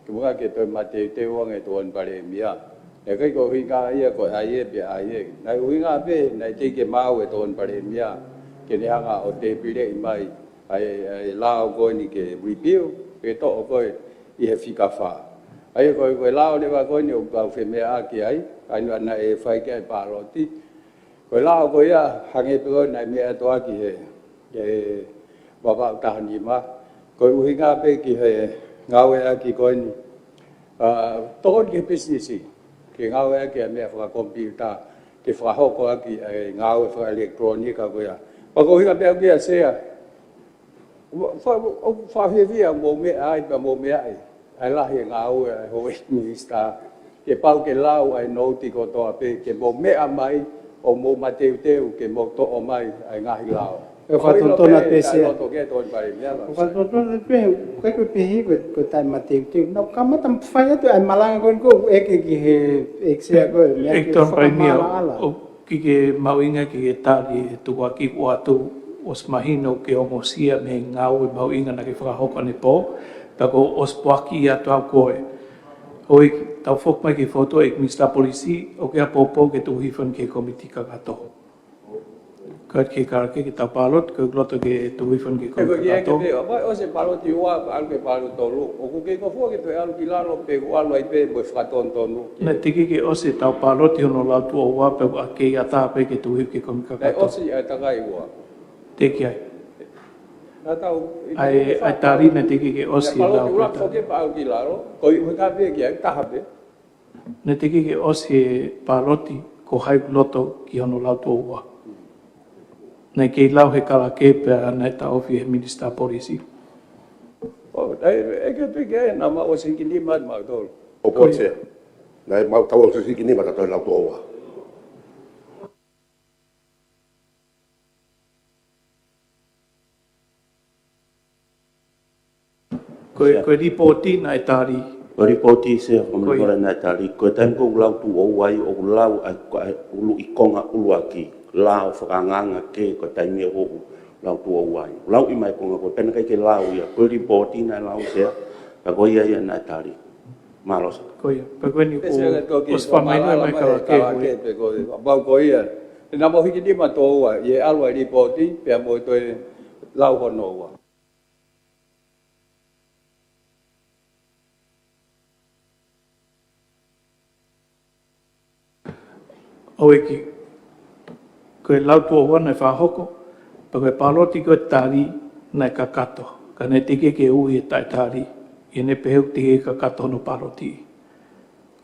ke muʻa ke toe mateuteu ange e Tokoni Palēmia. He ʻikai ko e ʻuhinga ia ko e ʻai ē pe ʻai ē. Naʻe ʻuhinga pē, naʻe teʻeki ke maʻu e Tokoni Palēmia, ke ne hanga ʻo tēpileʻi mai ʻa e, ʻa e lao ko eni ke review, ke toʻo ko ē ʻi he fika fā. ʻA ia ko e, ko e lao leva ko eni ʻoku tau femeʻaʻaki ai, ʻa ia naʻe fai ki ai e pāloti. Ko e lao ko ia, hangē pē ko ē naʻe meʻa atu ʻaki he, he Vavaʻu taha nima. Ko e ʻuhinga pē ki he ngāueʻaki ko eni, ʻa, tokoni ki he pisinisi, ke ngāueʻaki ʻa e meʻa fakakomipiuta, ke fakahoko ʻaki ʻa e ngāue fakaʻelekitulōnika ko ia. Pea ko e ʻuhinga pē ʻoku ʻi ai Sea, ʻoku fa-, ʻoku fakafiefia mou meʻa ai pea mou meʻa ai, ʻa e lahi e ngāue ʻa e houʻeiki minisitā. Ke pau ke lau ʻa e nouti kotoa pē, ke mou meʻa mai, ʻo mou mateuteu, ke mou toʻo mai ʻa e ngaahi lao. ʻE Ko e fakatonutonu ʻilo pē atu pē taʻe Sea. loto ke Tokoni Palēmia, ʻE fakatonutonu atu pē, ʻoku ʻikai ke pehē ko e, ko e taʻe mateuteu. Naʻa ku kamata fai atu ʻa e malanga ko eni ʻoku ʻeke ki he ʻEiki Sea ko e, meʻa ʻEiki ke Tokoni Palēmia, fakamaʻalaʻala. ʻOku ʻikai ke mahuʻinga ke ke tali e tukuakiʻi atu, ʻosi mahino ke ongosia mei he ngāue mahuʻinga naʻa ke fakahoko ʻanepō, pea kuo ʻosi poaki atu ʻa koe. ʻOi, tau foki mai ki he fokotuʻu ʻa e Minisitā Polisi, ʻoku ʻi ai e poupou ke tuʻu hifo ki he Komiti Kakato. Ka ke kalake ke tau pāloti, ko e loto ke tuʻu hifo ki he He ko Komiti e kiʻi Kakato. ʻeke pē, ʻo mai ʻosi e pāloti ua, ʻalu ki he pāloti tolu. ʻOku kei kofua ke toe ʻalu ki lalo pe ʻoku ʻalu ai pē mo e fakatonutonu. Naʻe teʻeki ke ʻosi ʻetau pāloti hono lau tuʻo ua pea ʻoku kei ʻatā pē ke tuʻu hifo ki he Komiti Naʻe Kakato. ʻosi ʻa e takai ua. Teʻeki ai. Naʻa tau ʻAi, ʻa e tali naʻe teʻeki ke ʻosi e lau pāloti ua pē foki pea ʻalu ki lalo. Ko e ʻuhinga pē ki ai taha pē. Naʻe teʻeki ke ʻosi e pāloti ko hai ʻoku loto ki hono lau tuʻo ua. Naʻe kei lau he kalake pea naʻe taʻofi he Minisitā Polisi. ʻO, naʻe, ʻeke pē ke naʻa mau ʻosi hiki nima mautolu. ʻO Ko ia. Sea. Naʻe mau tau ʻosi hiki nima tautolu he lau tuʻo ua. Ko e, Sea. ko e lipooti naʻe tali. Ko e lipooti Sea, ko Ko ia. Mikola naʻe tali. Ko e taimi ko ē ʻoku lau tuʻo ua ai, ʻoku lau ʻa e, ko e ʻuluʻi konga ʻuluaki. Lao fakaangaanga kehe ko e taimi ʻoku lau tuʻo ua ai. Lauʻi mai konga ko ē pea naʻe ʻikai ke lau ia. Ko e lipooti naʻe lau Sea, ka ko ia ia naʻe tali. Mālō Sea. Ko ia, pea ko eni Pea Sea ʻoku ka toki ʻosi fakamahino mai mai mai e kalake kalake hui. pē ko e, pau ko ia. Naʻa mau hiki nima tuʻo ua, ʻi he ʻalu ʻa e lipooti, pea mo e toe lau hono ua. ʻOiki. Ko e lau tuʻo ua naʻe fakahoko, pea ko e pāloti ko e tali naʻe kakato. Ka naʻe teʻeki ke ui e taʻetali, ʻi heʻene pehē ʻoku teʻeki kakato hono pāloti.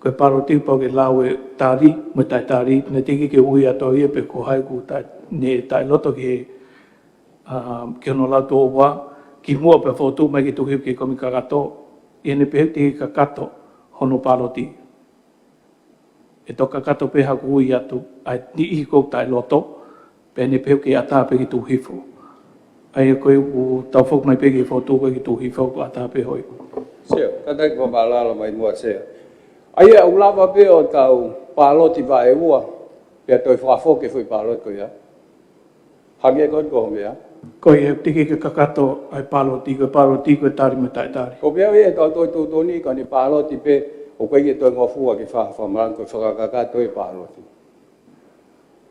Ko e pāloti pau ke lau e tali, mo e taʻetali, naʻe teʻeki ke ui atu ia pe ko hai ʻoku taʻe, ne taʻeloto ki he, ʻa, ki hono lau tuʻo ua, kimuʻa pea fokotuʻu mai ke tuʻu hifo ki he Komiti Kakato, ʻi heʻene pehē ʻoku teʻeki kakato hono pāloti. ʻE toki kakato pē haʻaku ui atu, ʻa e niʻihi ʻoku taʻeloto, pea ne pehē ʻoku kei ʻatā pē ke tuʻu hifo. ʻA ia ko e ʻoku tau foki mai pē ki he fokotuʻu ko ē ke tuʻu hifo ʻoku ʻatā pē hoi. Sea, kātaki fakamālō mai muʻa Sea. ʻA ia ʻoku lava pē ʻo tau pāloti vaʻe ua, pea toe fakafoki e foʻi pāloti ko ia. Hangē ko e ko e meʻa. Ko ia, teʻeki ke kakato ʻa e pāloti, ko e pāloti ko e tali mo e taʻetali. Ko e meʻa ia ʻetau tuʻutuʻuni ko eni pāloti pē, ʻoku ʻikai ke toe ngofua ke fa-, fakamalanga ko e fakakakato e pāloti.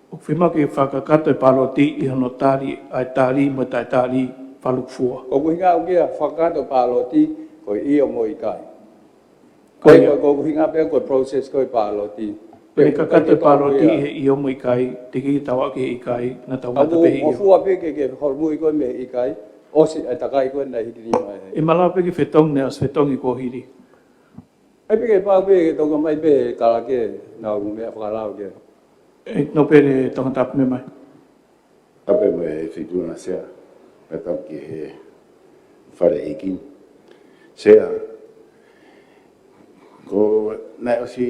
ʻOku fiemaʻu ke fakakakato e pāloti ʻi hono tali ʻa e tali mo e taʻetali fakalūkufua. Ko e ʻuhinga ʻoku ʻikai fakakakato pāloti ko e ʻio mo e ʻikai. Ko ia. Ko e, ko e ʻuhinga pē ko e process ko e pāloti. Pea kakato e pāloti ʻi he ʻio mo e ʻikai, teʻeki ke tau aʻu ki he ʻikai, naʻa tau ngata pē he ʻio. Ngofua pē ke, ke holomui ko e meʻa ʻikai, ʻosi e takai ko e naʻe hiki nima e. ʻE malava pē ke fetongi, naʻe ʻosi fetongi kuo hili. ʻAi pē ke pau pē ke toka mai pē Kalake, naʻa ʻoku meʻa fakalao ke. ʻE, Nōpele Tongatapu, meʻa mai. Tapu mo e Feituʻuna Sea, pea tapu ki he Fale ʻEiki. Sea, ko naʻe ʻosi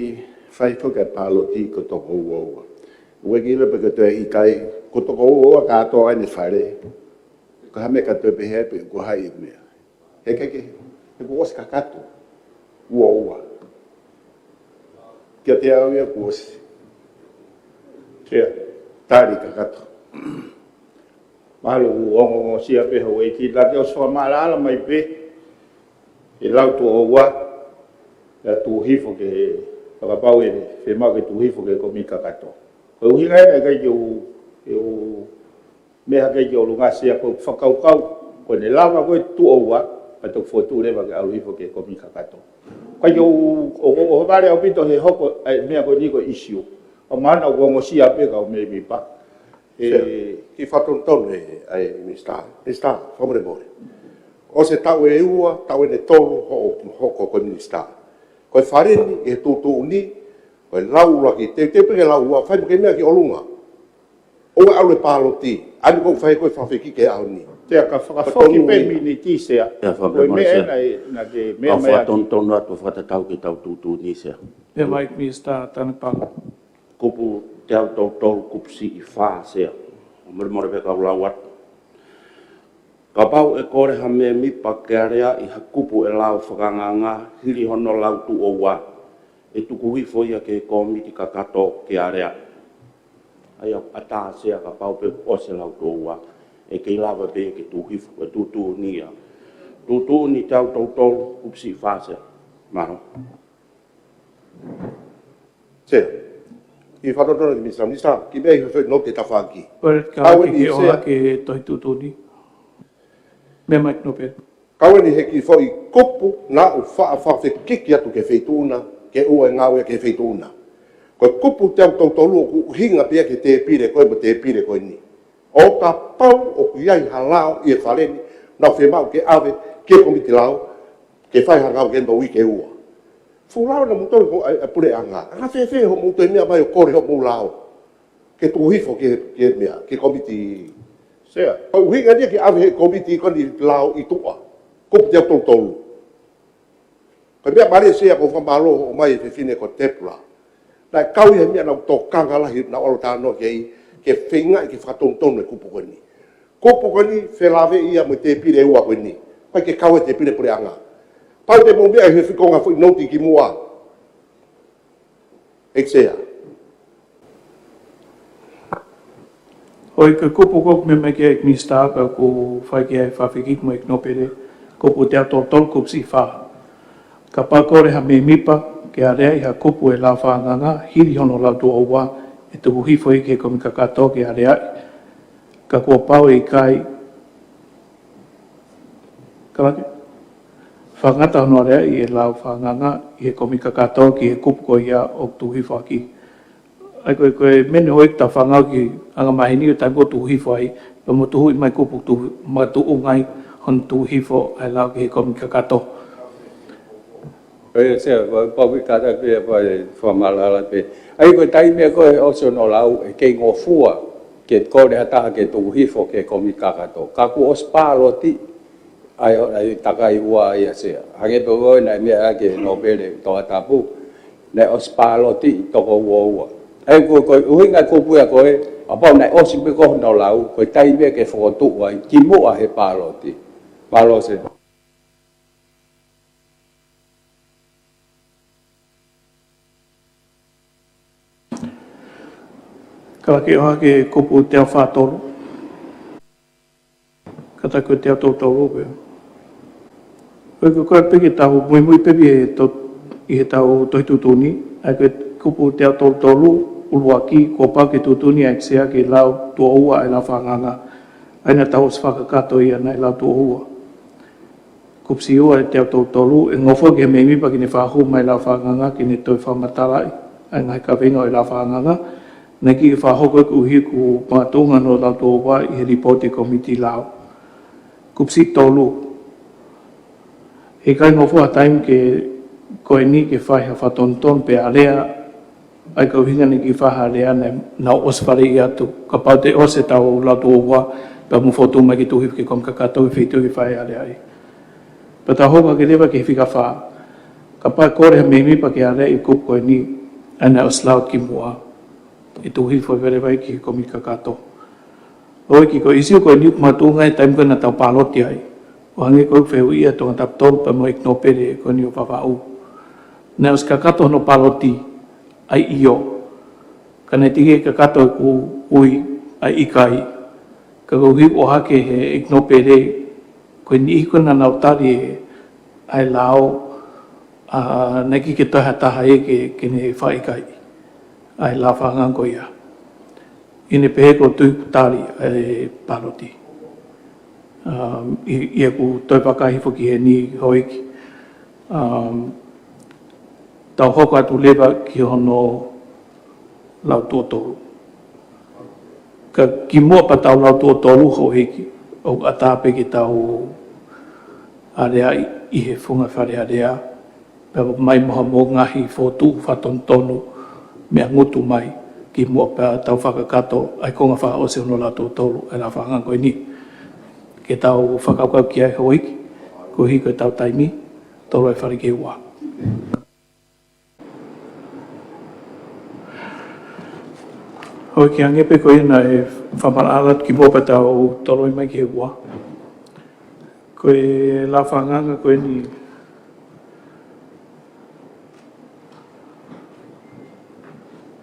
fai foki e pāloti ko e toko ua ua. ʻOku ʻikai ke ʻilo pe ko e toe ʻikai, ko e toko ua ua kātoa ʻene fale. Ko ha meʻa ka toe pehē pe ko hai e meʻa. He ʻikai ke, he kuo ʻosi kakato. Ua ua. Kiate au ia kuo ʻosi. Sea, tali kakato. Mahalo ʻoku ongosia pē houʻeiki, ka ke ʻosi fakamaʻalaʻala mai pē e lau tuʻo ua, ʻa e tuʻu hifo ke, fakapapau ʻe fiemaʻu ke tuʻu hifo ki he kōmiti kakato. Ko e ʻuhinga ia naʻe ʻikai ke u, ke u meʻa hake ki ʻolunga Sea ko e fakakaukau, ko ʻene lava ko e tuʻo ua, ka toki fokotuʻu leva ke ʻalu hifo ki he kōmiti kakato. Ka ʻoku ou, ʻo, ʻo, ʻo vale ʻaupito he hoko, ʻa e meʻa ko eni ko e ʻīsiu. ʻOku mahino ʻoku ongosia pē kau mēmipa. ʻE, Sea, kiʻi fakatonutonu ē, ʻa e Minisitā. Minisitā, fakamolemole. ʻOsi e taʻu ʻe ua, taʻu ʻe tolu, hoʻo, hoko ko e Minisitā. Ko e fale ni, ʻi he tuʻutuʻuni, ko e lau ʻuluaki, te, te peke lau ua, fai mo ke meʻa ki ʻolunga. ʻOua ʻe ʻalu e pāloti, ʻa eni ʻoku fai ko e fakafekiki he ʻaho ni. Sea ka fakafoki pē miniti Sea. Ko e meʻa ena ʻe, naʻa ke meʻa mai ʻaki. Fakatonutonu atu fakatatau ki heʻetau tuʻutuʻuni Sea. Meʻa mai Minisitā Tanepalo. Kupu teau tolu tolu kupu siʻi fā Sea. Molemole pē kau lau atu. Kapau ʻe kole ha mēmipa ke aleaʻi ha kupu ʻe lau fakaangaanga hili hono lau tuʻo ua, ʻe tuku hifo ia ki he kōmiti kakato ke aleaʻi. ʻA ia ʻoku ʻatā Sea kapau pē ʻosi e lau tuʻo ua, ʻe kei lava pē ke tuʻu hifo, ʻe tuʻutuʻuni ia. Tuʻutuʻuni teau tolu tolu kupu siʻi fā Sea. Mālō. Sea, kiʻi fakatonutonu Minisitā, Minisitā, kiʻi meʻa ʻi he foʻi note tafaʻaki. Kole Kalake ke ʻohake e tohi tuʻutuʻuni. Meʻa mai Nōpele. Kau eni he kiʻi foʻi kupu naʻa ku faʻa fakafekiki atu ki he Feituʻuna, ke ʻoua ʻe ngāue ki he Feituʻuna. Ko e kupu teau tolu tolu ʻoku ʻuhinga pē ia ki he tēpile ko ē mo e tēpile ko eni. ʻO kapau ʻoku ʻi ai ha lao ʻi he fale ni, naʻa ku fiemaʻu ke ʻave ki he kōmiti lao, ke fai ha ngāue ki ai mo e uike ʻe ua. Fuʻu lao naʻa mou tonu ko e, ʻa e puleʻanga. Anga fēfē hoʻomou toe meʻa mai ʻo kole hoʻomou lao ke tuku hifo ki he, ki he meʻa, ki he kōmiti. Sea, ko e ʻuhinga eni ia ke ʻave he kōmiti ko eni lao ʻi tuʻa. Kupu teau tolu tolu. Ko e meʻa mālie Sea, ʻoku ou fakamālō hoʻo ʻomai e fefine ko Tepula. Naʻe kau ia he meʻa naʻa ku tokanga lahi, naʻa ku ʻalu ʻo talanoa ki ai, ke feingaʻi ke fakatonutonu e kupu ko eni. Kupu ko eni felāveʻi ia mo e tēpile ʻe ua ko eni. ʻIkai ke kau he tēpile puleʻanga. Pau te mou meʻa he fika ngaahi foʻi noti kimuʻa. ʻEiki Sea. ʻOi, ko e kupu ko ē ʻoku meʻa mai ki ai e Minisitā, pea ʻoku fai ki ai e fakafekiki mo e Nōpele, kupu teau tolu tolu kupu siʻi fā. Kapau ʻe kole ha mēmipa ke aleaʻi ha kupu ʻe lau fakaangaanga hili hono lau tuʻo ua, ʻe tuku hifo ia ki he kōmiti kakato ke aleaʻi. Ka kuo pau ʻe ʻikai, Kalake, fakangata hono aleaʻi e lau fakaangaanga ʻi he kōmiti kakato ki he kupu ko ia ʻoku tuku hifo ʻaki. ʻA ia ko e, ko e meʻa eni ʻoku tau fakaangaʻi ki he anga maheni ʻo e taimi ʻoku tuku hifo ai, pea mo e tuʻu mai kupu tuʻu, makatuʻunga ai hono tuku hifo ʻa e lao ki he kōmiti kakato. ʻE, Sea, pau ke kātaki pē, pau ke fakamaʻalaʻala pē. ʻA ia ko e taimi ko ē ʻosi hono lau, ʻe kei ngofua ke kole ha taha ke tuku hifo ki he kōmiti kakato. Ka kuo ʻosi pāloti, ʻa ia, ʻa ia takai ua ia Sea. Hangē pē ko e naʻe meʻa ʻaki ʻe Nōpele Tongatapu, naʻe ʻosi pāloti ʻi toko ua ua. ʻA ia ko e, ko e ʻuhinga e kupu ia ko ē, kapau naʻe ʻosi pē ko ē hono lau, ko e taimi ia ke fokotuʻu ai, kimuʻa he pāloti. Mālō Sea. Kalake, ʻohake e kupu teau fā tolu. Kātaki ko e teau tolu tolu pē. Ko e, ko e, ko e pē ke tau muimui pē ʻi he to-, ʻi he tau tohi tuʻutuʻuni, ʻa ia ko e kupu teau tolu tolu, ʻuluaki, kuo pau ke tuʻutuʻuni ʻa e ʻEiki Sea ke lau tuʻo ua ʻa e lau fakaangaanga. ʻA ia naʻa tau ʻosi fakakakato ia naʻe lau tuʻo ua. Kupu siʻi ua ʻo e teau tolu tolu, ʻe ngofua ki he mēmipa ke ne fakahū mai e lau fakaangaanga ke ne toe fakamatalaʻi ʻa e ngaahi kaveinga ʻo e lau fakaangaanga naʻe kiʻi fakahoko koeʻuhi ko e makatuʻunga hono lau tuʻo ua ʻi he lipooti ʻa e kōmiti lao. Kupu siʻi tolu, heʻikai ngofua ha taimi ko eni ke fai ha fakatonutonu pe alea, ʻa ia ko e ʻuhinga naʻe kiʻi fai ha alea naʻa nau ʻosi faleʻi atu. Kapau te ʻosi ʻetau lau tuʻo ua, pea mou fokotuʻu mai ki he Tuʻu Hifo ki he Kōmiti Kakato ki he feituʻu ke fai e aleaʻi. Pea tau hoko hake leva ki he fika fā. Kapau ʻe kole ha mēmipa ke aleaʻi e kupu ko eni, ʻa ia naʻe ʻosi lau ki muʻa, ʻe tuʻu hifo leva ia ki he Kōmiti Kakato. Houʻeiki, ko e ʻīsiu ko eni ʻoku makatuʻunga he taimi ko ē naʻa tau pāloti ai, ʻo hangē ko e fehuʻi ʻa Tongatapu tolu pea mo ʻEiki Nōpele ko eni ʻo Vavaʻu. Naʻe ʻosi kakato hono pāloti, ʻa ia ʻio. Ka naʻe teʻeki kakato ʻeku ui ʻa e ʻikai. Ka ko e ʻuhi ʻohake he ʻEiki Nōpele, ko e niʻihi ko ē naʻa nau tali ʻa e lao, ʻa, naʻe ʻikai ke toe ha taha ia ke, ke ne fakaʻikaiʻi ʻa e lau fakaangaanga ko ia. ʻI heʻene pehē kuo tui kuo tali ʻa e pāloti. Um, ʻi, ʻi heʻeku toe vakai hifo ki heni, Houʻeiki. Um, tau hoko atu leva ki hono lau tuʻo tolu. Ka kimuʻa pea tau lau tuʻo tolu, Houʻeiki, ʻoku ʻatā pē ke tau aleaʻi ʻi he funga Fale Alea, pea ʻomai mo ha mo e ngaahi fokotuʻu fakatonutonu meʻa ngutu mai, kimuʻa pea tau fakakakato ʻa e konga fakaʻosi hono lau tuʻo tolu ʻa e lau fakaangaanga ko eni. Ke tau fakakaukau ki ai, Houʻeiki, koeʻuhi ko ʻetau taimi, toloi e fale ki he ua. Houʻeiki, hangē pē ko ia naʻe fakamaʻalaʻala atu kimuʻa pea tau toloi mai ki he ua. Ko e lau fakaangaanga ko eni,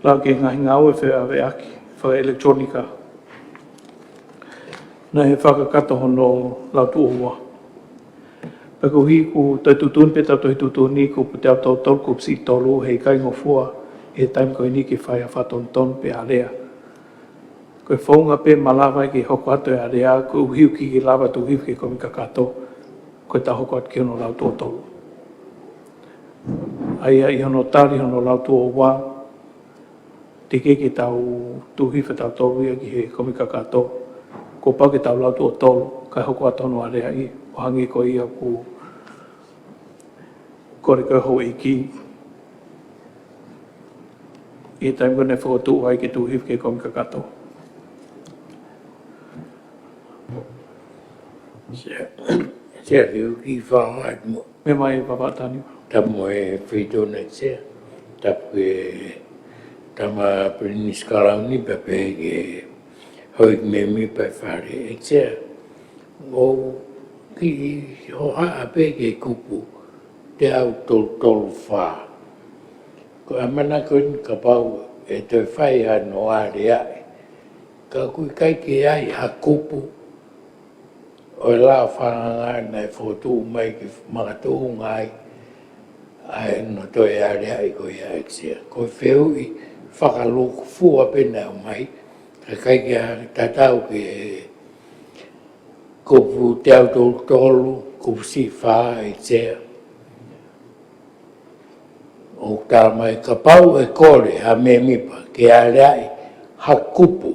lau ki he ngaahi ngāue fakaʻaveʻaki fakaʻelekitulōnika, naʻe fakakakato hono lau tuʻo ua. Pea koeʻuhi kuo toe tuʻutuʻuni pē ʻetau tohi tuʻutuʻuni, kupu teau tolu tolu, kupu siʻi tolu, heʻikai ngofua he taimi ko eni ke fai ha fakatonutonu pe alea. Ko e founga pē ʻe malava ai ke hoko atu e alea, koeʻuhi ʻoku ʻikai lava e Tuʻu Hifo ki he Kōmiti Kakato, ko ʻetau hoko atu ki hono lau tuʻo tolu. ʻA ia ʻi hono tali hono lau tuʻo ua, teʻeki ke tau tuʻu hifo tautolu ia ki he Kōmiti Kakato. Kuo pau ke tau lau tuʻo tolu, kae hoko atu hono aleaʻi, ʻo hangē ko ia ʻoku kole ko ē Houʻeiki, ʻi he taimi ko ē naʻe fokotuʻu ai ke tuʻu hifo ki he Kōmiti Kakato. Sea, Sea, ke u kiʻi fakahā atu mo. Meʻa mai Vavaʻu Taniua. Tapu mo e feituʻu ni, Sea. Tapu ki he Tama Pilinisi Kalauni pea pehē ki he Houʻeiki mēmipa ʻo e Fale, ʻEiki Sea. ʻOku ou kiʻi hohaʻa pē ki he kupu teau tolu tolu fā. Ko e ʻamanaki ko eni kapau ʻe toe fai hano aleaʻi, ka ʻoku ʻikai ke ʻi ai ha kupu ʻo e lau fakaangaanga naʻe fokotuʻu mai ke makatuʻunga ai ʻa hono toe aleaʻi ko ia, ʻEiki Sea. Ko e fehuʻi fakalūkufua pē naʻe ʻomai, ka ʻikai ke tatau ki he kupu teau tolu tolu, kupu siʻi fā, ʻEiki Sea. ʻOku talamai kapau ʻe kole ha mēmipa ke aleaʻi ha kupu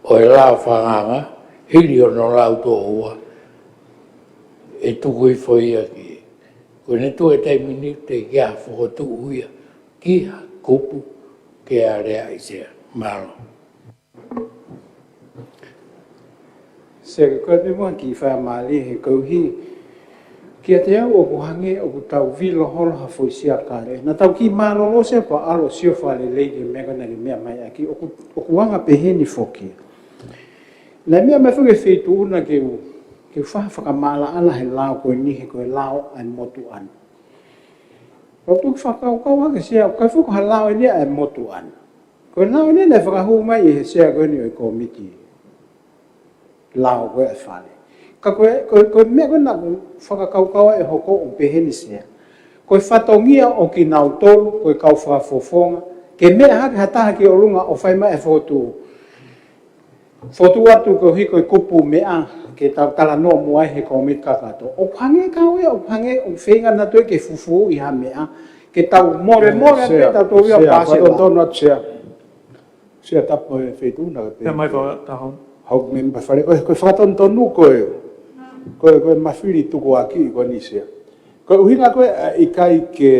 ʻo e lau fakaangaanga hili hono lau tuʻo ua, ʻe tuku hifo ia ki he, ko ʻene tuʻu he taimi ni teʻeki ai ha fokotuʻu ia ki ha kupu ke aleaʻi, Sea. Mālō. Sea, ko e meʻa muʻa ke fakamālie he koeʻuhi kiate au ʻoku hangē ʻoku tau vilo holo ha foʻi siakale. Naʻa tau kiʻi mālōlō Sea pea ʻalu ʻo sio fakalelei ki he meʻa ko ē naʻa ke meʻa mai ʻaki. ʻOku, ʻoku anga pehē ni foki. Naʻe meʻa mai foki e feituʻu na ke u, ke u fai ha fakamaʻalaʻala he lao ko eni he ko e lao ʻa e motuʻa na. Pea u toki fakakaukau hake Sea, ʻoku ʻikai foki ko ha lao eni ʻa e motuʻa na. Ko e lao eni naʻe fakahū mai ʻe he Sea ko eni ʻo e kōmiti. lao ko ē ʻa e fale. Ka ko e, ko e, ko e meʻa ko ē naʻa ku fakakaukau ai ʻe hoko ʻo pehē ni Sea. Ko e fatongia ʻo kinautolu, ko e kau fakafofonga, ke meʻa hake ha taha ki ʻolunga ʻo fai mai e fokotuʻu. Fokotuʻu atu koeʻuhi ko e kupu meʻa ke tau talanoa mo ia he kōmiti kakato. ʻOku hangē ka ʻoku ia, ʻoku hangē ʻoku feinga nautolu ke fufū ʻi ha meʻa, ke tau mole mole atu Sea, pē tau tō ia Sea, pāsela. Fatonutonu atu Sea. Sea, tapu mo e feituʻu na pē. Pea mai Faʻatāhono. Hau me pa fale ko e, ko e fakatonutonu ko e, ko e, ko e mafili tukuakiʻi ko eni Sea. Ko e ʻuhinga ko ē ʻa e ʻikai ke,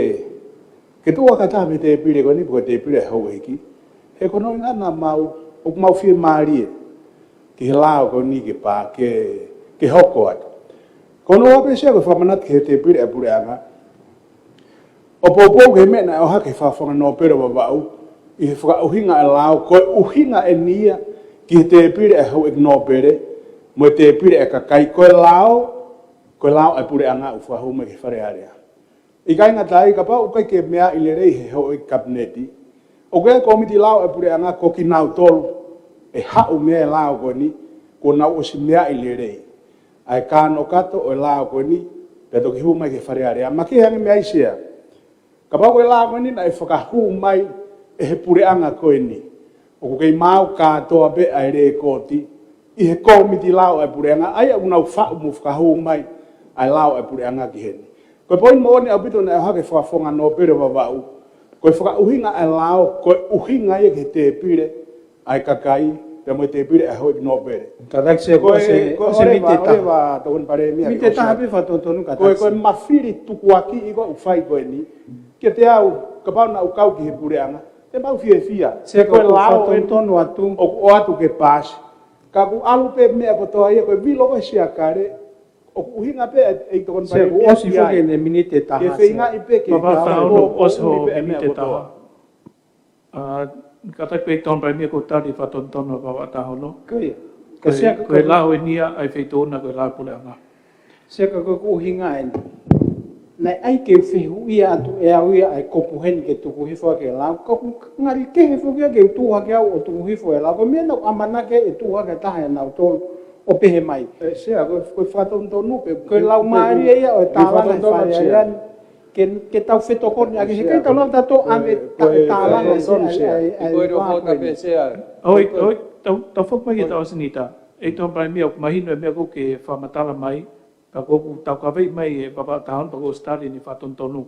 ke tuʻu ha taha mei he tēpile ko eni, ko e tēpile ʻa e houʻeiki. He ko hono ʻuhinga naʻa mau, ʻoku mau fiemālie ki he lao ko eni ke pā, ke, ke hoko atu. Ko hono ua pē Sea ko e fakamanatu ki he tēpile ʻa e puleʻanga. ʻO poupou ki he meʻa naʻe ʻohake ʻe he Fakafofonga Nōpele ʻo Vavaʻu, ʻi he fakaʻuhinga ʻa e lao, ko e ʻuhinga eni ia ki he tēpile ʻa e houʻeiki nōpele, mo e tēpile ʻa e kakai, ko e lao, ko e lao ʻa e puleʻanga ʻoku fakahū mai ki he Fale Alea. ʻIkai ngata ai, kapau ʻoku ʻikai ke meaʻi lelei ʻe he houʻeiki Kapineti, ʻoku ʻi ai e kōmiti lao ʻa e puleʻanga ko kinautolu ʻe haʻu mei ai e lao ko eni, kuo nau ʻosi meaʻi lelei ʻa e kanokato ʻo e lao ko eni, pea toki hū mai ki he Fale Alea. Makehe ange mei ai Sea. Kapau ko e lao ko eni naʻe fakahū mai ʻe he puleʻanga ko eni, ʻoku kei maau kātoa pē ʻa e lēkooti ʻi he kōmiti lao ʻa e puleʻanga, ʻa ia ʻoku nau faʻu mo fakahū mai ʻa e lao ʻa e puleʻanga ki heni. Ko e poini moʻoni ʻaupito naʻe ʻohake ʻe he Fakafofonga Nōpele ʻo Vavaʻu, ko e fakaʻuhinga ʻa e lao, ko e ʻuhinga ia ki he tēpile ʻa e kakai, pea mo e tēpile ʻa e houʻeiki nōpele. Kātaki Sea, ko e, ʻosi, ko e ʻosi ʻoleva, miniti ʻe taha. ʻOleva Tokoni Palēmia, miniti ʻe taha pē fatonutonu kātaki Sea. Ko e, ko e mafili tukuakiʻi ko ē ʻoku fai ko eni. Kiate au, kapau naʻa ku kau ki he puleʻanga, te mau fiefia. Sea, ko e lao eni ʻoku ʻoatu ke pāsi. Ka ʻoku ʻalu pē meʻa kotoa ia, ko e vilo ko ē Siakale, ʻoku ʻuhinga pē ʻa e Tokoni Palēmia ʻosi foki ʻene miniti ʻe taha. Ke feingaʻi pē ke Faʻatāhono, ʻosi hoʻo miniti ʻe taha. Kātaki pē Tokoni Palēmia ke tali e fakatonutonu ʻa Faʻatāhono. Ko ia. Ko e, Sea, ko e lao eni ia ʻa e feituʻu na ko e lao puleʻanga. Sea, ka ko e ʻuhinga eni. Naʻe ʻai ke u fehuʻia atu ʻe au ia ʻa e kupu heni ke tuku hifo ʻaki e lao. Ka ʻoku ngali kehe foki ia ke u tuʻu hake au ʻo tuku hifo e lao. Ko e meʻa naʻa ku ʻamanaki ʻe tuʻu hake taha ʻia nautolu ʻo pehē mai. Sea, ko e, ko e fakatonutonu pē. Ko e lau mālie ia ʻo e tālanga ʻa e Fale Alea ni. Ke, ke tau fetokoniʻaki, he ʻikai tau lava tautolu ʻave e tālanga ʻa e, ʻa e, ʻa e, ʻOi, ʻoi, tau, tau foki mai ki he tau ʻosinita. ʻEiki Tokoni Palēmia, ʻoku mahino e meʻa ʻoku ke fakamatala mai, ka ʻoku tau kavei mai ʻe Faʻatāhono, pea ʻoku ʻosi tali ʻene fakatonutonu.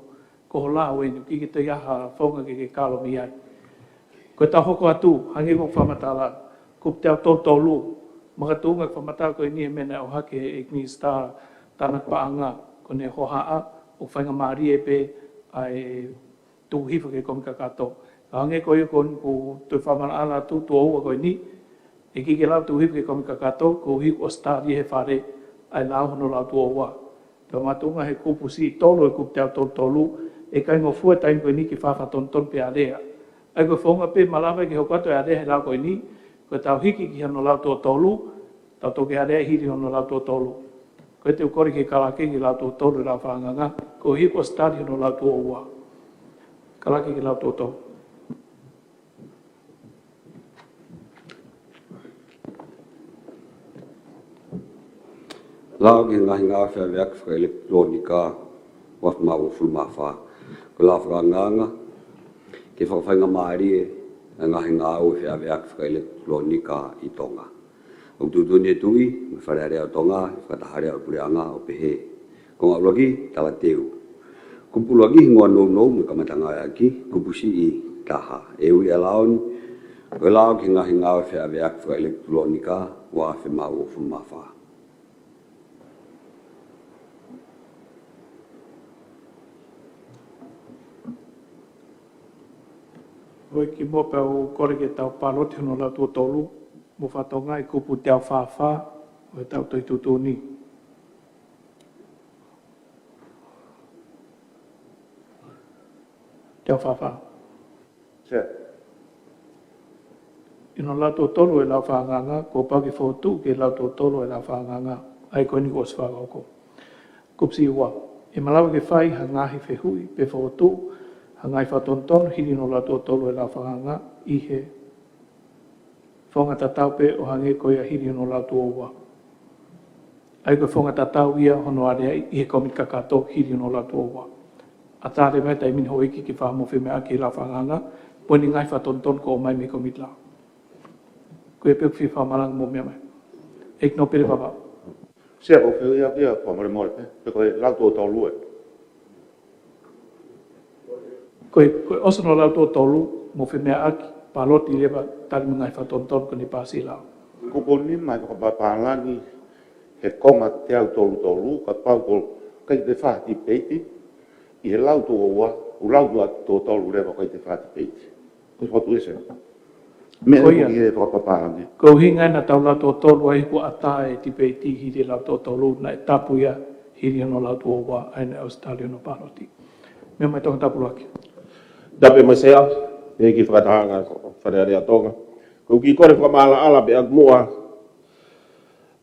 Ko ho lao eni, ʻoku ʻikai ke toe ʻi ai ha founga ke ke kalo mei ai. Ko e tau hoko atu, hangē ko e fakamatala, kupu teau tolu tolu, makatuʻunga e fakamatala ko eni he meʻa naʻe ʻohake ʻe he ʻEiki Minisitā Tānaki Paʻanga, ko ʻene hohaʻa, ʻoku faingamālie pē ʻa e tuku hifo ki he kōmiti kakato. Ka hangē ko ia ko eni ʻoku ou toe fakamaʻalaʻala atu tuʻo ua ko eni, ʻe ʻikai ke lava tuku hifo ki he kōmiti kakato, koeʻuhi kuo ʻosi tali ʻe he Fale ʻa e lao hono lau tuʻo ua. Pea makatuʻunga he kupu siʻi tolu ʻo e kupu teau tolu tolu, ʻe ʻikai ngofua e taimi ko eni ke fakatonutonu pē ʻa e alea. ʻA ia ko e founga pē malava ke hoko atu e alea he lao ko eni, ko e tau hiki ki hono lau tuʻo tolu, tau toki alea hili hono lau tuʻo tolu. Ko ia te u kole ke kalake ki he lau tuʻo tolu e lao fakaanganga, koeʻuhi kuo ʻosi tali hono lau tuʻo ua. Kalake ki he lau tuʻo tolu. Lao ki he ngaahi ngāue fefeʻiloaki fakaʻilekitulōnika ua afe mā uofulu mā fā. Ko e lao fakaanganga, ke fakafaingamālie ʻa e ngaahi ngāue fefeʻiloaki fakaʻilekitulōnika ʻi Tonga. ʻOku tuʻutuʻuni e Tuʻi mo e Fale Alea ʻo Tonga, Fakataha Alea ʻo e Puleʻanga ʻo pehē. Konga ʻuluaki, talateu. Kupu ʻuluaki, hingoa nounou mo e kamata ngāueʻaki, kupu siʻi taha. E ui ʻa e lao ni, ko e lao ki he ngaahi ngāue fefeʻiloaki fakaʻilekitulōnika ua afe mā uofulu mā fā. Hoi kimuʻa pea u kole ke tau pāloti hono lau tuʻo tolu, mo fakatonga e kupu teau fā fā ʻo e tau tohi tuʻutuʻuni. Teau fā fā. Sea. ʻI hono lau tuʻo tolu e lao fakaanganga, kuo pau ke fokotuʻu ki he lau tuʻo tolu e lao fakaanganga, ʻa ia ko eni kuo ʻosi fakahoko. Kupu siʻi ua. ʻE malava ke fai ha ngaahi fehuʻi pe fokotuʻu ha ngaahi fakatonutonu hili hono lau tuʻo tolu e lao fakaanganga ʻi he founga tatau pē ʻo hangē ko ia hili hono lau tuʻo ua. ʻA ia ko e founga tatau ia hono aleaʻi ʻi he kōmiti kakato hili hono lau tuʻo ua. ʻAtā leva e taimi ni houʻeiki ke fakamoʻui mai ʻaki e lau fakaangaanga, mo e ngaahi fakatonutonu kuo ʻomai mei he kōmiti lao. Ko ia pē ʻoku ou fie fakamalanga mo meʻa mai. ʻEiki Nōpele Papau. Sea, ʻoku ou fie ʻai ʻa e fakamolemole pē, pe ko e lau tuʻo tolu ē. Ko e, ko e ʻosi hono lau tuʻo tolu, mo fie meʻa ʻaki, pāloti leva, tali mo e ngaahi fakatonutonu kuo ne paasi e lao. Kupu nima ʻi he fakapapālangi he konga teau tolu tolu, kapau ʻoku ʻikai te fai ha tipeiti ʻi he lau tuʻo ua, ʻoku lau tuʻo tolu leva ʻikai te fai ha tipeiti. Ko e fokotuʻu ē Sea. Meʻa ko ia. Ko e fakapapālangi. Ko e ʻuhinga ia naʻa tau lau tuʻo tolu ai kuo ʻatā e tipeiti hili e lau tuʻo tolu naʻe tapu ia hili hono lau tuʻo ua ʻa ia naʻe ʻosi tali hono pāloti. Meʻa mai Tongatapu ʻuluaki. Tapu mo e Sea, ʻEiki Fakatahaʻanga Fale Alea Tonga. Ko e kiʻi kole fakamaʻalaʻala pē ʻaku muʻa,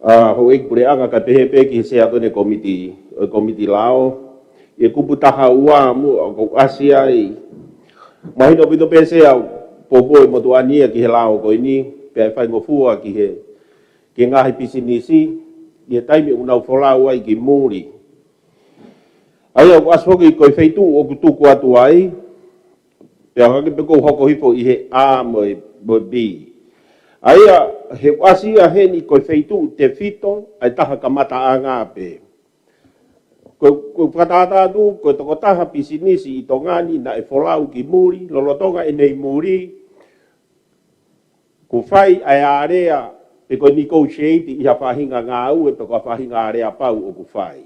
ʻa houʻeiki puleʻanga kae pehē pē ki he Sea ko eni kōmiti, ʻo e kōmiti lao. ʻI he kupu taha ua muʻa ʻoku ʻasi ai. Mahino ʻaupito pē Sea ʻoku poupou e motuʻa ni ia ki he lao ko eni, pea ʻe faingofua ki he, ki he ngaahi pisinisi, ʻi he taimi ʻoku nau folau ai ki muli. ʻA ia ʻoku ʻasi foki ko e feituʻu ʻoku tuku atu ai, pea ʻoku ʻikai ke pē ʻoku hoko hifo ʻi he A mo e, mo e B. ʻA ia, he ʻasi ia heni ko e feituʻu tefito, ʻa e taha kamataʻanga pē. Ko, ko e fakatātā atu, ko e tokotaha pisinisi ʻi Tonga ni naʻe folau ki muli, lolotonga ʻene ʻi muli, kuo fai ʻa e alea, pe ko e negotiate ʻi ha faʻahinga ngāue, pe ko ha faʻahinga aleapau ʻoku fai.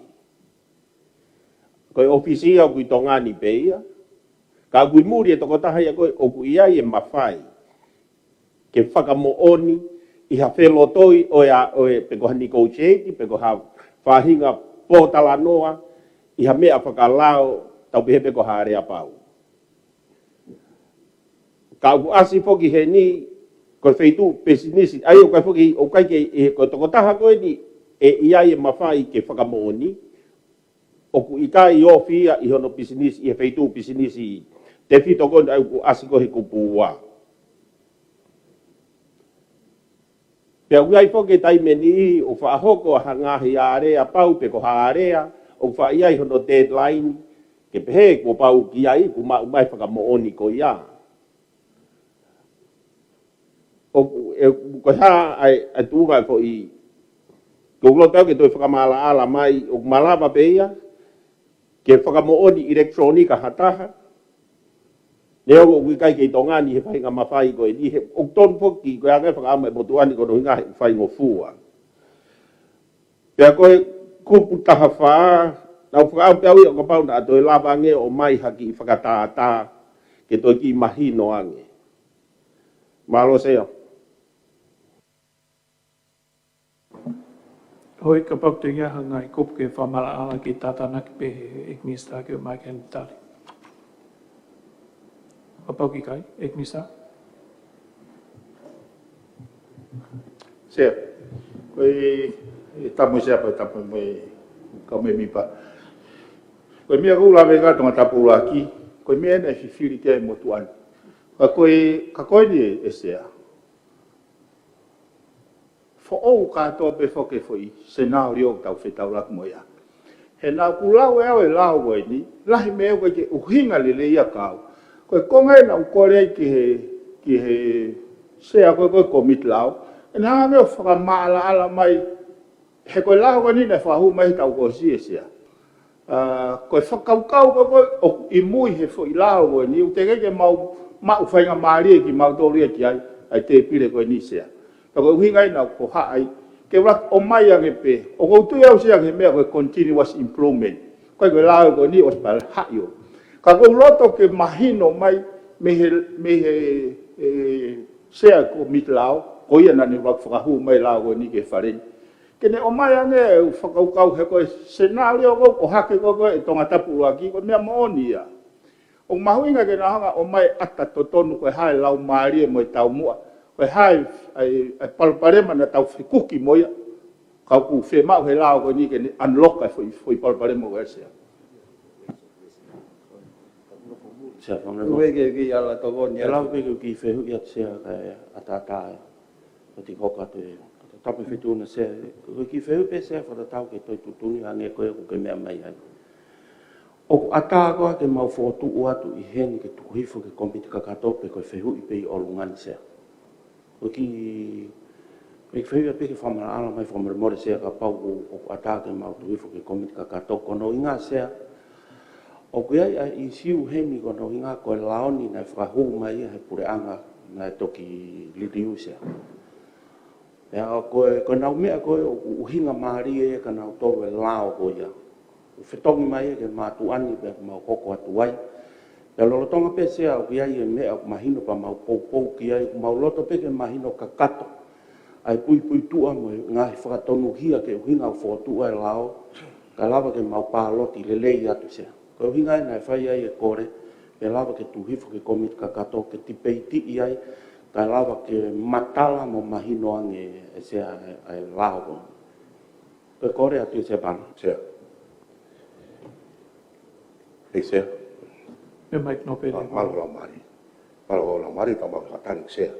Ko e ʻōfisi ia ʻoku ʻi Tonga ni pē ia. Ka ʻoku ʻi muli e tokotaha ia ko ē ʻoku ʻi ai e mafai ke fakamoʻoni ʻi ha felotoi ʻo e, ʻo e, pe ko ha negotiate, pe ko ha faʻahinga pōtalanoa ʻi ha meʻa fakalao, tau pehē pe ko ha aleapau. Ka ʻoku ʻasi foki heni, ko e feituʻu pisinisi, ʻa ia ʻoku ʻikai foki, ʻoku ʻikai ke, ʻe, ko e tokotaha ko eni, ʻe ʻi ai e mafai ke fakamoʻoni, ʻoku ʻikai ofi ia ʻi hono pisinisi, ʻi he feituʻu pisinisi tefito ko eni ʻa ia ʻoku ʻasi ko ē he kupu ua. Pea ʻoku ʻi ai foki e taimi ʻe niʻihi ʻoku faʻa hoko ha ngaahi aleapau pe ko ha alea, ʻoku faʻa ʻi ai hono deadline, ke pehē kuo pau ke ʻi ai, kuo maʻu mai fakamoʻoni ko ia. ʻOku, ʻe, ko e hā ʻa e, ʻa e tuʻunga ʻe foʻi, ko e loto ke toe fakamaʻalaʻala mai, ʻoku malava pē ia, ke fakamoʻoni ʻilekitulōnika ha taha. Neongo ʻoku ʻikai ke ʻi Tonga ni he faʻahinga mafai ko eni he ʻoku tonu foki ko e anga e fakaʻamu e motuʻa ni ko hono ʻuhinga he faingofua. Pea ko e kupu taha fā, naʻa ku fakaʻamu pē au ia ʻo kapau naʻa toe lava ange ʻo ʻomai ha kiʻi fakatātā ke toe kiʻi mahino ange. Mālō Sea. Hoi, kapau te ia ha ngaahi kupu ke fakamaʻalaʻala ke tātānaki pē he ʻEiki Minisitā ke ʻomai ke ne tali. Kapau ʻoku ʻikai, ʻEiki Minisitā. Sea, ko e, e tapu mo e Sea, ko e tapu mo e kau mēmipa. Ko e meʻa ʻoku ou lave ki ai Tongatapu ʻuluaki, ko e meʻa ena ʻe fifili ki ai e motuʻa ni. Ka ko e, ka ko eni ʻe, ʻe Sea. Foʻou kātoa pē foki e foʻi scenario ʻoku tau fetaulaki mo ia. He naʻa ku lau ʻe au e lao ko eni, lahi meʻa ʻoku ʻikai ke ʻuhinga lelei ia kia au. Ko e konga ena ʻoku ou kole ai ki he, ki he Sea ko ē ko e kōmiti lao, ʻe ne hanga ange ʻo fakamaʻalaʻala mai, he ko e lao ko eni naʻe fakahū mai he taʻu kuo ʻosi ʻe Sea. ʻA, ko e fakakaukau ko ē ʻoku ʻi mui he foʻi lao ko eni, ʻoku teʻeki ke mau maʻu faingamālie kimautolu ia ki ai, ʻa e tēpile ko eni Sea. Ka ko e ʻuhinga ena ʻoku ou haʻi, ke ʻuluaki ʻomai ange pē, ʻoku ou tui au Sea ki he meʻa ko e continuous improvement. Ko e, ko e lao ko eni ʻosi pē haʻi ʻo. Ka ʻoku ou loto ke mahino mai, mei he, mei he, e, Sea kōmiti lao, ko ia naʻa ne ʻuluaki fakahū mai lao ko eni ki he Fale ni. Ke ne ʻomai ange e fakakaukau he ko e scenario ko ē ʻoku ʻohake ko ē ʻe Tongatapu ʻuluaki ko e meʻa moʻoni ia. ʻOku mahuʻinga ke na hanga ʻo ʻomai ʻata totonu ko e hā e laumālie mo e taumuʻa, ko e hā e, e, e palopalema naʻa tau fekuki mo ia, ka ʻoku fiemaʻu he lao ko eni ke ne unlock e foʻi, foʻi palopalema ko ē Sea. Sea, fanga Ue ke ki ala tokoni. E lau pē ke u kiʻi fehuʻi atu Sea kae ʻatā atu. Ko e tiko ka te, ka te Tapu Fetuʻu na Sea, ko e kiʻi fehuʻi pē Sea fakatatau ki he tohi tuʻutuʻuni hangē ko ia ʻoku ke meʻa mai ai. ʻOku ʻatā koā ke mau fokotuʻu atu ʻi heni ke tuku hifo ki he kōmiti kakato pe ko e fehuʻi pē ʻi ʻolunga ni Sea? Ko e kiʻi, ko e kiʻi fehuʻi pē ke fakamaʻalaʻala mai fakamolemole Sea kapau ʻoku, ʻoku ʻatā ke mau tuku hifo ki he kōmiti kakato ko hono ʻuhinga Sea. ʻOku ʻi ai ʻa e ʻīsiu heni ko hono ʻuhinga ko e lao ni naʻe fakahū mai ia he puleʻanga naʻe toki liliu Sea. Pea ko e, ko ʻenau meʻa ko ē ʻoku ʻuhinga mālie ia kia nautolu e lao ko ia. ʻOku fetongi mai ia ki he mātuʻa ni pea mau hoko atu ai. Pea lolotonga pē Sea ʻoku ʻi ai e meʻa ʻoku mahino pea mau poupou ki ai, ʻoku mau loto pē ke mahino kakato ʻa e puipuituʻa mo e ngaahi fakatonuhia ki he ʻuhinga ʻoku fokotuʻu ai e lao, kae lava ke mau pāloti lelei atu Sea. Ko e ʻuhinga ia naʻe fai ai e kole, ke lava ke tuku hifo ki he kōmiti kakato, ke tipeitiʻi ai, kae lava ke matala mo mahino ange ʻe Sea ʻa e, ʻa e lao ko ē. Ko e kole atu Sea Pala. Sea. ʻEiki Sea. Meʻa mai Nōpele. Mālō e laumālie. Mālō e laumālie, tau mau fakatali ʻEiki Sea.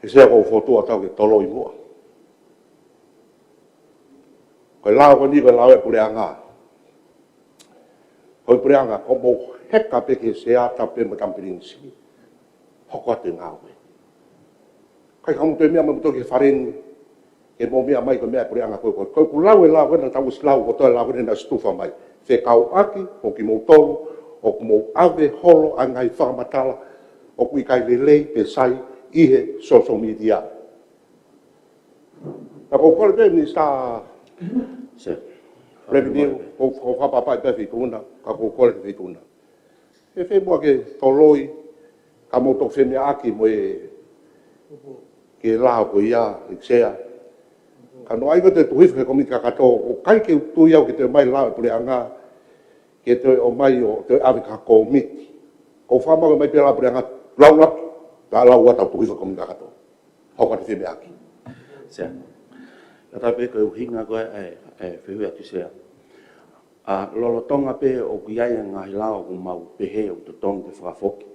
ʻEiki Sea, ʻoku ou fokotuʻu atu au ke toloi muʻa. Ko e lao ko eni, ko e lao ʻa e puleʻanga. Ko e puleʻanga, ko hoʻomou heka pē ki he Sea, tapu pē mo Tama Pilinisi, hoko atu e ngāue. ʻIkai ke mou toe meʻa mai moutolu ki he fale ni, ke mou meʻa mai ko e meʻa ʻa e puleʻanga ko ē, ko e, ko ʻeku lau e lao ko ē naʻa tau ʻosi lau, ko e toe lao ko ē naʻe ʻosi tufa mai. Fekauʻaki mo kimoutolu, ʻoku mou ʻave holo ʻa e ngaahi fakamatala ʻoku ʻikai lelei pe sai ʻi he social media. Ka ʻoku ou kole pē Minisitā Sea. Revenue, ʻoku ou, ʻoku ou fakapapauʻi pē Fetuʻu na, ka ʻoku ou kole ki he Fetuʻu na. Fēfē muʻa ke toloi, ka mou toki femeʻaʻaki mo e, ki he lao ko ia, ʻEiki Sea. Ka noaʻia ko e tuku hifo ki he kōmiti kakato, ʻoku ʻikai ke u tui au ke toe ʻomai lao ʻa e puleʻanga, ke toe ʻomai ʻo toe ʻave ki ha kōmiti. Ko e fakamaau mai pē lao ʻa e puleʻanga, lau atu, ka lau atu ʻo tuku hifo ki he kōmiti kakato. Hoko atu e femeʻaʻaki. Sea. Ka tapu pē ko e ʻuhinga ko ē ʻa e, ʻa e fehuʻi atu Sea. ʻA, lolotonga pē ʻoku ʻi ai e ngaahi lao ʻoku mau pehē ʻoku totonu ke fakafoki.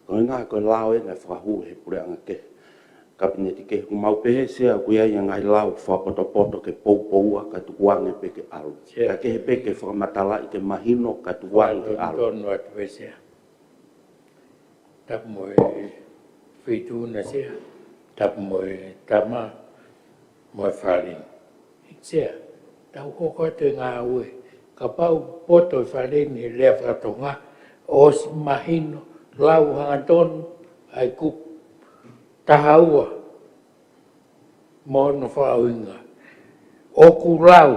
Ko e ngaahi, ko e lao ē naʻe fakahū he puleʻanga kehe, kapineti kehe, ʻoku mau pehē Sea ʻoku ʻi ai e ngaahi lao fakapotopoto ke poupoua kae tukuange pē ke ʻalu. Sea. Kae kehe pē ke fakamatalaʻi ke mahino kae tukuange ke ʻalu. Tonu atu pē Sea. Tapu mo e Fetuʻu na Sea, tapu mo e tama, mo e fale ni. ʻEiki Sea, tau hoko atu e ngāue, kapau poto e fale ni he lea faka-Tonga, ʻosi mahino, lau hangatonu ʻa e kupu taha ua mo hono fakaʻuhinga. ʻOku lau,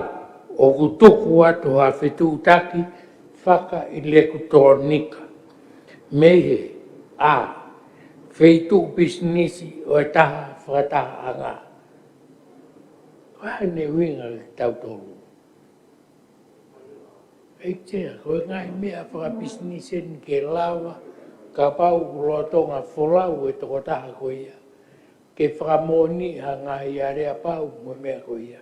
ʻoku tuku atu ha fetuʻutaki fakaʻilekitonika mei he, ʻa, feituʻu pisinisi ʻo e taha fakatahaʻanga. Ko e hā ʻene ʻuhinga kiate kitautolu? ʻEiki Sea, ko e ngaahi meʻa fakapisinisi eni ke lava, kapau ʻoku lolotonga folau e tokotaha ko ia ke fakamoʻoniʻi ha ngaahi aleapau mo e meʻa ko ia,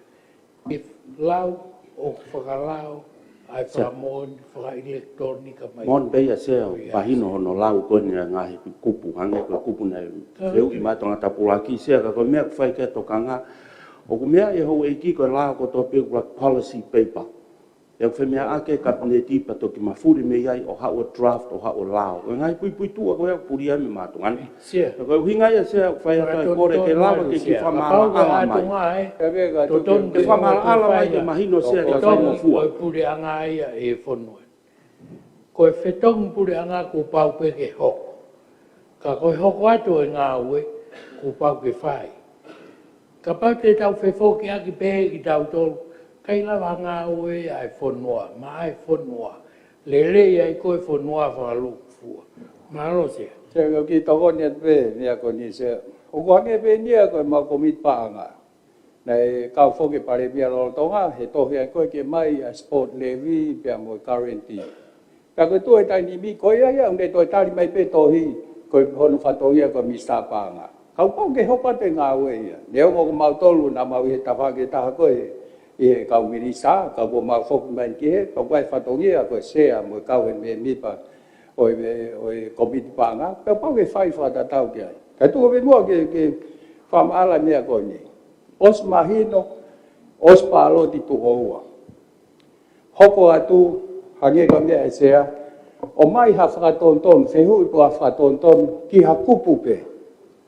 ke lau ʻo fakalao ʻa e Sea. Fakamoʻoni fakaʻilekitonika mai. Moʻoni pē ia Sea, ʻoku mahino hono lau ko eni ʻa e ngaahi kupu, hangē ko e kupu naʻe fehuʻi mai ʻe he tangata pulaki Sea, ka ko e meʻa ʻoku fai ki ai e tokanga, ʻoku meaʻi ʻe he houʻeiki ko e lao kotoa pē ʻoku ʻi ai e policy paper. ʻOku femeʻaʻaki e kapineti pea toki mafuli mei ai ʻo haʻu e draft ʻo haʻu e lao. Ko e ngaahi puipuituʻa ko ē ʻoku puli ai mei mātuʻa ni. Sea. Ko e ʻuhinga ia Sea ʻoku fai atu e kole ke lava ke kiʻi fakamaʻalaʻala mai. Ke fakamaʻalaʻala mai ke mahino Sea ke faingofua. Ko e puleʻanga ia e fonua. Ko e fetongi puleʻanga kuo pau pē ke hoko. Ka ko e hoko atu e ngāue kuo pau ke fai. Kapau te tau fefokiʻaki pē kitautolu, ʻikai lava ngāue ʻa e fonua, maʻa e fonua. Lelei ai ko e fonua fakalūkufua. Mālō Sea. Sea, ʻoku ou kiʻi tokoni atu pē, meʻa ko eni Sea. ʻOku hangē pē eni ia ko e mau kōmiti paʻanga. Naʻe kau foki e Palēmia lolotonga, he tohi ʻa e ko ē ke ʻomai ʻa e sport levy, pea mo e guarantee. Ka ko e tuʻu he taimi ni, ko ia ia, ʻoku ne toe tali mai pē tohi, ko e hono fatongia ko e Minisitā Paʻanga. Ka ʻoku pau ke hoko atu e ngāue ia. Neongo ko mautolu, naʻa mau ʻi he tafaʻaki ʻe taha ko ē, ʻi he kau minisitā, ka kuo mau foki mai ki hē, ka ko e fatongia ko e Sea mo e kau he mēmipa ʻo e, ʻo e kōmiti paʻanga, ka pau ke fai fakatatau ki ai. Ka tuku pē muʻa ke, ke, Fakamaʻala meʻa ko eni. ʻOsi mahino, ʻosi pāloti tuʻo ua. Hoko atu, hangē ko e meʻa ʻa e Sea, ʻomai ha fakatonutonu, fehuʻi pe ko ha fakatonutonu, ki ha kupu pē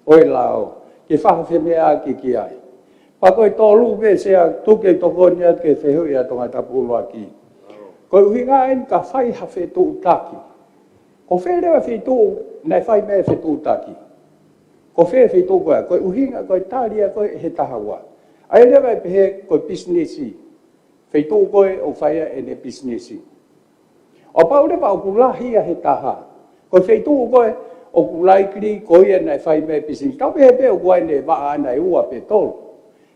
ʻo e lao, ke fakafemeʻaʻaki ki ai. Pea ko e tolu pē Sea, tuku ke tokoni atu ki he fehuʻi ʻa Tongatapu ʻUluaki. Ko e ʻuhinga eni ka fai ha fetuʻutaki. Ko fē leva feituʻu, naʻe fai mei he fetuʻutaki. Ko fē feituʻu ko ia, ko e ʻuhinga, ko e tali ia ko ē he taha ua. ʻA ia leva ʻe pehē ko e pisinisi. Feituʻu ko ē ʻoku fai ai ʻene pisinisi. ʻO kapau leva ʻoku lahi ia he taha. Ko e feituʻu ko ē ʻoku likely ko ia naʻe fai mei he pisinisi. Tau pehē pē ʻoku ʻi ai ʻene vaʻa ʻana ʻe ua pe tolu.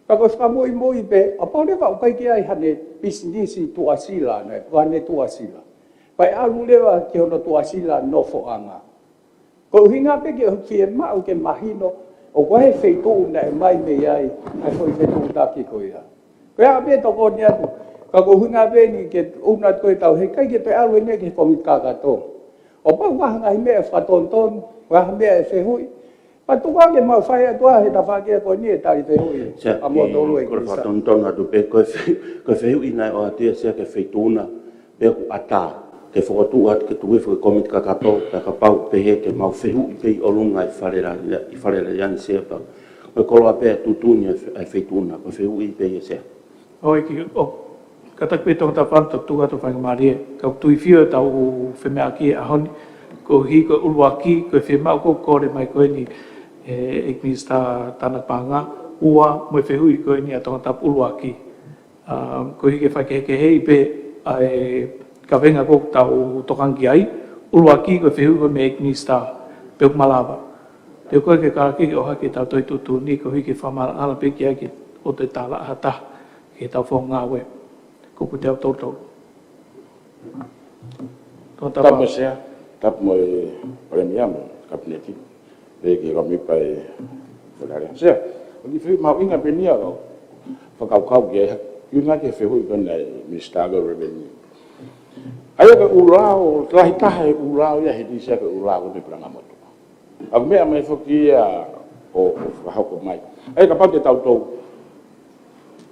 Pea ko e fakamuimui pē, ʻo kapau leva ʻoku ʻikai ke ʻi ai haʻane pisinisi tuʻasila, naʻe puane tuʻasila. Pea ʻe ʻalu leva ki hono tuʻasila nofoʻanga. Ko e ʻuhinga pē ke fiemaʻu ke mahino, ʻoku ʻi ai e feituʻu naʻe ʻomai mei ai, ʻa e foʻi fetuʻutaki ko ia. Ko ia pē tokoni atu, ka ko e ʻuhinga pē eni ke ʻunu atu ko e tau, heʻikai ke toe ʻalu eni ki he kōmiti kakato. ʻO kapau ʻoku ʻi ai ha ngaahi meʻa ʻe fakatonutonu, ʻi ai ha meʻa ʻe fehuʻi, pea tuku ange ke mau fai atu ʻa e tafaʻaki ko eni ʻe tali fehuʻi. Sea, ʻa moutolu ʻe kole Kisa. Fakatonutonu atu pē, ko e fe-, ko e fehuʻi naʻe ʻoatu ia Sea ki he feituʻu na, pea ʻoku ʻatā ke fokotuʻu atu ke tuku hifo ki he kōmiti kakato, pea kapau pehē ke mau fehuʻi pē ʻi ʻolunga ʻi Fale Alea-, ʻi Fale Alea ni Sea pea. Ko e koloa pē ʻa e tuʻutuʻuni ʻa e fe-, ʻa e feituʻu na, ko e fehuʻi pē ia Sea. ʻOi ki, ʻo, kātaki pē Tongatapu Fund, tuku atu faingamālie, ka ʻoku tui fiu ʻetau femeʻaʻaki he ʻaho ni, koeʻuhi ko e ʻuluaki, ko e fiemaʻu ko e kole mai ko eni, ʻe, ʻEiki Minisitā Tānaki Paʻanga, ua, mo e fehuʻi ko eni ʻa Tongatapu ʻUluaki. ʻA, koeʻuhi ke fakakehekeheʻi pē ʻa e kavenga ko ē ʻoku tau tokanga ki ai, ʻuluaki ko e fehuʻi ko ē mei he ʻEiki Minisitā, pe ʻoku malava. Pea ko e ke kātaki ke ʻohake ʻetau tohi tuʻutuʻuni, koeʻuhi ke fakamaʻalaʻala pē ki ai ke ʻoua toe tālaʻa ha taha, ki heʻetau founga ngāue. Kupu teau tolu tolu. Tongatapu. Tapu mo e Sea, tapu mo e Palēmia mo e Kapineti. Pea ki he kau mēmipa ʻo Fale Alea. Sea, ʻoku ou fiu mahuʻinga pē eni ʻa e fakakaukau ki ai, ʻuhinga ki he fehuʻi ko ena ʻa e Minisitā ko e Revenue. ʻA ia ko e ʻū lao, lahi taha e ʻū lao ia he Sea ko e ʻū lao ko e puleʻanga motuʻa. ʻA ia ko e meʻa mai foki ia ʻo, ʻo fakahoko mai. ʻA ia kapau te tau tau,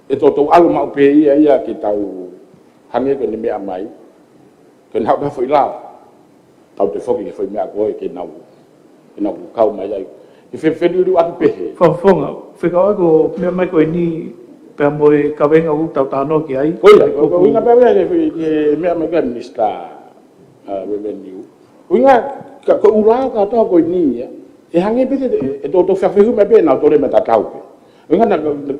ʻe tau tau ʻalu maʻu pē ia, ia ke tau hangē ko ʻene meʻa mai, ke nau pehē foʻi lao. Tau toe foki ki he foʻi meʻa ko ē ke nau, ke nau kau mai ai. Ke fe-, feliliuaki pehē. Fakafofonga, fekauʻaki ko e meʻa mai ko eni pea mo e kavenga ʻoku tau talanoa ki ai. Ko ia, ko, ko e ʻuhinga pē ia ki he, ki he meʻa mai ko ē ʻa e Minisitā, ʻa, Revenue. ʻUhinga, ka, ko e ʻū lao kātoa ko eni ia. ʻE hangē pē te, ʻe, ʻe tau tau fehuʻi mai pē nau tole mei tatau pē. ʻUhinga naʻa, naʻa,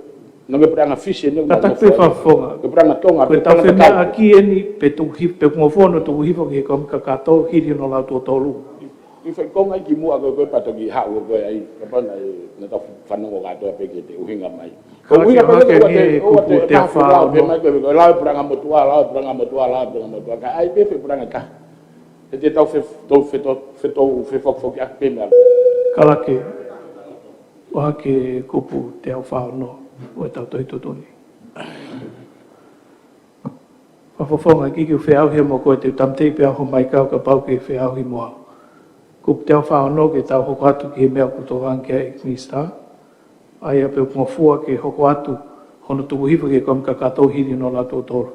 naʻa ko e puleʻanga Fisi eni, naʻa Kātaki pē fakafofonga. Ko e puleʻanga Tonga, ko e ko e tau puleʻanga femeʻaʻaki eni, pe tuku hifo, pe ʻoku ngofua hono tuku hifo ki he kōmiti kakato, hili hono lau tuʻo tolu. ʻI, ʻi he fai konga ʻi ki muʻa ko e, ko e pea toki haʻu ko e ai, kapau naʻe, naʻa tau fanongo kātoa pē ki he ʻuhinga mai. Ko e ʻuhinga pē ʻohake ko e ʻohake eni, ʻoua te, kupu ʻoua te teau fā ono. Pē mai ko e, ko e lao e puleʻanga motuʻa, lao e puleʻanga motuʻa, lao e puleʻanga motuʻa, ka ʻai pē foʻi puleʻanga taha. He te tau fe-, tau fe-, tau fe-, tau fefokifokiʻaki pē meʻa. Kalake, ʻohake kupu teau fā ono ʻo ʻetau tohi tuʻutuʻuni. Fakafofonga, ʻikai ke u feʻauhi mo koe, te u tāmateʻi pē au homai kau kapau ʻoku ke feʻauhi mo au. Kupu teau fā ono ke tau hoko atu ki he meʻa ʻoku tokanga ki ai ʻEiki Minisitā. ʻA ia pe ʻoku ngofua ke hoko atu hono tuku hifo ki he kōmiti kakato, hili hono lau tuʻo tolu.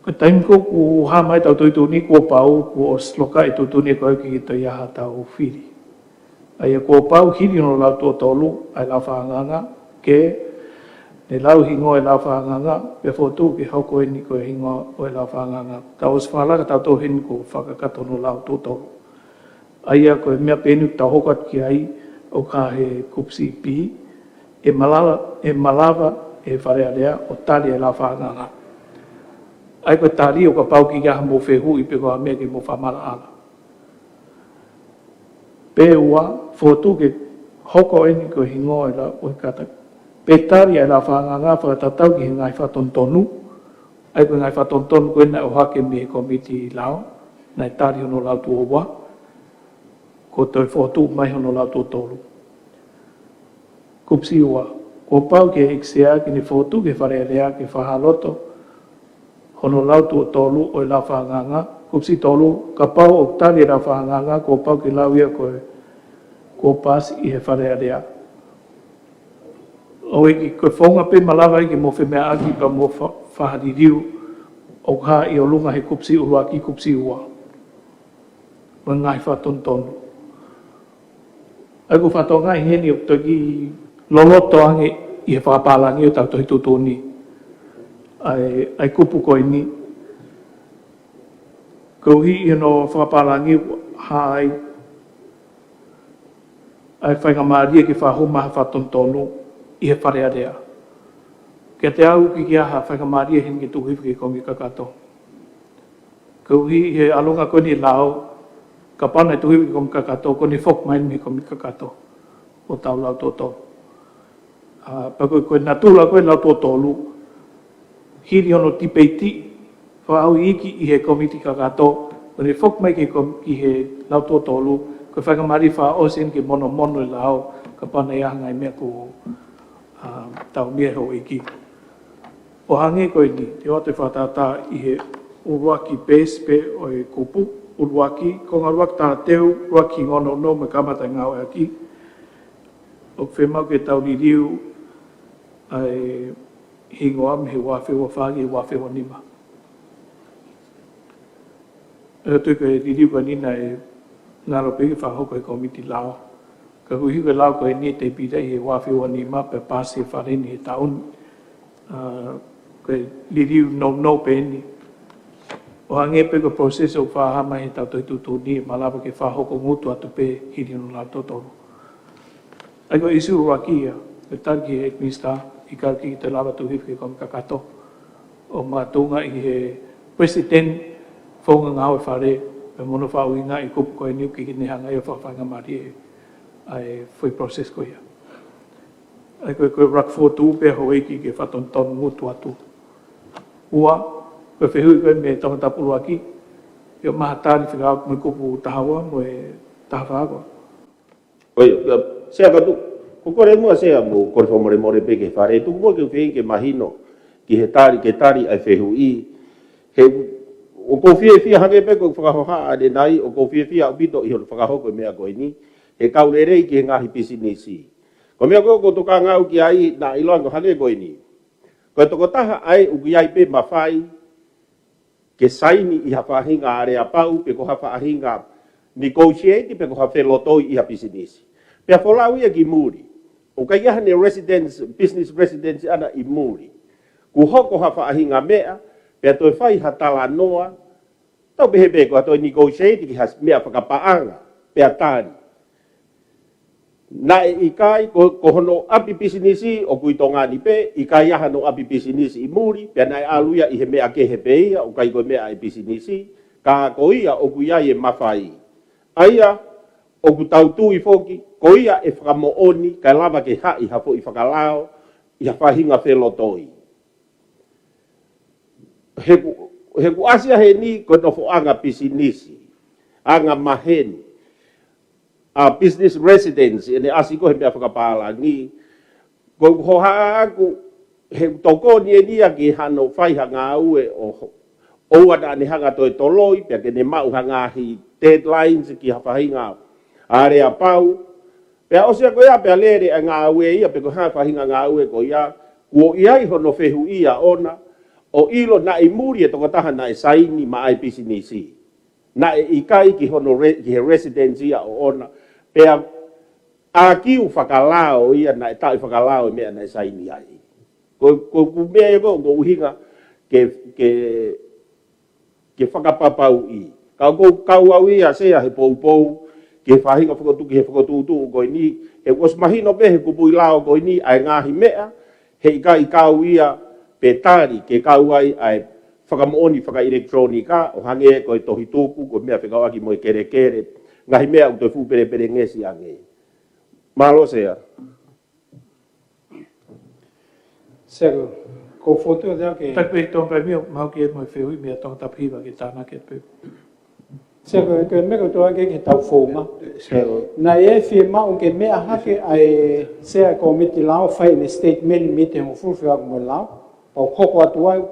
Ko e taimi ko ē ʻoku hā mai ʻetau tohi tuʻutuʻuni kuo pau, kuo ʻosi loka e tuʻutuʻuni ko ē ʻikai ke toe ʻi ai haʻatau fili. ʻA ia kuo pau, hili hono lau tuʻo tolu ʻa e lao fakaʻangaʻanga, ke ne lau hingoa e lao fakaʻangaʻanga, pea fokotuʻu ke hoko eni ko e hingoa ʻo e lao fakaʻangaʻanga. Tau ʻosi fakalaka ʻetau tohi ni kuo fakakakato hono lau tuʻo tolu. ʻA ia ko e meʻa pē eni ʻoku tau hoko atu ki ai ʻoku hā he kupu C P, ʻe malava, ʻe malava ʻe Fale Alea ʻo tali e lao fakaʻangaʻanga. ʻA ia ko e tali ʻo kapau ʻoku ʻi ai haʻamou fehuʻi pe ko ha meʻa ke mou fakamaʻalaʻala. Pe ua, fokotuʻu ke hoko eni ko e hingoa e lao ʻo e kātaki. Pe tali e lao fakaʻangaʻanga fakatatau ki he ngaahi fakatonutonu. ʻA ia ko e ngaahi fakatonutonu ko ē naʻe ʻohake mei he kōmiti lao, naʻe tali hono lau tuʻo ua, kuo toe fokotuʻu mai hono lau tuʻo tolu. Kupu C ua, kuo pau ki he ʻEiki Sea ke ne fokotuʻu ki he Fale Alea ke fakahā loto hono lau tuʻo tolu ʻo e lao fakaʻangaʻanga. Kupu C tolu, kapau ʻoku tali e lao fakaʻangaʻanga, kuo pau ke lau ia ko e kuo paasi ʻi he Fale Alea. ʻOku ʻi ai ko e founga pē malava ai ke mou femeaʻaki pea mou fa-, fakaliliu ʻoku hā ʻi ʻolunga he kupusi ʻuluaki, kupusi ua. Mo e ngaahi fakatonutonu. ʻA ia ko e fakatonga ʻi heni ʻoku toki loloto ange ʻi he fakapālangi ʻo e tau Tohi Tuʻutuʻuni. ʻA e, ʻa e kupu ko eni. Koeʻuhi ʻi hono fakapālangi ʻoku hā ai ʻa e faingamālie ke fakahū mai ha fakatonutonu ʻi he Fale Alea. Kiate au ʻoku ʻikai ha faingamālie heni ke tuku hifo ki he Kōmiti Kakato. Koeʻuhi ʻi he ʻalunga ko eni ʻo e lao, kapau naʻe tuku hifo ki he Kōmiti Kakato, ko ʻene foki mai mei he Kōmiti Kakato ʻo tau lau tuʻo tolu. ʻA, pea ko e, ko e natula ko ē lau tuʻo tolu, hili hono tipeiti, fakaʻau iiki ʻi he Kōmiti Kakato, ko ʻene foki mai ki he kōm-, ki he lau tuʻo tolu, ko e faingamālie fakaʻosi eni ke monomono e lao, kapau naʻe ʻi ai ha ngaahi meʻa kuo, ʻa, taumia ʻe he houʻeiki. ʻO hangē ko eni, te u ʻoatu e fakatātā ʻi he ʻuluaki peesi pē ʻo e kupu, ʻuluaki, konga ʻuluaki talateu, ʻuluaki hingoa nounou mo e kamata e ngāueʻaki, ʻoku fiemaʻu ke tau liliu ʻa e hingoa mei he ua afe ua fā ki he ua afe ua nima. ʻOku ou tui ko e liliu ko eni naʻe ngalo pē ke fakahoko ʻe he Kōmiti Lao. Ka koeʻuhi ko e lao ko eni ʻe tēpile ʻi he ua afe ua nima pea paasi ʻe he Fale ni he taʻu ni. ʻA, ko e liliu nounou pē eni. ʻO hangē pē ko e process ʻoku fakahā mai he tau Tohi Tuʻutuʻuni, ʻe malava ke fakahoko ngutu atu pē hili hono lau tuʻo tolu. ʻA ia ko e ʻīsiu ʻuluaki ia, ko e tali ki he Minisitā, ʻikai ke toe lava tuku hifo ki he Kōmiti Kakato. ʻO makatuʻunga ʻi he Palesiteni, founga ngāue Fale, pea mo hono fakaʻuhingaʻi e kupu ko eni ʻoku ʻikai ke ne hanga ʻe ia ʻo fakafaingamālie ʻa e foʻi process ko ia. ʻA ia ko e, ko e ʻuluaki fokotuʻu pē houʻeiki ke fakatonutonu ngutu atu. Ua, ko e fehuʻi ko ē mei Tongatapu ʻuluaki, ʻio, mahalo tali fekauʻaki mo e kupu taha ua mo e taha fā ko ē. ʻOi, ʻio, Sea, ka tuku, ko e kole muʻa Sea mo e kole fakamolemole pē ki he Fale, tuku muʻa ke u feinga ke mahino ki he tali, ke tali ʻa e fehuʻi. He, ʻoku ou fiefia hangē pē ko e fakahohaʻa ʻanenai, ʻoku ou fiefia ʻaupito ʻi hono fakahoko e meʻa ko eni, he kau lelei ki he ngaahi pisinisi. Ko e meʻa ko ē ʻoku ou tokanga au ki ai, naʻa ʻiloange ʻo hangē ko eni. Ko e tokotaha ʻa ē ʻoku ʻi ai pē mafai ke saini ʻi ha faʻahinga aleapau, pe ko ha faʻahinga negotiate, pe ko ha felotoi ʻi ha pisinisi. Pea folau ia ki muli. ʻOku ʻikai ha ne residence, business residence ʻana ʻi muli. Kuo hoko ha faʻahinga meʻa, pea toe fai ha talanoa, tau pehē pē ko ha toe negotiate ki ha meʻa fakapaʻanga, pea tali. Naʻe ʻikai, ko, ko hono ʻapi pisinisi ʻoku ʻi Tonga ni pē, ʻikai ʻi ai hano ʻapi pisinisi ʻi muli, pea naʻe ʻalu ia ʻi he meʻa kehe pē ia, ʻoku ʻikai ko e meʻa ʻa e pisinisi, ka ko ia ʻoku ʻi ai e mafai. ʻA ia, ʻoku tau tui foki, ko ia ʻe fakamoʻoni, kae lava ke haʻi ha foʻi fakalao, ʻi ha faʻahinga felotoi. He ʻoku, he ʻoku ʻasi ia heni ko e nofoʻanga pisinisi, anga maheni, ʻa business residence, ʻene ʻasi ko ē he meʻa fakapālangi, ko e hohaʻa ʻaku, he ʻoku tokoni eni ia ki hano fai ha ngāue ʻo, ʻoua naʻa ne hanga toe toloi, pea ke ne maʻu ha ngaahi deadlines ki ha faʻahinga aleapau, pea ʻosi ia ko ia, pea lele ʻa e ngāue ia, pe ko e hā e faʻahinga ngāue ko ia, kuo ʻi ai hono fehuʻia ʻoʻona, ʻo ʻilo naʻe ʻi muli e tokotaha naʻe saini maʻa e pisinisi. Naʻe ʻikai ki hono re-, ki he residence ia ʻoʻona, pea ʻākiu fakalao ia naʻe taʻefakalao e meʻa naʻe saini ai. Ko, ko, ko e meʻa ia ko, ko e ʻuhinga ke, ke ke fakapapauʻi. Ka ʻoku ou kau au ia Sea he poupou, ki he faʻahinga fokotuʻu, ki he fokotuʻutuʻu ko eni, he ʻoku ʻosi mahino pē he kupuʻi lao ko eni, ʻa e ngaahi meʻa, he ʻikai kau ia pe tali, ke kau ai ʻa e fakamoʻoni fakaʻilekitulōnika, ʻo hangē ko e tohi tuku, ko e meʻa fekauʻaki mo e kelekele, ngaahi meʻa ʻoku toe fuʻu pelepelengesi ange. Mālō Sea. Sea, ko e fotu ʻa ke. Taku pē Tonga Prime, mahalo ke mo e fehuʻi meia Tongatapu Hiva ke tānaki pē. Sea, ko e, ko e meʻa ko e toa ke, ke tau founga. Sea. Naʻe fiemaʻu ke meʻa hake ʻa e Sea Kōmiti Lao fai ʻene statement mei he hongofulu fekauʻaki mo e lao. Pau hoko atu ai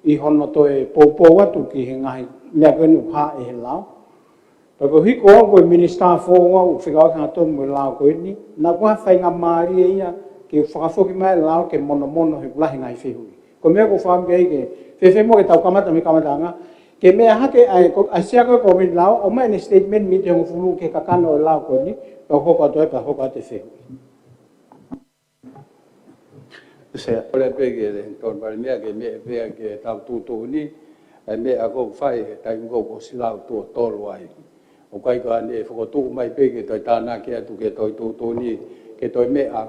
ʻi hono toe poupou atu ki he ngaahi meʻa ko eni ʻoku hā ʻe he lao. Pea ko e hiko au ko e minisitā foʻou au ʻoku fekauʻaki hangatonu mo e lao ko eni, naʻa ku ʻi ai ha faingamālie ia ke fakafoki mai e lao ke monomono he ʻoku lahi e ngaahi fehuʻi. Ko e meʻa ʻoku ou fakaʻamu ai ke fēfē muʻa ke tau kamata mei he kamataʻanga, ke meʻa hake ai ko, ʻa e Sea ko ē ʻo e Kōmiti Lao, ʻomai ʻene statement miniti hongofulu ki he kakano ʻo e lao ko eni, pea hoko atu ai, pea hoko atu e fehuʻi. Sea. Kole pē ki he Tokoni Palēmia ke meʻa pē ke tau tuʻutuʻuni, ʻa e meʻa ʻoku fai he taimi ʻoku ʻosi lau tuʻo tolu ai. ʻOku ʻikai ko ʻene fokotuʻu mai pē ke toe tānaki atu ke toe tuʻutuʻuni, ke toe meʻa.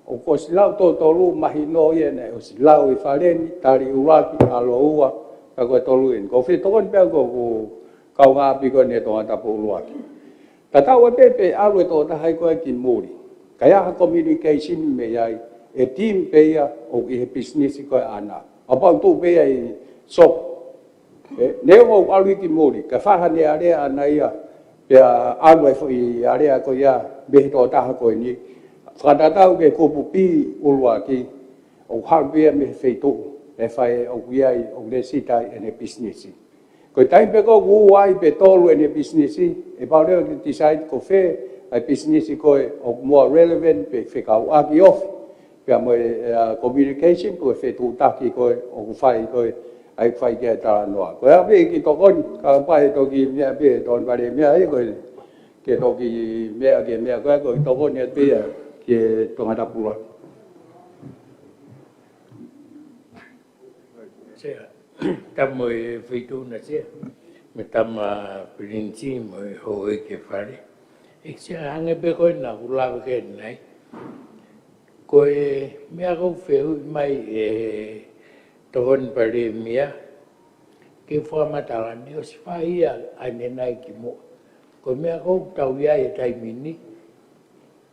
ʻOku ʻosi lau tuʻo tolu, mahino ia naʻe ʻosi lau ʻi Fale ni, tali ʻuluaki, ʻalu ua, ka ko e tolu eni. Ko e fetokoni pē ʻoku kaungāʻapi ko eni ʻa Tongatapu ʻuluaki. Tatau ai pē pe ʻalu e tokotaha ko ē ki muli. Ka ʻi ai ha communication mei ai, ʻe team pē ia ʻoku ʻi he pisinisi ko ē ʻaʻana. Kapau ʻoku tuʻu pē ia ʻi sopu. ʻE, neongo ʻoku ʻalu ia ki muli, ka fai haʻane alea ʻaʻana ia, pea ʻalu e foʻi alea ko ia mei he tokotaha ko eni. Fakatatau ki he kupu B ʻuluaki, ʻoku haʻu pē ia mei he feituʻu ʻe fai ʻoku ʻi ai, ʻoku lēsisita ai ʻene pisinisi. Ko e taimi pē ko ē ʻoku ua ai pe tolu ʻene pisinisi, ʻe pau leva ke decide ko fē ʻa e pisinisi ko ē ʻoku more relevant pe fekauʻaki ofi. Pea mo e, ʻa, communication, ko e fetuʻutaki ko ē ʻoku fai ko ē, ʻa ia ʻoku fai ki ai e talanoa. Ko ia pē ki he tokoni, kapau ʻe toki meʻa pē, Tokoni Palēmia ia ko ē, ke toki meʻa ki he meʻa ko ē, ko e tokoni atu pē ia ki he Tongatapu ʻuluaki. Sea, tapu mo e Feituʻu na Sea, mo e Tama Pilinisi mo e Houʻeiki Fale. ʻEiki Sea, hangē pē ko ē naʻa ku lave ki ai ʻanenai. Ko e meʻa ʻoku fehuʻi mai ʻe he Tokoni Palēmia, ke fakamatala ni ʻosi fai ia ʻanenai kimuʻa. Ko e meʻa ʻoku tau ʻi ai he taimi ni,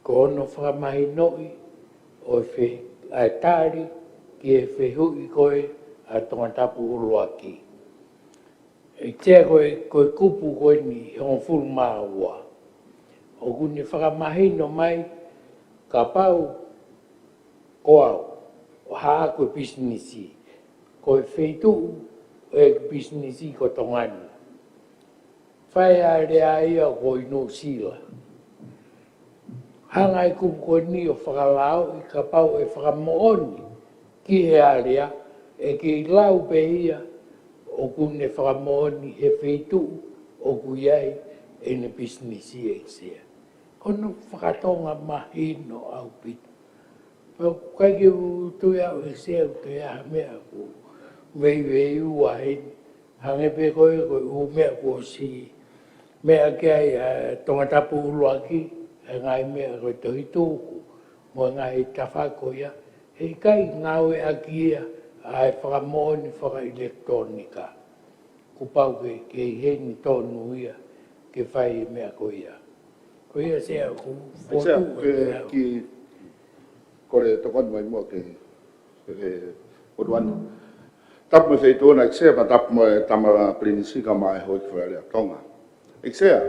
ko hono fakamahinoʻi ʻo e fe-, ʻa e tali ki he fehuʻi ko ē ʻa Tongatapu ʻuluaki. ʻEiki Sea, ko e, ko e kupu ko eni hongofulu mā ua. ʻOku ne fakamahino mai kapau ko au, ʻo haʻaku pisinisi, ko e feituʻu ʻeku pisinisi ko Tonga ni. Fai alea ia ko ē ʻi Nuʻusila. Hanga ʻe he kupu ko eni ʻo fakalaoʻi kapau ʻe fakamoʻoni ki he alea, ʻe kei lau pē ia ʻoku ne fakamoʻoni he feituʻu ʻoku ʻi ai ʻene pisinisi, ʻEiki Sea. Ko hono faka-Tonga mahino ʻaupito. Pea ʻoku ʻikai ke u tui au, ʻEiki Sea, ʻoku toe ʻi ai ha meʻa ʻoku veiveiua heni. Hangē pē ko ē, ko e ʻū meʻa kuo ʻosi meʻa ki ai ʻa Tongatapu ʻuluaki, ʻa e ngaahi meʻa ko e tohi tuku, mo e ngaahi tafaʻaki ko ia, heʻikai ngāueʻaki ia ʻa e fakamoʻoni fakaʻilekitulōnika. Kuo pau ke, ke ʻi heni tonu ia, ke fai e meʻa ko ia. Ko ia Sea ʻoku ou Sea, fokotuʻu ke atu au. Ki, kole tokoni mai muʻa ki he, ki he ʻOtua ni. Tapu mo e Feituʻu na ʻEiki Sea, pea tapu mo e Tama Pilinisi kae ʻumaʻā e Houʻeiki Fale Alea ʻo Tonga. ʻEiki Sea,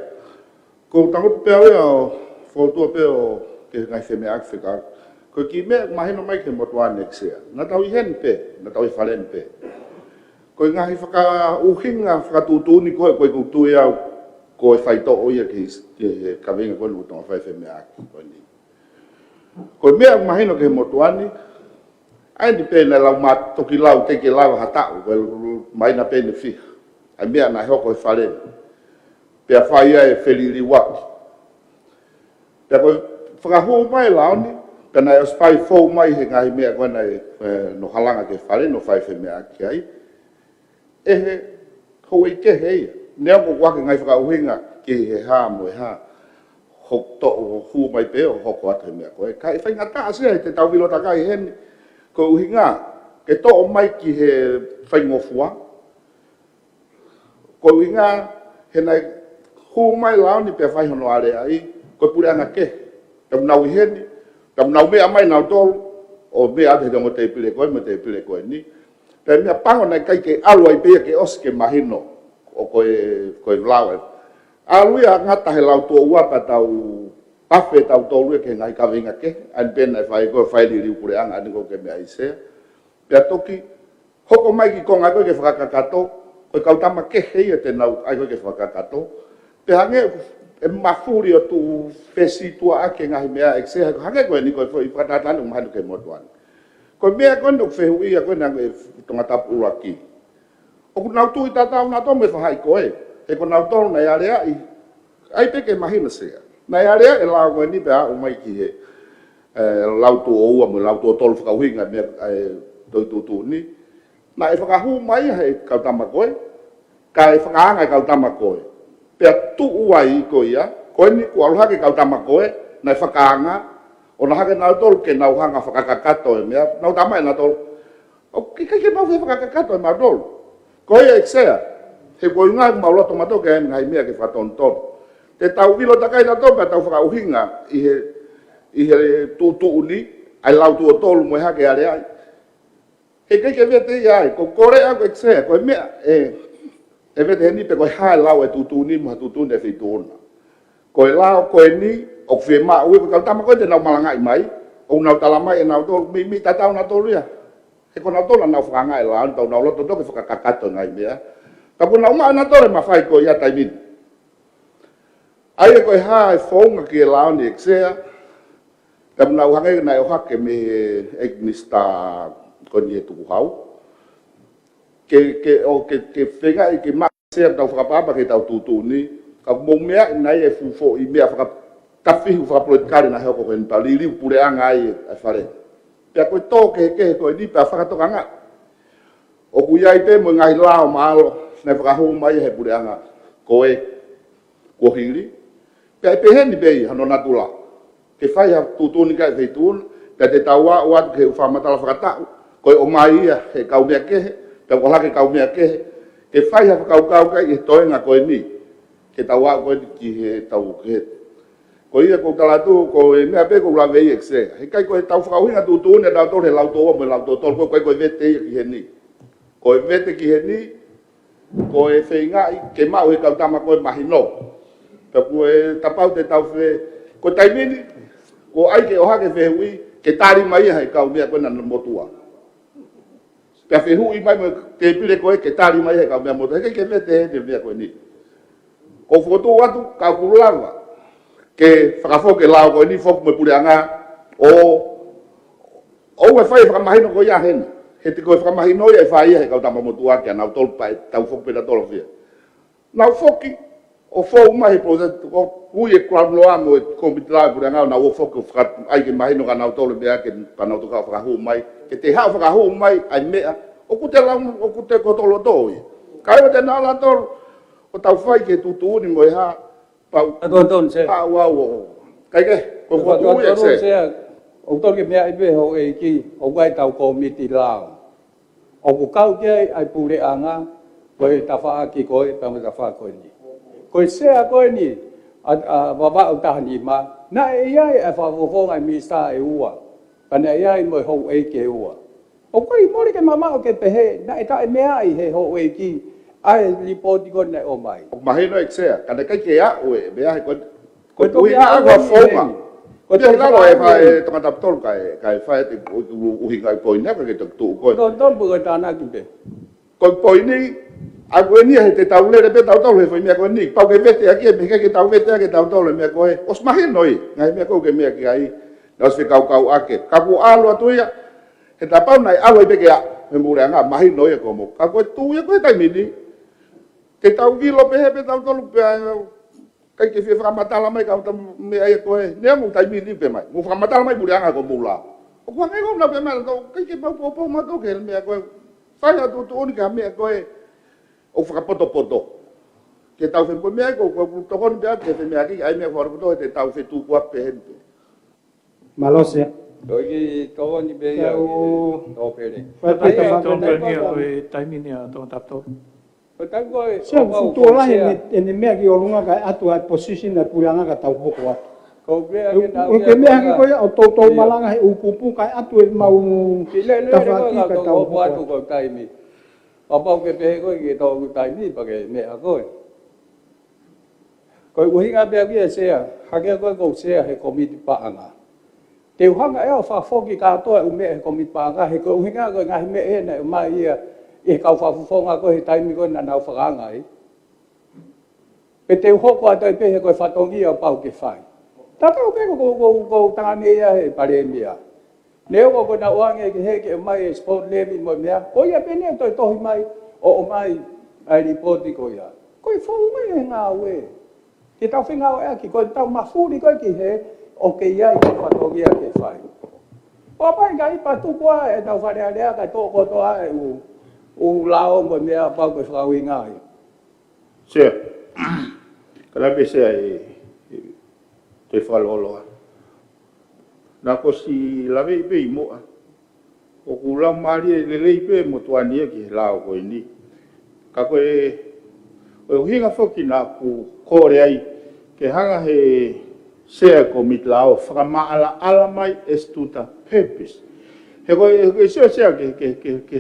ʻoku ou tangutu pē au ia ʻo fokotuʻu pē ʻo ki he ngaahi femeʻaʻaki fekauʻaki. Ko e kiʻi meʻa ʻoku mahino mai ki he motuʻa ni ʻEiki Sea. Naʻa tau ʻi heni pē, naʻa tau ʻi Fale ni pē. Ko e ngaahi fakaʻuhinga fakatuʻutuʻuni ko ē, ko ē ʻoku ou tui au, ko e faitoʻo ia ki he, ki he kaveinga ko eni ʻoku tau fai femeʻaʻaki ko eni. Ko e meʻa ʻoku mahino ki he motuʻa ni, ʻa eni pē naʻe lau ma-, toki lau teʻeki lava ha taʻu, ko e lu-, lu-, mai na pē ʻene fiha. ʻA e meʻa naʻe hoko he Fale ni. Pea fai ai e feliliuaki. Pea ko e fakahū mai e lao ni, pea naʻe ʻosi fai fou mai he ngaahi meʻa ko ē naʻe, ē, nau halanga ki he Fale ni ʻo fai femeʻaʻaki ai. ʻE he houʻeiki kehe ia. Neongo ʻoku ʻi ai e ngaahi fakaʻuhinga ki he hā mo e hā. Hoko toʻo hū mai pē ʻo hoko atu he meʻa ko ē. Ka ʻe faingataʻa Sea ʻi heʻetau vilo takai heni. Ko e ʻuhinga, ke toʻo mai ki he faingofua. Ko e ʻuhinga, he naʻe hū mai e lao ni pea fai hono aleaʻi, ko e puleʻanga kehe. Pea nau ʻi heni, pea nau meʻa mai nautolu, ʻo meʻa atu he ongo tēpile ko ē, mo e tēpile ko eni. Pea meʻa pango naʻe ʻikai ke ʻalu ai pē ia ke ʻosi ke mahino, ʻo ko e, ko e lao ē. ʻAlu ia ngata he lau tuʻo ua pea tau pafe tautolu ia ki he ngaahi kaveinga kehe, ʻa eni pē naʻe fai ko e fai liliu puleʻanga, ʻa eni ʻoku ke meaʻi Sea. Pea toki, hoko mai ki konga ko ē ke fakakakato, ko e kau tama kehe ia te nau ʻai ko ē ke fakakakato. Pea hangē ʻe mafuli ʻo tuʻu fesituʻa ʻaki e ngaahi meʻa ʻEiki Sea, hangē ko eni ko e foʻi fakatātā ʻoku mahino ki he motuʻa ni. Ko e meʻa ko eni ʻoku fehuʻia ko ena ʻe Tongatapu ʻUluaki. ʻOku nau tui tatau nautolu mo e faʻahi ko ē. He ko nautolu naʻe aleaʻi. ʻAi pē ke mahino Sea. Naʻe aleaʻi e lao ko eni pea aʻu mai ki he, ē, lau tuʻo ua mo e lau tuʻo tolu fakaʻuhinga meʻa, ē, tohi tuʻutuʻuni. Naʻe fakahū mai he kau tama ko ē. Kae fakaanga e kau tama ko ē. Pea tuʻu ai ko ia, ko eni kuo ʻalu hake kau tama ko ē, naʻe fakaanga, ʻo nau hake nautolu ke nau hanga fakakakato e meʻa, nau tama e nautolu. ʻOku ʻikai ke mau fie fakakakato e mautolu. Ko ia ʻEiki Sea, he ko e ngaahi mau loto mautolu ke ʻai ngaahi meʻa ke fakatonutonu. Te tau vilo takai nautolu, pea tau fakaʻuhinga ʻi he, ʻi he tuʻutuʻuni, ʻa e lau tuʻo tolu mo e hake aleaʻi. He ʻikai ke vete ia ai, ko e kole ʻaʻaku ʻEiki Sea, ko e meʻa, ē, ʻe vete heni pe ko e hā e lau e tuʻutuʻuni mo ha tuʻutuʻuni ʻe feituʻu na. Ko e lao ko eni, ʻoku fiemaʻu ia, ko e kau tama ko ē te nau malangaʻi mai, ʻoku nau tala mai ʻe nautolu, meimei tatau nautolu ia. He ko nautolu naʻa nau fakaanga e lao, tau nau loto toki fakakakato e ngaahi meʻa. Ka kuo nau maʻu ʻe nautolu e mafai ko ia taimi ni. ʻA ia ko e hā e founga ki he lao ni ʻEiki Sea, tapu nau hangē naʻe ʻohake mei he ʻEiki Minisitā ko eni he tukuhau. Ke, ke, ʻo ke, ke feingaʻi ke maʻu Sea tau fakapaʻapa ke tau tuʻutuʻuni, ka mou meaʻi nai e fuʻu foʻi meʻa fakatafihu fakapolitikale naʻe hoko ko eni pea liliu puleʻanga ai e, e fale. Pea ko e tō kehekehe ko eni pea fakatokangaʻi. ʻOku ʻi ai pē mo e ngaahi lao māʻolunga, naʻe fakahū mai he puleʻanga ko ē kuo hili. Pea ʻe pehē ni pē ia hono natula. Ke fai ha tuʻutuʻuni ki ai e feituʻu na, pea te tau aʻu atu ki he fakamatala fakataʻu, ko e ʻomai ia he kau meʻa kehe, pea ʻoku ʻalu hake kau meʻa kehe, ke fai ha fakakaukau ki ai he toenga ko eni. Ke tau aʻu ko eni ki he tau ki he. Ko ia ʻoku ou tala atu, ko e meʻa pē ʻoku ou lave ai ʻEiki Sea. He ʻikai ko e tau fakaʻuhinga tuʻutuʻuni ʻa nautolu he lau tuʻo ua mo e lau tuʻo tolu, ko e ʻikai ko e vete ia ki heni. Ko e vete ki heni, ko e feingaʻi ke maʻu he kau tama ko ē mahino. Pea ko e tapau te tau fe, ko e taimi ni, ko e ʻai ke ʻohake fehuʻi, ke tali mai ia he kau meʻa ko ē naʻa nau motuʻa. Pea fehuʻi mai mo e tēpile ko ē ke tali mai he kau meʻa motuʻa. He ʻikai ke vete he meʻa ko eni. ʻOku ou fokotuʻu atu, ka ʻoku lava ke fakafoki e lao ko eni foki mo e puleʻanga ʻo, ʻoua ʻe fai e fakamahino ko ia heni. He te ko e fakamahino ia ʻe fai ia he kau tama motuʻa kia nautolu pea ʻe tau foki pē nautolu fia. Nau foki, ʻo fou mai he process, ʻoku ui e kulamuloa mo e kōmiti lao e puleʻanga, nau ō foki ʻo faka-, ʻai ke mahino kia nautolu e meʻa ke, pea nau toki fakahū mai, ke te haʻu fakahū mai, ʻa e meʻa, ʻoku te lau, ʻoku te koto loto ia. Ka ʻoua te nau ʻalu atu, ʻo tau fai ke tuʻutuʻuni mo e hā, pau. Atu atu, Sea. Haʻu au ʻo. ʻIkai ke, ko e fokotuʻu ia, Sea. ʻOku tau ke meaʻi pē houʻeiki, ʻoku ʻi ai ʻetau kōmiti lao. ʻOku kau ki ai ʻa e puleʻanga, ko e tafaʻaki ko ē, pea mo e tafaʻaki ko eni. Ko e Sea ko eni, ʻa, ʻa Vavaʻu taha nima, naʻe ʻi ai ʻa e fakafofonga ʻa e minisitā ʻe ua, pea naʻe ʻi ai mo e houʻeiki ʻe ua. ʻOku ʻikai mole ke mamaʻo ke pehē, naʻe taʻemeaʻi he houʻeiki, ʻa e lipooti ko ē naʻe ʻomai. ʻOku mahino ʻEiki Sea, ka naʻe ʻikai ke aʻu e, meʻa he ko e Ko e ʻuhinga ʻa e founga. Ko e ʻuhinga ʻa e fai e Tongatapu tolu kae, kae fai e ʻuhinga ʻi poini, ka ke toki tuʻu ko e. Tō, tō, ko e tānaki pē. Ko e poini, ʻa ko eni he te tau lele pē tautolu he foʻi meʻa ko eni. Pau ke vete ʻaki e meʻa ke tau vete ʻaki tautolu e meʻa ko ē. ʻOsi mahino ia, ngaahi meʻa ko ē ke meʻa ki ai. Naʻe ʻosi fekaukau ʻaki. Ka kuo ʻalu atu ia, he tapau naʻe ʻalu ai pē ke ʻaʻu, he puleʻanga, mahino ia ko mo. Ka ko e tuʻu ia ko e taimi ni. Ke tau vilo pē he pē tautolu pē ʻikai ke fie fakamatala mai ka uta meʻa ia ko ē. Neongo taimi ni pē mai. Mou fakamatala mai puleʻanga ko mou lao. ʻOku hangē ko ena pē mai, ʻikai ke mau poupou mautolu ki he meʻa ko ē. Fai ha tuʻutuʻuni ki ha meʻa ko ē ʻoku fakapotopoto. Ke tau fai ko e meʻa ko ē, ko e tokoni pē ʻa e meʻa ki ai meʻa fakapotopoto, te tau fetuku ʻa pē heni pē. Mālō Sea. Ko e kiʻi tokoni pē ia, Tau- Tōpele. Fai pē Tōpele, tau fai Tōpele, pē. Ko e taimi ni ʻa Tongatapu tolu. Ko e taimi ko ē, Sea, ʻo mau futu ko lahi Sea. ʻEne, ʻene meʻa ki ʻolunga kae ʻatu ʻa e position ʻa e puleʻanga ka tau hoko atu. Ko e meʻa ke tau ʻOku ke meʻa ke ko ia, ʻo toutou malanga he ʻū kupu kae ʻatu e mau Ki lele, lele, tafaʻaki ka ka tau tau hoko hoko atu atu. Ko e taimi. Pau ke pehē ko ē ke tau taimi, pea ke meʻa ko ē. Ko e ʻuhinga pē ʻaku ia Sea, hangē ko ē ʻoku ou Sea he kōmiti paʻanga. Te u hanga ʻe au ʻo fakafoki kātoa e ʻū meʻa he kōmiti paʻanga, he ko e ʻuhinga ko e ngaahi meʻa ʻe naʻe ʻomai ia ʻe he kau fakafofonga ko ē he taimi ko ē naʻa nau fakaanga ai. Pe te u hoko atu ai pē he ko e fatongia ʻoku pau ke fai. Tatau pē ko, ko, ko, ko tangane ia he palēmia. Neongo ko ʻenau ʻoange ke heke mai e sport levy mo e meʻa. Ko ia pē ʻeni ʻoku toe tohi mai, ʻo, ʻomai ʻa e lipooti ko ia. Ko e founga ia he ngāue. Ke tau fengāueʻaki, ko ʻetau mafuli ko ē ki he, ʻoku ʻi ai ko e fatongia ke fai. ʻO pau ʻikai pē tuku ʻa ʻetau Fale Alea kae toʻo kotoa ʻa e ʻū, ʻū lao mo e meʻa pau ke fakaʻuhinga ai. Sea, ka lave Sea e, e, toe fakalōloa. Naʻá ku ʻosi lave pē ʻi muʻa. ʻOku laumālie lelei pē motuʻa ni ia ki he lao ko eni. Ka ko e, ko e ʻuhinga foki naʻá ku kole ai, ke hanga he Sea Komiti Lao, fakamaʻalaʻala mai as to the purpose. He ko e, he ko e sio Sea ke, ke, ke, ke,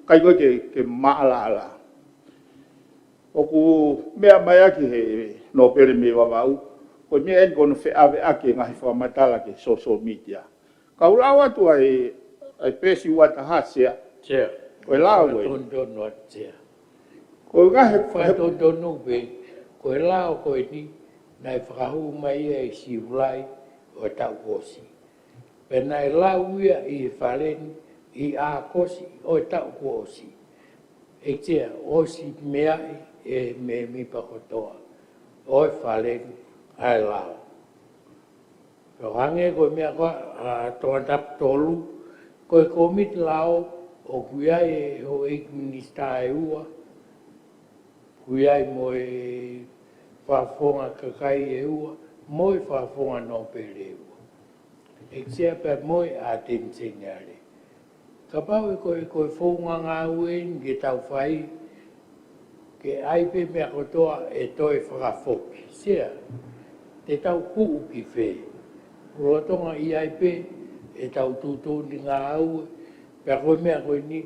ʻikai ko e ke, ke maʻalaʻala. ʻOku meʻa mai ʻaki he Nōpele mei Vavaʻu, ko e meʻa ʻeni ko hono feʻaveʻaki e ngaahi fakamatala ki he social media. Kau lau atu ʻa e, ʻa e peesi ua taha Sea. Sea. Ko e lao ē. Fakatonutonu atu Sea. Ko e ngaahi, fakatonutonu pē, ko e lao ko eni, naʻe fakahū mai ia ʻi Siulai ʻo e taʻu kuo ʻosi. Pea naʻe lau ia ʻi he Fale ni ʻi ʻAokosi ʻo e taʻu kuo ʻosi. ʻEiki Sea, ʻosi meaʻi ʻe he mēmipa kotoa ʻo e Fale ni ʻa e lao. Pea hangē ko e meʻa ko ē ʻa Tongatapu tolu, ko e Komiti Lao ʻoku ʻi ai e houʻeiki minisitā ʻe ua, ʻoku ʻi ai mo e fakafofonga kakai ʻe ua, mo e fakafofonga nōpele ʻe ua. ʻEiki Sea, pea mo e ʻAteni Seniale. Kapau ʻe ko e, ko e founga ngāue ʻeni ke tau fai, ke ʻai pē meʻa kotoa ʻe toe fakafoki. Sea, te tau kuʻu ki fē? Lolotonga ʻi ai pē ʻetau tuʻutuʻuni ngāue, pea ko e meʻa ko eni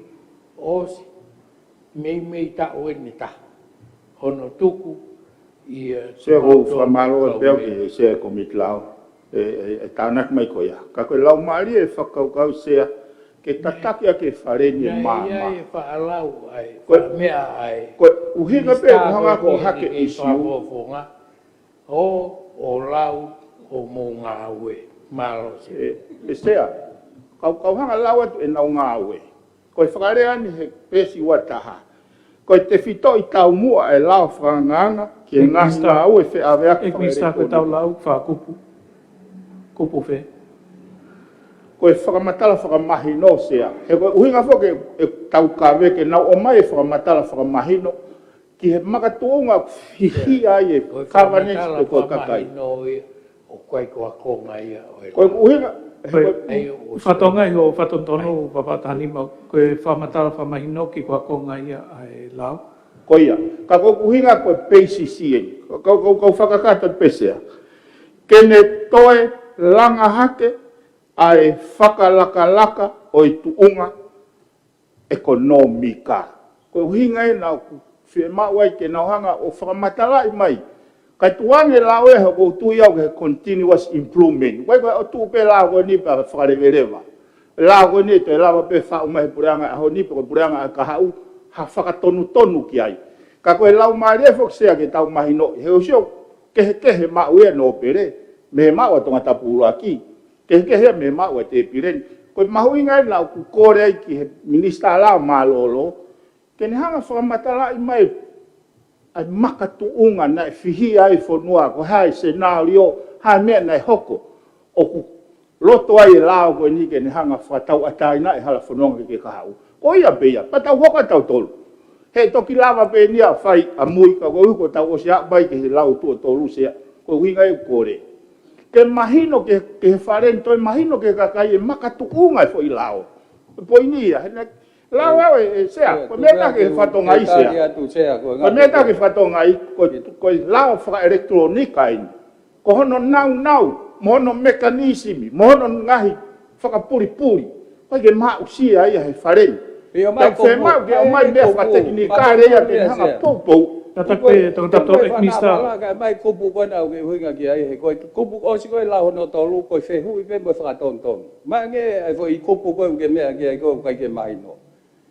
ʻosi, meimei taʻu ʻeni ʻe taha hono tuku ia. Sea, ʻoku ou fakamālō atu pē au ki he Sea Komiti Lao e, e, e tānaki mai ko ia. Ka ko e laumālie e fakakaukau Sea, ke tataki ʻaki e Fale ni e maama. Naʻe ʻi ai e faʻalau ai, ko e, faʻameʻa ai. Ko e ʻuhinga pē, ko e hanga ko e hake ʻisiū. Fakafofonga, ʻo, ʻo lau, ʻo mou ngāue. Mālō Sea. E, e Sea, kau, kau hanga lau atu ʻenau ngāue. Ko e fakalea ʻeni he peesi ua taha. Ko e tefitoʻi taumuʻa e lao fakaangaanga ki he ngaahi ngāue feʻaveʻaki fakaʻelekitulōnika. Minisitā, ko e tau lau fakakupu. Kupu fē? Ko e fakamatala fakamahino Sea. He ko e ʻuhinga foki e tau kave ke nau ʻomai e fakamatala fakamahino ki he makatuʻunga fihia ai e governance pe ko e kakai. Ko e fakamatala fakamahino ia. ʻOku ʻikai ko e ākonga ia ʻo e lao. Ko e ʻuhinga, ko e, ʻai ʻo, ʻo fatongia ʻo fakatonutonu, Papatahani, ma, ko e fakamatala fakamahino ʻoku ʻikai ko e ākonga ia ʻa e lao. Ko ia. Ka ko e ʻuhinga ko e peesi ʻeni. Kau, kau, kau fakakakato pē Sea. Ke ne toe langa hake ʻa e fakalakalaka ʻo e tuʻunga ʻekonōmika. Ko e ʻuhinga ē naʻá ku fiemaʻu ai ke nau hanga ʻo fakamatalaʻi mai. Kae tuʻu ange e lao ē, he ʻoku ou tui au ki he continuous improvement. ʻIkai ko e ʻotu pē lao ko eni pea fakaleveleva. Lao ko eni ʻe toe lava pē faʻu mai he puleʻanga ʻaho ni, pe ko e puleʻanga ʻa e kahaʻu, ha fakatonutonu ki ai. Ka ko e laumālie foki Sea ke tau mahinoʻi. He ʻoku sio kehekehe maʻu ia nōpele, mei he maʻu ʻa Tongatapu ʻuluaki. Kehekehe ia mei he maʻu ʻa e tēpile ni. Ko e mahuʻinga ē naʻá ku kole ai ki he Minisitā Lao Mālōlō, ke ne hanga fakamatalaʻi mai ʻa e makatuʻunga naʻe fihia ai e fonua, ko e hā e senālio, hā e meʻa naʻe hoko, ʻoku loto ai e lao ko eni ke ne hanga fakatauʻatāinaʻi e hala fononga ke kahaʻu. Ko ia pē ia, pea tau hoko ʻa tautolu. He toki lava pē eni ʻa fai ʻamui ka ko e ʻuhi kuo tau ʻosi aʻu mai ki he lau tuʻo tolu Sea, ko e ʻuhinga ia ʻeku kole. Ke mahino ki he, ki he Fale ni, toe mahino ki he kakai e makatuʻunga e foʻi lao. Ko e poini ia, he naʻe lau ʻe au ē, ē, Sea, ko e meʻa ʻe taha ke fakatongaʻi Sea. Ko e meʻa ʻe taha ke fakatongaʻi, ko e, ko e lao fakaʻelekitulōnika eni. Ko hono naunau, mo hono mekanisimi, mo hono ngaahi fakapulipuli. ʻOku ʻikai ke maʻu Sea ia he Fale ni. ʻIo, mai ko e fiemaʻu ke ʻomai meʻa fakatekinikale ia ke hanga poupou. Tatau pē, tatau pē, Minisitā. Mai kupu ko ena ʻoku ke ʻuhinga ki ai he ko e kupu ʻosi ko e lau hono tolu, ko e fehuʻi pē mo e fakatonutonu. Mai ange ʻa e foʻi kupu ko ē ʻoku ke meʻa ki ai ko ē ʻoku ʻikai ke mahino.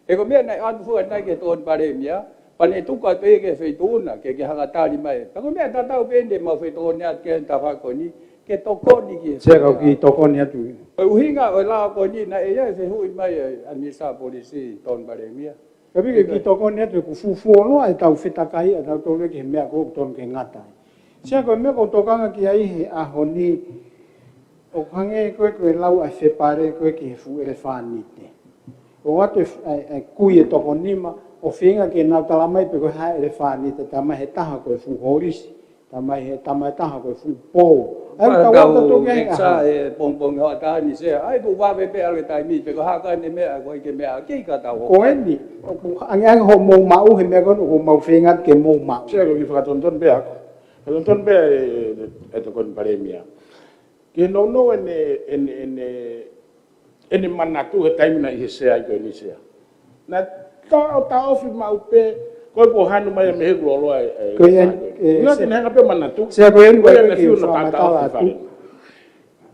He ko e meʻa naʻe ʻoatu foki ʻanenai ki he Tokoni Palēmia, Pane tuka pē ke feituʻu na, ke, ke hanga tali mai. Pea ko e meʻa tatau pē eni ʻemau fetokoniʻaki atu ki he tafaʻaki ko eni, ke tokoni ki he Sea, kau kiʻi tokoni atu. Ko e ʻuhinga ʻo e lao ko eni, naʻe ʻi ai e fehuʻi mai ʻa e Minisitā Polisi, Tony Palemia. Ka piki kiʻi tokoni atu, ʻoku fufuoloa ʻetau fetakai, ʻa tautolu ki he meʻa ʻoku totonu ke ngata ai. Sea, ko e meʻa ʻoku ou tokanga ki ai he ʻaho ni, ʻoku hangē ko e, ko e lau ʻa e fepale ko e ki he fuʻu ʻelefānite. ʻOatu e, e, e kui ʻe toko nima, ʻo feinga ke nau tala mai pe ko e hā e ʻelefānite, tala mai he taha ko e fuʻu holisi, tala mai he, tala mai taha ko e fuʻu pou. ʻAi, ʻoku tau ʻoatu atu ki ai e ʻaho. Sa e pongipongi hoʻatā ni Sea. ʻAi, tuʻu vave pē ʻalu e taimi, pe ko e hā ka ne meʻa, ko e ke meʻa, kei ka tau. Ko eni, ʻoku angeange hoʻomou maʻu, he meʻa ko eni, ʻoku mau feinga ke mou maʻu. Sea, ko e kiʻi fakatonutonu pē ʻaku. Fakatonutonu pē ʻe, ʻe, ʻe Tokoni Palemia. Ke nounou ʻene, ʻene, ʻene, ʻene manatu he taimi naʻe ʻi he Sea ai ko eni Sea. Naʻe taʻo, taʻofi maʻu pē, ko e kuo hanu mai mei he kuo loloa e, e, Ko ia, e, e, Sea. Naʻe hanga pē manatu. Sea, ko ia, Ko ia ko e naʻe fiu no fakamatala taʻofi atu. Fale.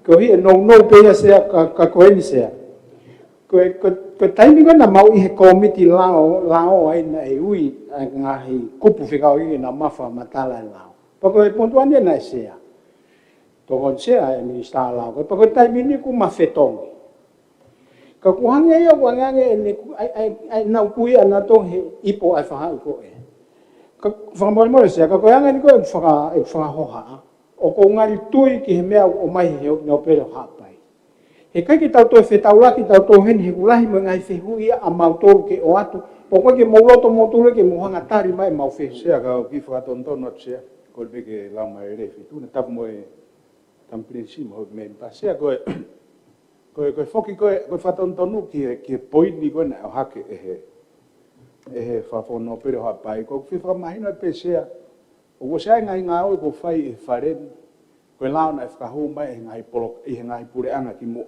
Ko ia e nounou pē ia Sea ka, ka ko eni Sea. Ko e, ko, ko e taimi ko ē naʻa mau ʻi he kōmiti lao, lao ai naʻe ui, ʻa e ngaahi kupu fekauʻaki naʻa mau fakamatala e lao. Pea ko e pongipongi ni naʻe Sea. Tokoni Sea e Minisitā Lao. Ko e pea ko e taimi ni kuo ma fetongi. Ka ʻoku hangē ia ʻoku angeange ʻene ku-, ʻai, ʻai, ʻai nau kui ʻa nautolu he ipo ʻa e faʻahi ko ē. Ka fakamolemole Sea, ka ko e anga eni ko e faka-, e fakahoha. ʻOku ou ngali tui ki he meʻa ʻoku ʻomai he ʻoku nau pele ʻo Haʻapai. He ʻikai ke tau toe fetaulaki, tau toe heni he ʻoku lahi mo e ngaahi fehuʻi ia ʻa mautolu ke ʻoatu. Pea ʻoku ʻikai ke mou loto moutolu ke mou hanga tali mai ʻemau fehuʻi. Sea, ka u kiʻi fakatonutonu atu Sea, ko e pē ke lau mai lelei e feituʻu na, tapu mo e Tama Pilinisi mo e mēmipa Sea, ko e, ko e, ko e foki ko e, ko e fakatonutonu ki he, ki he poini ko ē naʻe ʻohake ʻe he, ʻe he Fakafofonga Nōpele ʻo Haʻapai, ʻoku ou fie fakamahino pē Sea, ʻoku ʻosi ʻi ai e ngaahi ngāue kuo fai ʻe he Fale ni, ko e lao naʻe fakahū mai ʻe he ngaahi polo-, ʻe he ngaahi puleʻanga kimuʻa.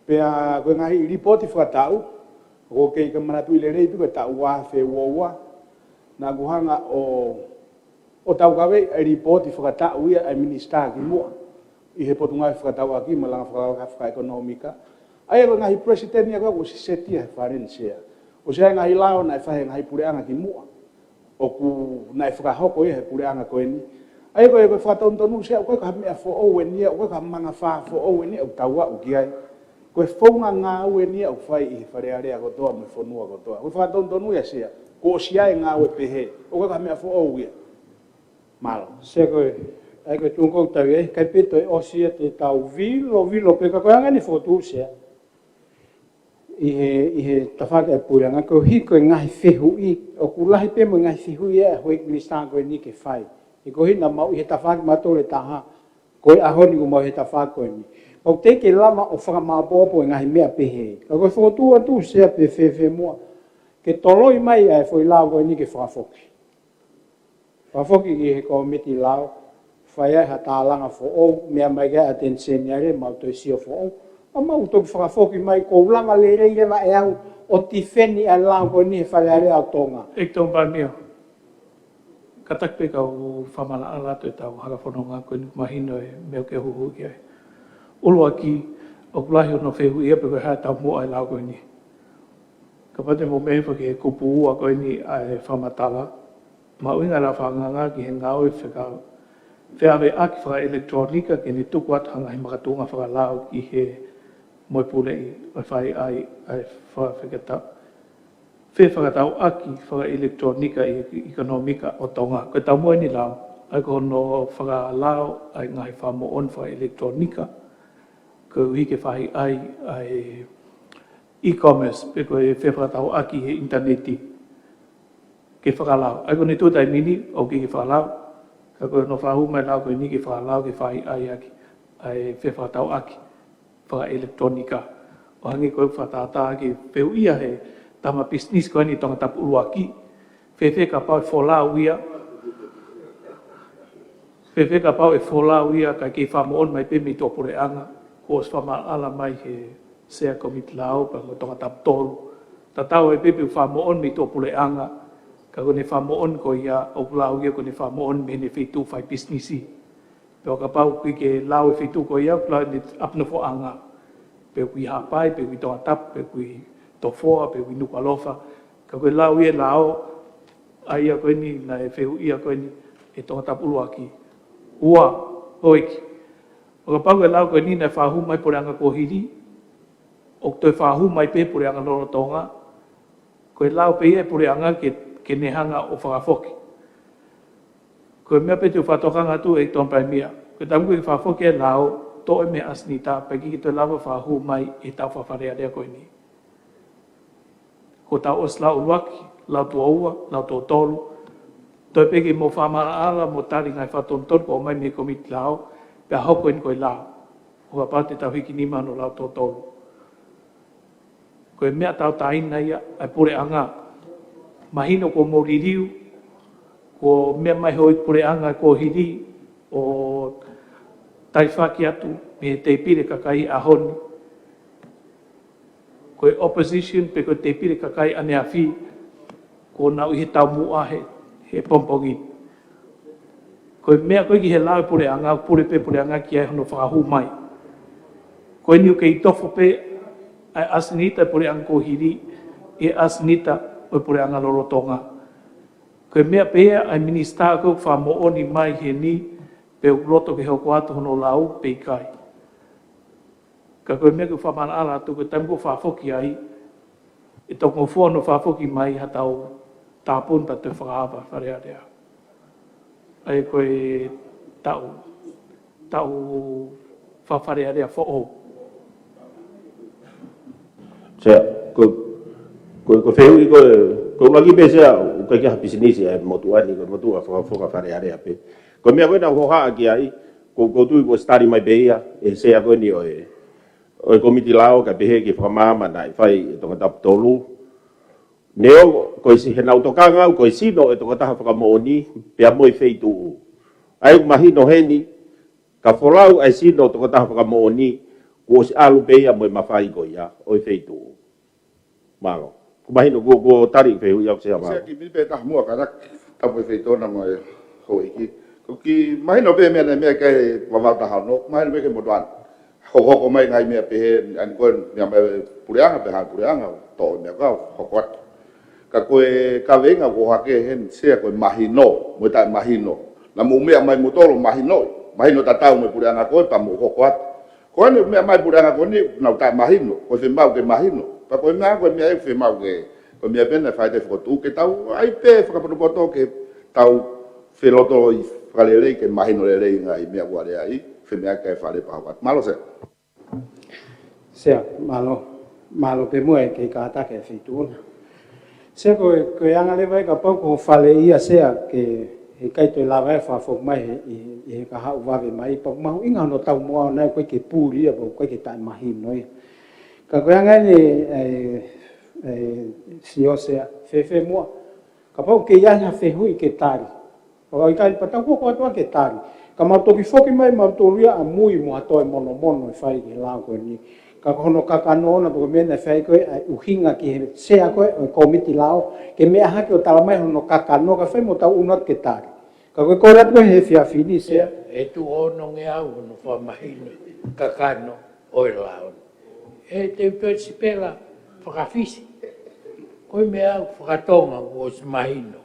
Pea ko e ngaahi lipooti fakataʻu, ʻoku ou kei ka manatuʻi lelei pē ko e taʻu ua afe ua ua, naʻa ku hanga ʻo, ʻo taukaveʻi e lipooti fakataʻu ia ʻa e minisitā kimuʻa, ʻi he Potungāue Fakatauʻaki mo e Langa Fakalakalaka Fakaʻekonōmika. ʻA ia ko e ngaahi palesiteni ia ko ē ʻoku ʻosi seti ia ʻe he Fale ni Sea. ʻOsi ʻi ai e ngaahi lao naʻe fai ʻe he ngaahi puleʻanga kimuʻa. ʻOku naʻe fakahoko ia ʻe he puleʻanga ko eni. ʻA ia ko e, ko e fakatonutonu Sea, ʻoku ʻikai ko ha meʻa foʻou eni ia, ʻoku ʻikai ko ha mangafā foʻou eni ia ʻoku tau aʻu ki ai. Ko e founga ngāue eni ia ʻoku fai ʻi he Fale Alea kotoa mo e fonua kotoa. Ko e fakatonutonu ia Sea, kuo ʻosi ʻi ai e ngāue pehē, ʻoku ʻikai ko ha meʻa foʻou ia. Mālō. Sea, ko e, ʻa ia ko e tuʻunga ʻoku tau ʻi ai, ʻikai pē toe ʻosi ia te tau vilo, vilo pē ka ko e anga eni e fokotuʻu Sea. ʻI he, ʻi he tafaʻaki ʻa e puleʻanga, koeʻuhi ko e ngaahi fehuʻi, ʻoku lahi pē mo e ngaahi fehuʻi ia ʻa e houʻeiki minisitā ko eni ke fai. He koeʻuhi naʻa mau ʻi he tafaʻaki mautolu ʻe taha, ko e ʻaho ni kuo mau ʻi he tafaʻaki ko eni. ʻOku teʻeki ke lava ʻo fakamāʻopoʻopo e ngaahi meʻa pehē. Ka ko e fokotuʻu atu Sea pe fēfē muʻa, ke toloi mai ʻa e foʻi lao ko eni ke fakafoki. Fakafoki ki he kōmiti lao, fai ai ha tālanga foʻou, meʻa mai ki ai ʻa e Attorney General, mau toe sio foʻou. ʻA mau toki fakafoki mai, ʻoku ou langa lelei leva ʻe au ʻo tifeni ʻa e lao ko eni he Fale Alea ʻo Tonga. ʻEiki Tokoni Palemia, kātaki pē kau fakamaʻalaʻala atu ʻetau halafononga ko eni, mahino e meʻa ʻoku ke huhuʻi ki ai. ʻUluaki, ʻoku lahi hono fehuʻi ia pe ko e hā e taumuʻa e lao ko eni. Kapau te mou meʻa hifo ki he kupu ua ko eni ʻa e fakamatala, mahuʻinga e lao fakaʻaongaʻanga ki he ngāue feka-, feʻaveʻaki fakaʻelekitulōnika ke ne tuku atu ha ngaahi makatuʻunga fakalao ki he moʻui puleʻi ʻo e fai ai ʻa e fakafekata-, fefakatauʻaki fakaʻelekitulōnika ʻi he ʻekonōmika ʻo Tonga. Ko e taumuʻa eni e lao, ʻa ia ko hono fakalao ʻa e ngaahi fakamoʻoni fakaʻelekitulōnika, koeʻuhi ke fai ai ʻa e e-commerce, pe ko e fefakatauʻaki he ʻinitaneti ke fakalao. ʻA ia ko eni tuʻu taimi ni, ʻoku ʻikai ke fakalao, ka ko hono fakahū mai e lao ko eni ke fakalao ke fai ai ʻaki ʻa e fefakatauʻaki fakaʻelekitulōnika. ʻO hangē ko e fakatātā ke fehuʻia ʻe he tama pisinisi ko eni Tongatapu ʻUluaki, fēfē kapau ʻe folau ia, fēfē kapau ʻe folau ia kae kei fakamoʻoni mai pē mei tuʻapuleʻanga, kuo ʻosi fakamaʻalaʻala mai ʻe he Sea Kōmiti Lao pea mo Tongatapu Tolu. Tatau ai pē pe ʻoku fakamoʻoni mei tuʻapuleʻanga, ka ko ʻene fakamoʻoni ko ia, ʻoku lau ia ko ʻene fakamoʻoni mei heʻene feituʻu fai pisinisi. Pea ʻo kapau ʻoku ʻikai ke lau e feituʻu ko ia, ʻoku lau ʻene ʻapi nofoʻanga. Pe ʻoku ʻi Haʻapai, pe ʻoku ʻi Tongatapu, pe ʻoku ʻi Tofoa, pe ʻoku ʻi Nukuʻalofa. Ka ko e lau ia e lao, ʻA ia ko eni naʻe fehuʻia ko eni ʻe Tongatapu ʻUluaki. Ua, houʻeiki. ʻO kapau ko e lao ko eni naʻe fakahū mai puleʻanga kuo hili, ʻoku toe fakahū mai pē puleʻanga lolotonga, ko e lao pē ia ʻa e puleʻanga ke, ke ne hanga ʻo fakafoki. Ko e meʻa pē te u fakatokanga atu ʻEiki Tongatapu Palēmia. Ko e taimi ko ē ke fakafoki e lao, toʻo e meʻa ʻasenita, pea ʻikai ke toe lava fakahū mai ʻe he tau fakafalealea ko eni. Kuo tau ʻosi lau ʻuluaki, lau tuaua, lau tuatolu. Toe pē ke mou fakamaʻalaʻala mo tali ngaahi fakatonutonu kuo ʻomai mei he komiti lao, pea hoko eni ko e lao. ʻO kapau te tau hiki nima hono lau tuatolu. Ko e meʻa tauʻatāina ia ʻa e puleʻanga. Mahino kuo mou liliu, kuo meʻa mai houʻeiki puleʻanga kuo hili ʻo talifaki atu mei he tēpile kakai ʻaho ni. Ko e opposition pe ko e tēpile kakai ʻaneafi, kuo nau ʻi he taumuʻa he, he pongipongi. Ko e meʻa ko ē ki he lao ʻa e puleʻanga, pule pē puleʻanga ki ai hono fakahū mai. Ko eni ʻoku kei tofo pē ʻa e ʻasenita ʻa e puleʻanga kuo hili, ʻi he ʻasenita ʻo e puleʻanga lolotonga. Ko e meʻa pē ia ʻa e minisitā ko ē ʻoku fakamoʻoni mai heni, pe ʻoku loto ke hoko atu hono lau pe ʻikai. Ka ko e meʻa ke fakamaʻalaʻala atu ko e taimi kuo fakafoki ai, ʻe tokongofua hono fakafoki mai ha tau tāpuni pea toe fakaava Fale Alea. ʻA ia ko e tau, tau fakafalealea foʻou. Sea, ko, ko, ko e fehuʻi ko, ko e ʻuluaki pē Sea, ʻoku ʻikai ke ʻi ai ha pisinisi ʻa e motuʻa ni, ko e motuʻa faka, fakafalealea pē. Ko e meʻa ko ē naʻa ku hohaʻa ki ai, ko, ko e tui kuo ʻosi tali mai pē ia ʻe he Sea ko eni ʻo e, ʻo e komiti lao kae pehē ki he fakamaama naʻe fai ʻe Tongatapu tolu. Neongo, ko e si, heʻenau tokanga au, ko e sino ʻo e tokotaha fakamoʻoni, pea mo e feituʻu. ʻA ia ʻoku mahino heni, ka folau ʻa e sino ʻo e tokotaha fakamoʻoni, kuo ʻosi ʻalu pē ia mo e mafai ko ia ʻo e feituʻu. Mālō. Kuo mahino, kuo, kuo tali fehuʻi ʻaʻaku Sea, mālō. Sea, kiʻi miniti pē ʻe taha muʻa ka ʻoku tapu e feituʻu na mo e houʻeiki. Ko e kiʻi mahino pē meʻa naʻe meʻa ki ai Vavaʻu taha ono, mahino pē ki he motuʻa ni. Hokohoko mai ngaahi meʻa pehē, ʻa eni ko e meʻa mai puleʻanga, pea hanga puleʻanga, toʻo meʻa kau, hoko atu. Ka ko e kaveinga kuo hake heni Sea ko e mahino, mo e taʻemahino. Naʻa mou meʻa mai moutolu mahino, mahino tatau mo e puleʻanga ko ē pea mou hoko atu. Ko eni meʻa mai puleʻanga ko eni, nau taʻemahino, ko e fiemaʻu ke mahino. Pea ko e meʻa, ko e meʻa ʻe fiemaʻu ke, ko e meʻa pē naʻe fai ʻe he fokotuʻu ke tau, ʻai pē fakapotopoto ke tau felotoi fakalelei ke mahino lelei ngaahi meʻa ʻoku lea ai, fiemaʻu ke fai pē hoko atu. Mālō Sea. Sea, mālō, mālō pē muʻa e kei kātaki e feituʻu na. Sea ko e, ko e anga leva ia kapau ko e fale ia Sea ke, heʻikai toe lava ʻe fakafoki mai he, ʻi, ʻi he kahaʻu vave mai, pea mahuʻinga hono taumuʻa ʻoʻona ʻoku ʻikai ke puli ia, pea ʻoku ʻikai ke taʻemahino ia. Ka ko e anga eni, e, e, Sio Sea, fēfē muʻa. Kapau ʻoku ʻi ai ha fehuʻi ke tali. ʻO ʻikai pea tau hoko atu ʻa ke tali. Ka mau toki foki mai mautolu ia ʻamui mo ha toe monomono ʻe fai ki he lao ko eni. Ka ko hono kakano ʻoʻona pe ko e meʻa naʻe fai ko ē ʻa e ʻuhinga ki he Sea ko ē ʻo e komiti lao, ke meʻa hake ʻo tala mai hono kakano kae fai mo tau ʻunu atu ke tali. Ka ko e kole atu ko ē he efiafi ni Sea. ʻE tuʻu ʻo nonge au hono fakamahino kakano ʻo e lao. ʻE te u pēsipela fakafisi. Ko e meʻa ʻoku fakatonga kuo ʻosi mahino.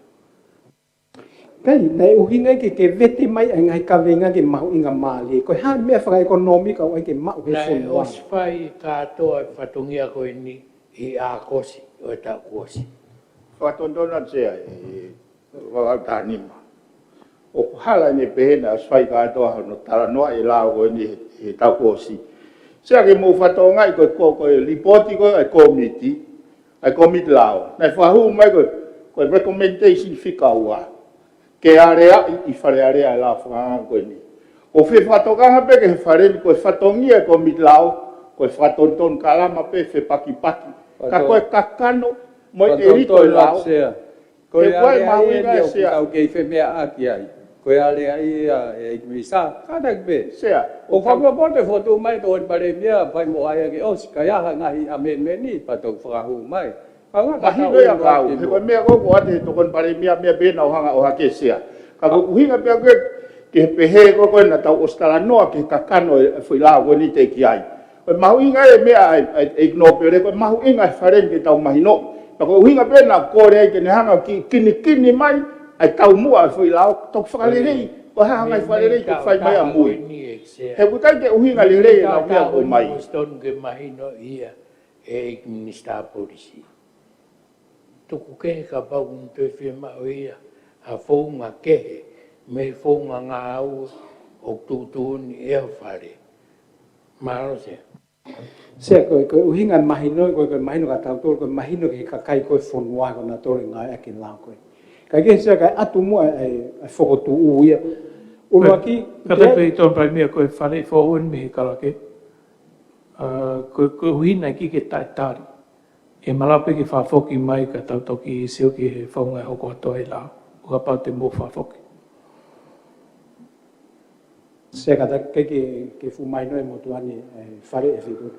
Pea naʻe ʻuhinga ke, ke vete mai ʻa e ngaahi kaveinga ke mahuʻinga mālie. Ko e hā e meʻa fakaʻekonōmika ʻoku ʻai ke maʻu he fonua. Naʻe ʻosi fai kātoa e fatongia ko eni ʻi ʻAokosi ʻo e taʻu kuo ʻosi. Fakatonutonu atu Sea ʻi Vavaʻu taha nima. ʻOku hala ʻene pehē naʻe ʻosi fai kātoa hono talanoa e lao ko eni he, he taʻu kuo ʻosi. Sea ke mou fakatokangaʻi ko e, ko e, ko e lipooti ko ē ʻa e komiti, ʻa e komiti lao. Naʻe fakahū mai ko e, ko e recommendation fika ua. Ke aleaʻi ʻi Fale Alea e lao fakaanga ko eni. ʻOku fefakatokanga pē ki he fale ni ko e fatongia e komiti lao, ko e fakatonutonu kalama pē fepakipaki. Ka ko e kakano mo e ʻelito e lao. Ko e aleaʻi mahuʻinga eni ʻoku Sea. Tau kei femeʻaʻaki ai. Ko e aleaʻi ia ʻEiki Minisitā, kātaki pē. Sea. ʻOku fakapotopoto e fokotuʻu mai ʻe he Tokoni Palēmia, fai mo ʻai ake ʻosi, ka ʻi ai ha ngaahi amendment ni, pea toki fakahū mai. Ka ngata mahino ia ʻoku kau, he ko e meʻa ko ē ʻoku ʻoatu ʻe he Tokoni Palēmia, meʻa pē naʻa ku hanga ʻo ʻohake Sea. Ka ko e ʻuhinga pē ʻoku ke, ke pehē ko ē ko ē naʻa tau ʻosi talanoa ki he kakano e, e foʻi lao ko eni teʻeki ai. Ko e mahuʻinga e meʻa ʻa e, ʻa e, ʻEiki Nōpele, ko e mahuʻinga e fale ni ke tau mahino. Pea ko e ʻuhinga pē naʻa ku kole ai ke ne hanga ʻo ki-, kinikini mai ʻa e taumuʻa ʻo e foʻi lao, toki fakalelei, ko e hā e ngaahi fakalelei ke fai mai ʻamui. He ʻoku ʻikai ke ʻuhinga lelei ʻa e meʻa ʻoku ʻomai. Tonu ke mahinoʻi ia ʻe he Minisitā Polisi. Tuku kehe kapau ʻoku toe fiemaʻu ia ha founga kehe mei he founga ngāue ʻoku tuʻutuʻuni ʻe he Fale. Mālō Sea. Sea, ko e, ko e ʻuhinga mahino, ko e, ko e mahino kia tautolu, ko e mahino ki he kakai ko ē ʻo e fonua ko ē naʻa nau ngāueʻaki e lao ko ē. Kae kehe Sea, kae ʻatu muʻa e, e fokotuʻu ia. ʻUluaki, kātaki pē Toketā Palēmia, ko e Fale foʻou eni mei he Kalake. ʻA, ko, ko e ʻuhinga ki he taʻetali. ʻE malava pē ke fakafoki mai ka tau toki sio ki he founga ʻe hoko atu ai e lao. ʻO kapau te mou fakafoki. Sea, kātaki ke, ke fuʻu mahino e motuʻa ni, e Fale ʻe he Feituʻu.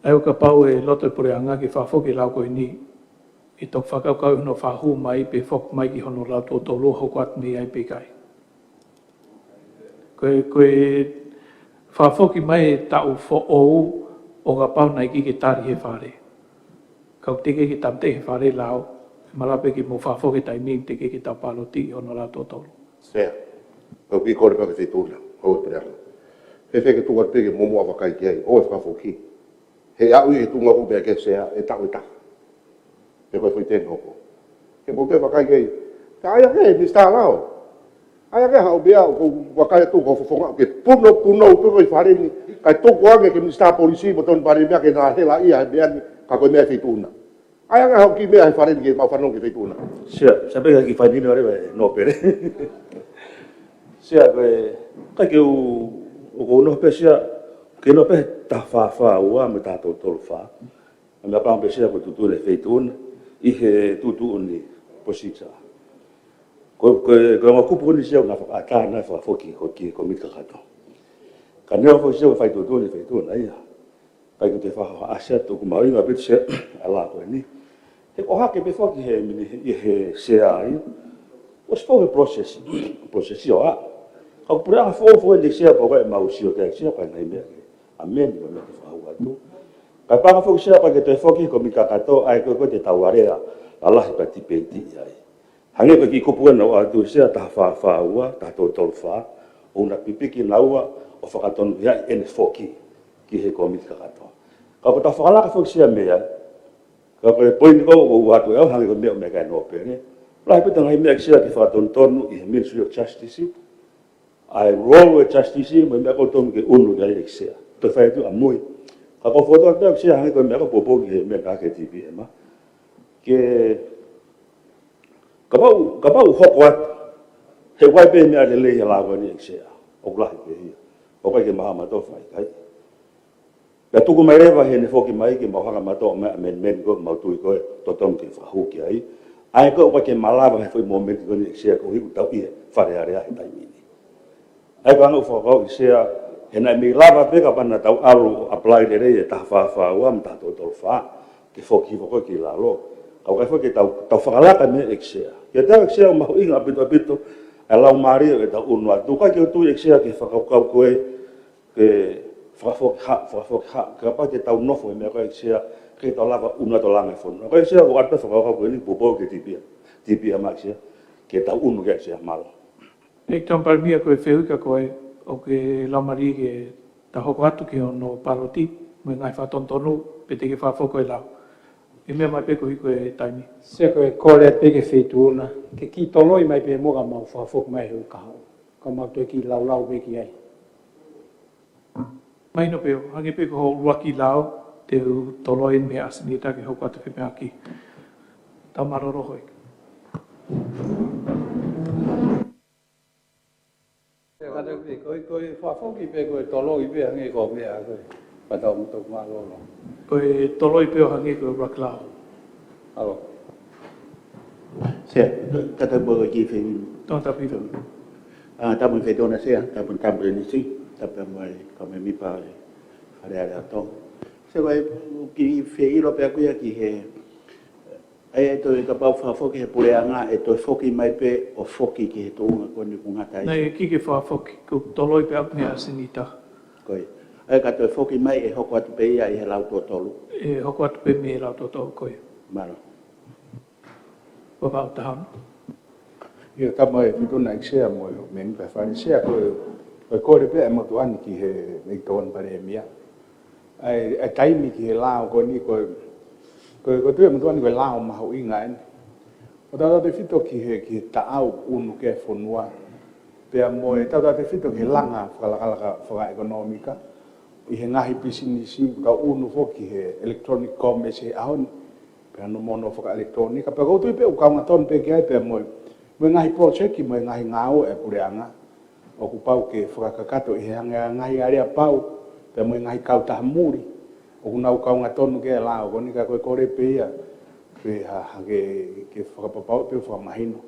ʻA ia ʻo kapau ʻe loto e Puleʻanga ke fakafoki e lao ko eni, ʻe toki fakakaukau hono fakahū mai pe foki mai ki hono lau tuʻo tolu ʻo hoko atu mei ai pe ʻikai. Ko e, ko e fakafoki mai e taʻu foʻou ʻo kapau naʻe ʻikai ke tali ʻe he Fale. Ka ʻoku teʻeki ke tāmateʻi ʻe he Fale e lao, ʻe malava pē ke mou fakafoki he taimi ni teʻeki ke tau pālotiʻi hono lau tuʻo tolu. Sea, ʻoku ou kole pē ki he Feituʻu na, ʻo e Puleʻanga. Fēfē ke tuku atu pē ke mou muʻa vakai ki ai, ʻo e fakafoki. He ʻe aʻu ia ki he tuʻunga ko ē meʻa ki he Sea, ʻe taʻu ʻe taha. He ko e foʻi teni hoko. Ke mou toe vakai ki ai. Ka ʻai ange, Minisitā Lao. ʻAi ange haʻo meʻa ʻoku ou vakai atu ko e fofonga ke punou, punou, punou e Fale ni. Kae tuku ange ki he Minisitā Polisi mo Toketā Palēmia ke na helaʻia he meʻa ni, ka ko e meʻa ʻa e Feituʻu na. ʻAi ange haʻo kiʻi meʻa he Fale ni ke mau fanongo ki he Feituʻu na. Sea, Sea pē ka kiʻi fainino are vai no pere. Sea ko e, ka ke u, ʻoku ou noa pē Sea, ke noa pē taha fā fā ua mo e taha tolu tolu fā. ʻA e meʻa pango pē Sea ko e tuʻutuʻuni ʻe he Feituʻu na, ʻi he tuʻutuʻuni procedure. Ko, ko, ko e ongo kupu ko eni Sea naʻe fakaʻatā naʻe fakafoki ko ē ki he Kōmiti Kakato. Ka neongo foki Sea ko e fai tuʻutuʻuni ʻe he Feituʻu na ia. Kae ʻikai ke u toe fakaʻasi atu ʻoku mahuʻinga ʻaupito Sea ʻa e lao ko eni. He ko e hake pē foki he mini, he, he Sea ia. ʻOku ʻosi foki he process, process ʻo aʻu. Ka ko e puleʻanga foʻou foki eni Sea pea ʻoku ʻikai ke mau sio ki ai Sea, ko e ngaahi meʻa ke amend, ko e meʻa ke fakahū atu. Kae pango foki Sea pea ke toe foki ki he Kōmiti Kakato, ʻa ia ko ē ko ē te tau alea, lalahi pea tipeitiʻi ai. Hangē ko e kiʻi kupu ena ʻoku ʻatu Sea taha fā fā ua, taha tolu tolu fā, ʻoku na pipiki naua ʻo fakatonuhiaʻi ʻene foki ki he Kōmiti Kakato. Ka ko ʻetau fakalaka foki Sea mei ai, ka ko e poini ko ē ʻoku ou ʻatu ʻe au hangē ko e meʻa ʻoku meʻa ki ai no pere. Lahi pē ʻetau ngaahi meʻa ki Sea ke fakatonutonu ʻi he Ministry of Justice, ʻa e role ʻo e Justice, mo e meʻa ʻoku totonu ke ʻunu ki ai ʻEiki Sea. Toe fai atu ʻamui. Ka ko e fokotuʻu atu ʻEiki Sea hangē ko e meʻa ʻoku poupou ki he meʻa ka ke T P M a. Ke, kapau, kapau ʻe hoko atu, he ʻoku ʻi ai pē meʻa lelei he lao ko eni ʻEiki Sea. ʻOku lahi pē ia. ʻOku ʻikai ke mau hanga ʻo fai ki ai. Pea tuku mai leva heʻene foki mai ke mau hanga ʻo ʻomai amendment ko ē ʻoku mau tui ko ē totonu ke fakahū ki ai. ʻA ia ko ē ʻoku ʻikai ke malava he foʻi momeniti ko eni ʻEiki Sea koeʻuhi ʻoku tau ʻi he Fale Alea he taimi ni. ʻA ia ko e anga ʻeku fakakaukau ʻEiki Sea, he naʻe mei lava pē kapau naʻa tau ʻalu ʻo apply lelei e taha fā fā ua mo e taha tolu tolu fā, ke foki hifo ko ē ki lalo. Ka ʻoku ʻikai foki ke tau, tau fakalaka e meʻa ʻEiki Sea. Kiate au ʻEiki Sea ʻoku mahuʻinga ʻaupito ʻaupito ʻa e laumālie ʻo ʻetau ʻunu atu. ʻIkai ke u tui ʻEiki Sea ki he fakakaukau ko ē ke fakafoki hā, fakafoki hā, kapau te tau nofo he meʻa ko ē ʻEiki Sea, ke tau lava ʻunu atu e langa e fonua. Ko e ʻEiki Sea, ʻoku ʻatu e fakakaukau ko eni, poupou ki he T P M, T P M ʻEiki Sea, ke tau ʻunu ki ai ʻEiki Sea, mālō. ʻEiki Toketā Palēmia, ko e fehuʻi kia koe, ʻoku ke laumālie ke tau hoko atu ki hono pāloti, mo e ngaahi fakatonutonu, pe te ke fakafoki e lao. ʻE meʻa mai pē koeʻuhi ko e taimi. Sea ko e kole pē ki he Feituʻu na, ke kiʻi toloi mai pē muʻa ka mau fakafoki mai he uike kahaʻu. Ka mau toe kiʻi laulau pē ki ai. Mahino pē ʻo hangē pē ko hoʻo ʻuluaki lao, te u toloi mei he ʻasenita ke hoko atu e femeʻaʻaki. Tau mālōlō hoi. Ko e, ko e fakafoki pe ko e toloi pē hangē ko e meʻa ko ē. Pea tau mutu mālōlō. Ko e toloi pē ʻo hangē ko e ʻuluaki lao. ʻAlo. Sea, kātaki muʻa ki he fehuʻi. Tō tapu. ʻA, tapu mo e Feituʻu na Sea, tapu, tapu mo e Nisi, tapu mo e kau mēmipa ʻo e Fale Alea ʻo Tonga. Sea, ko e kiʻi feʻilo pē ʻaku ia ki he, ʻa ia ʻe toe kapau fakafoki he puleʻanga, ʻe toe foki mai pē ʻo foki ki he tuʻunga ko eni ʻoku ngata ai. Naʻe ʻikai ke fakafoki, ko e toloi pē ʻaku mei he ʻasenita. Ko ia. Kae ka toe foki mai ʻe hoko atu pē ia ʻi he lau tuʻo tolu. ʻE hoko atu pē mei he lau tuʻo tolu ko ia. Mālō. Ko e fakaʻuta hano. Ia, tama e fitu na ʻEiki Sea mo e mēmipa Fale Sea, ko e, ko e kole pē ʻa e motuʻa ni ki he ʻEiki Tokoni Palēmia. ʻA e, ʻa e taimi ki he lao ko eni ko e, ko e, ko e tui ʻa e motuʻa ni ko e lao mahuʻinga eni. ʻO tautautefito ki he, ki he taʻau ʻunu ki he fonua. Pea mo e tautautefito ki he langa fakalakalaka fakaʻekonōmika ʻi he ngaahi pisinisi, ka ʻunu foki he electronic commerce he ʻaho ni. Pea no mono fakaʻelekitulōnika, pea ʻoku ou tui pē ʻoku kaunga tonu pē ki ai pea mo e, mo e ngaahi project mo e ngaahi ngāue ʻa e puleʻanga. ʻOku pau ke fakakakato ʻi he hanga ʻe he ngaahi aleapau, pea mo e ngaahi kautaha muli. ʻOku nau kaunga tonu ki he lao ko eni ka ko e kole pē ia, ke ha, ha ke, ke fakapapauʻi pē ʻoku fakamahino.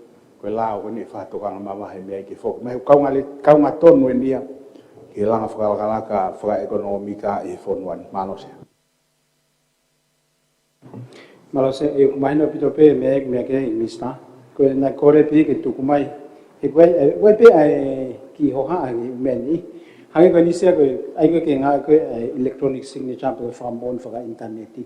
Ko e lao ko eni ʻe fakatokanga mavahe mei ai ke foki. Mai ʻoku kaunga le, kaunga tonu eni ia, ki he langa fakalakalaka fakaʻekonōmika ʻi he fonua ni. Mālō Sea. Mālō Sea, ʻe, mahino ʻaupito pē meʻa, meʻa ki he Minisitā. Ko e naʻe kole pē ke tuku mai. He ko e, ʻe, ko e pē ʻa e kiʻi hohaʻa ki he meʻa ni. Hangē ko eni Sea ko e, ʻai ko e ke ngāue ko e, ʻa e electronic signature pe ko e fakamoʻoni fakaʻinitaneti.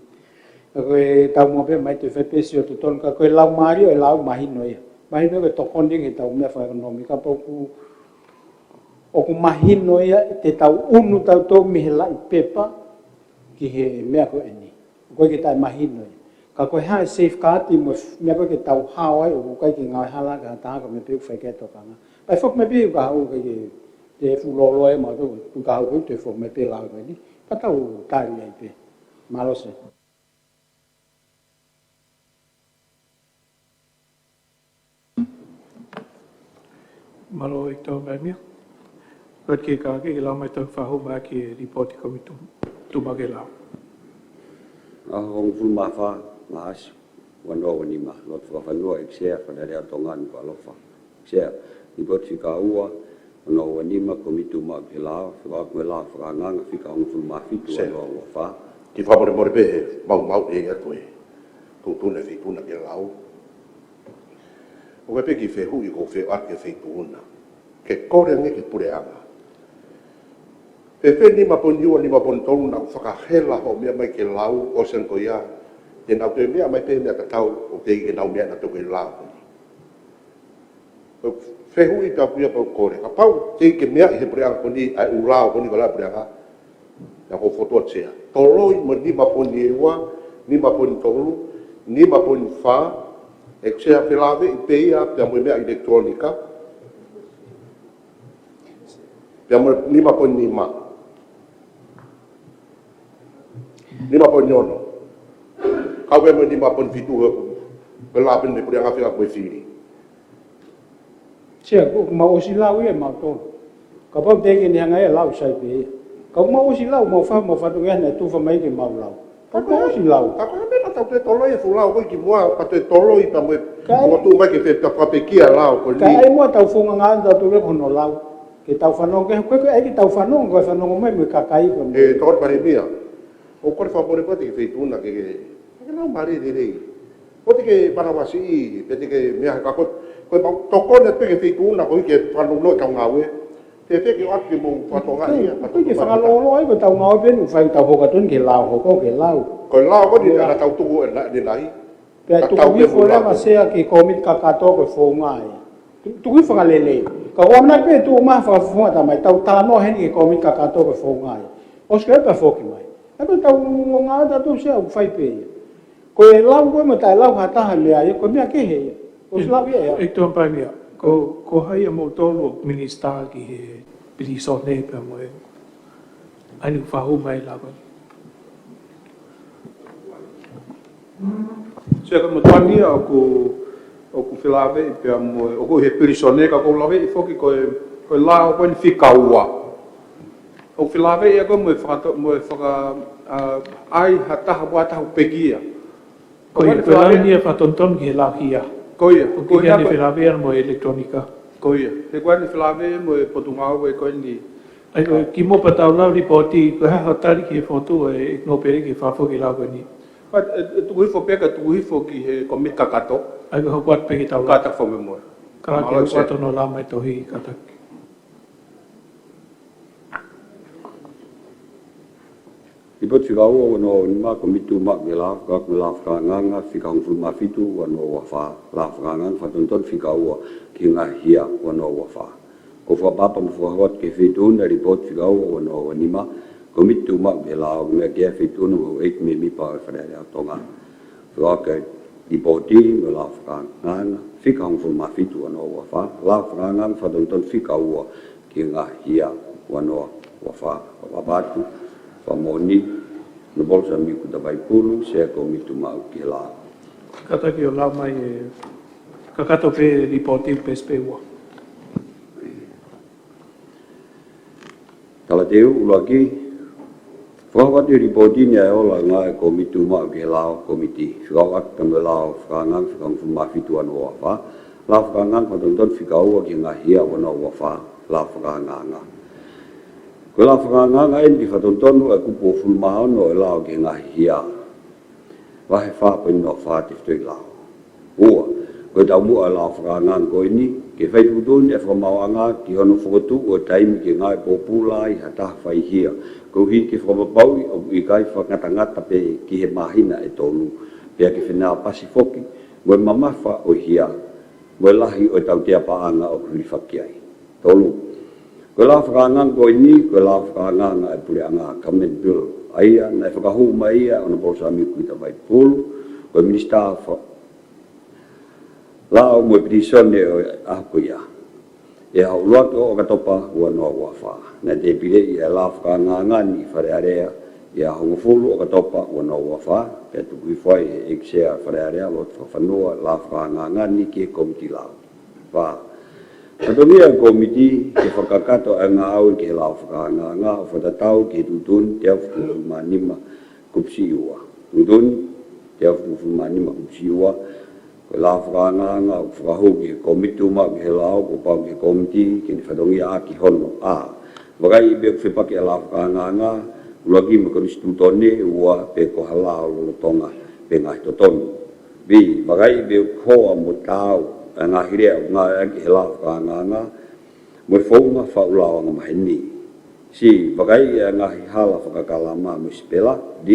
Ka ko e taumuʻa pē mai te fai pē sio totonu ka ko e lau mālie ʻo e lau mahino ia. Mahino ko e tokoni ki heʻetau meʻa fakaʻekonōmika pea ʻoku, ʻoku mahino ia te tau ʻunu tautolu mei he laʻi pepa ki he meʻa ko eni. ʻOku ʻikai ke taʻemahino ia. Ka ko e hā e safeguard mo e f-, meʻa ko ē ke tau hao ai, ʻoku ʻikai ke ngāue hala ki ha taha ka ko e meʻa pē ʻoku fai ki ai e tokanga. Pea foki mai pē ʻoku ka haʻu ʻikai ke te fuʻu lōloa ʻe mautolu, ʻoku ka haʻu ʻoku te foki mai pē lau ko eni. Pea tau tali ai pē. Mālō Sea. Mālō ʻEiki Tokoni Palēmia. Ko e kiʻi kākā ke lau mai tau fakahū mai ki he lipooti Komiti Tuʻumaʻu ki he Lao. ʻAho hongofulu mā fā Maʻasi, ua noa ua nima, lotu fakafanua ʻEiki Sea, Fale Alea ʻo Tonga, Nukuʻalofa. Sea, lipooti fika ua, ua noa ua nima, Komiti Tuʻumaʻu ki he Lao, fekauʻaki mo e lao fakaangaanga fika hongofulu mā fitu, ua noa ua fā. Kiʻi fakamolemole pē he maumauʻi atu e tuʻutuʻuni e Feituʻu na ki he lao. ʻOku ʻi ai pē kiʻi fehuʻi ʻoku ou fie ʻoatu ki he Feituʻu na. Ke kole ange ki he puleʻanga. Fēfē nima poini ua, nima poini tolu naʻa ku fakahela hoʻo meʻa mai ki he lao, ʻosi ange ko ia, te nau toe meʻa mai pē meʻa tatau ʻoku teʻeki ke nau meʻa nautolu ki he lao. Ko e fehuʻi pē ʻaku ia pea u kole. Kapau teʻeki ke meʻa ʻi he puleʻanga ko eni, ʻa e ʻū lao ko eni ko e lao puleʻanga. Naʻa ku fokotuʻu atu Sea. Toloi mo e nima poini ua, nima poini tolu, nima poini fā, ʻEiki Sea, felāveʻi pē ia, pea mo e meʻa ʻilekitulōnika. Pea mo e nima poini nima. Nima poini ono. Kau pē mo e nima poini fitu he ko e lao pē eni puleʻanga fika ko e fili. Sea, ʻoku mau ʻosi lau ia mautolu. Kapau teʻeki ke ne hanga ia lau sai pē ia. Ka ʻoku mau ʻosi lau, mau fa-, mau fatongia naʻe tufa mai ke mau lau. Ka ʻoku mau ʻosi lau. Ka ko e meʻa naʻa tau toe toloi e fuʻu lao ko ē kimuʻa, ka toe toloi pea mo e, ka ai, ʻoku tuʻu mai ke fe-, ka fakapekia lao ko eni. Ka ʻai muʻa tau founga ngā ʻa tautolu ko hono lau. Ke tau fanongo, ke, ke, ke, ʻai ke tau fanongo, ko e fanongo mai mo e kakai ko e. ʻE, Tokoni Palēmia. ʻOku ou kole fakamolemole ki he Feituʻu na ke, ke, ke lau mālie lelei. Ko e te ke manavasiʻi, pe te ke meʻa ka ko, ko e mau tokoni atu pē ki he Feituʻu na ko e ke fanongo ki heʻetau ngāue. Te feke atu ke mou fatongia, ko e ke fakalōloa ai ko ʻetau ngāue pē ʻoku fai ʻetau hoko atu ki he lao hoko, ki he lao. Ko e lao ko eni naʻa tau tuku ʻe na, ʻe na. Pea tuku hifo leva Sea ki he kōmiti kakato ko e founga ia. Tu-, tuku hifo fakalelei. Ka ʻoku ou ʻamanaki pē tuʻu mai fakafofonga tamai tau talanoa heni ki he kōmiti kakato ko e founga ia. ʻOsi ko ia pea foki mai. Ka tau ngā ʻa tautolu Sea ʻoku fai pē ia. Ko e lau ko ē mo e taʻelau ha taha meʻa ia, ko e meʻa kehe ia. ʻOsi lau ia ia. ʻEiki Tokoni Palēmia, ko, ko hai ʻa moutolu ʻoku minisitā ki he pilīsone pea mo e ʻai ni fakahū mai lava. Sea, ko e motuʻa ni ia ʻoku, ʻoku felāveʻi pea mo e, ʻoku ʻi he pilīsone ka ʻoku ou laveʻi foki ko e, ko e lao ko eni fika ua. ʻOku felāveʻi ia ko e mo e fakato-, mo e faka-, ʻa, ʻai ha taha, ʻai ha taha pekia. Ko ia, ko e lao ni ia fakatonutonu ki he lao hia. Ko ia, ʻoku ko ia ʻikai ke ne felāveʻi ia mo e ʻilekitulōnika. Ko ia, he ko ʻene felāveʻi mo e potungāue ko eni. ʻAi ko e kimuʻa pea tau lau lipooti, ko e hā hoʻo tali ki he fokotuʻu ʻa e ʻEiki Nōpele ke fakafoki e lao ko eni. But, ʻe, ʻe tuku hifo pē ka tuku hifo ki he kōmiti kakato. ʻAi ko e hoko atu pē ke tau lau. Kātaki fakamolemole. Kātaki. Mālō Sea. Hoko atu hono lau mai tohi kātaki. Lipooti fika ua ua noa ua nima, Komiti Tuʻumaʻu ki he Lao, fakakaukau mo e Lao Fakaangaanga fika hongofulu mā fitu ua noa ua fā, Lao Fakaangaanga Fakatonutonu fika ua ki he ngaahi hia ua noa ua fā. Ko e fakaʻapaʻapa mo e fakahoko atu ki he Feituʻu ni ʻa e Lipooti fika ua ua noa ua nima, Komiti Tuʻumaʻu ki he Lao, meʻa ki he Feituʻu ni mo e ʻEiki Mēmipa ʻo e Fale Alea ʻo Tonga. Fekauʻaki e lipooti mo e Lao Fakaangaanga fika hongofulu mā fitu ua noa ua fā, Lao Fakaangaanga Fakatonutonu fika ua ki he ngaahi hia ua noa ua fā. Fakaʻapaʻapa atu, fakamoʻoni, Honourable Sāmiu Kuta Vaipulu, Sea Komiti Tuʻumaʻu ki he Lao. Kātaki ʻo lau mai e kakato pē lipooti pē ʻe ua. Talateu ʻuluaki, fakahoko atu e lipooti ni ʻa e ola ngāue ʻa e Komiti Tuʻumaʻu ki he Lao, Komiti, fekauʻaki mo e Lao Fakaangaanga fika hongofulu mā fitu ua noa ua fā, Lao Fakaangaanga Fakatonutonu fika ua ki he ngaahi hia ua noa ua fā, Lao Fakaangaanga. Ko e Lao Fakaangaanga eni ke fakatonutonu ʻa e kupu ʻo e Fuʻu Maono ʻo e Lao ki he ngaahi hia. Vahe fā poini noa fā Tefitoʻi Lao. Ua, ko e taumuʻa ʻo e Lao Fakaangaanga ko eni, ke fai tuʻutuʻuni ʻa e Fakamaauʻanga ki hono fokotuʻu ʻo e taimi ke ngāue pōpula ai ha taha faihia, koeʻuhi ke fakapapauʻi ʻoku ʻikai fakangatangata pē ki he māhina ʻe tolu, pea ke fenāpasi foki mo e mamafa ʻo e hia, mo e lahi ʻo e tautea paʻanga ʻoku hilifaki ai. Tolu, ko e Lao Fakaangaanga ko eni, ko e Lao Fakaangaanga ʻa e Puleʻanga, Government Bill, ʻa ia naʻe fakahū mai ia ʻe Honourable Sāmiu Kuta Vaipulu, ko e Minisitā Fa-, Lao mo e Pilīsone ʻo e ʻaho ko ia. ʻI he ʻaho ʻuluaki ʻo ʻOkatopa ua noa ua fā. Naʻe tēpileʻi ʻa e Lao Fakaangaanga ni ʻi Fale Alea ʻi he ʻaho hongofulu ʻo ʻOkatopa ua noa ua fā, pea tuku hifo ai ʻe he ʻEiki Sea Fale Alea, Lotu Fakafanua, Lao Fakaangaanga ni ki he Komiti Lao. Fā, fatongia ʻa e Komiti ke fakakakato ʻa e ngāue ki he Lao Fakaangaanga ʻo fakatatau ki he tuʻutuʻuni teau fitungofulu mā nima kupu siʻi ua. Tuʻutuʻuni teau fitungofulu mā nima kupu siʻi ua. Ko e Lao Fakaangaanga ʻoku fakahū ki he Komiti Tuʻumaʻu ki he Lao, kuo pau ki he Komiti ke ne fatongiaʻaki hono: A, vakaiʻi pe ʻoku fepaki ʻa e Lao Fakaangaanga ʻuluaki mo e Konisitūtone; ua, pe ko ha lao lolotonga pe ngaahi totongi. B, vakaiʻi pe ʻoku hoa mo taau ʻa e ngaahi lea ʻoku ngāueʻaki ʻe he Lao Fakaangaanga mo e founga faʻu lao angamaheni. C, vakaiʻi ʻa e ngaahi hala fakakalama mo e sipela. D,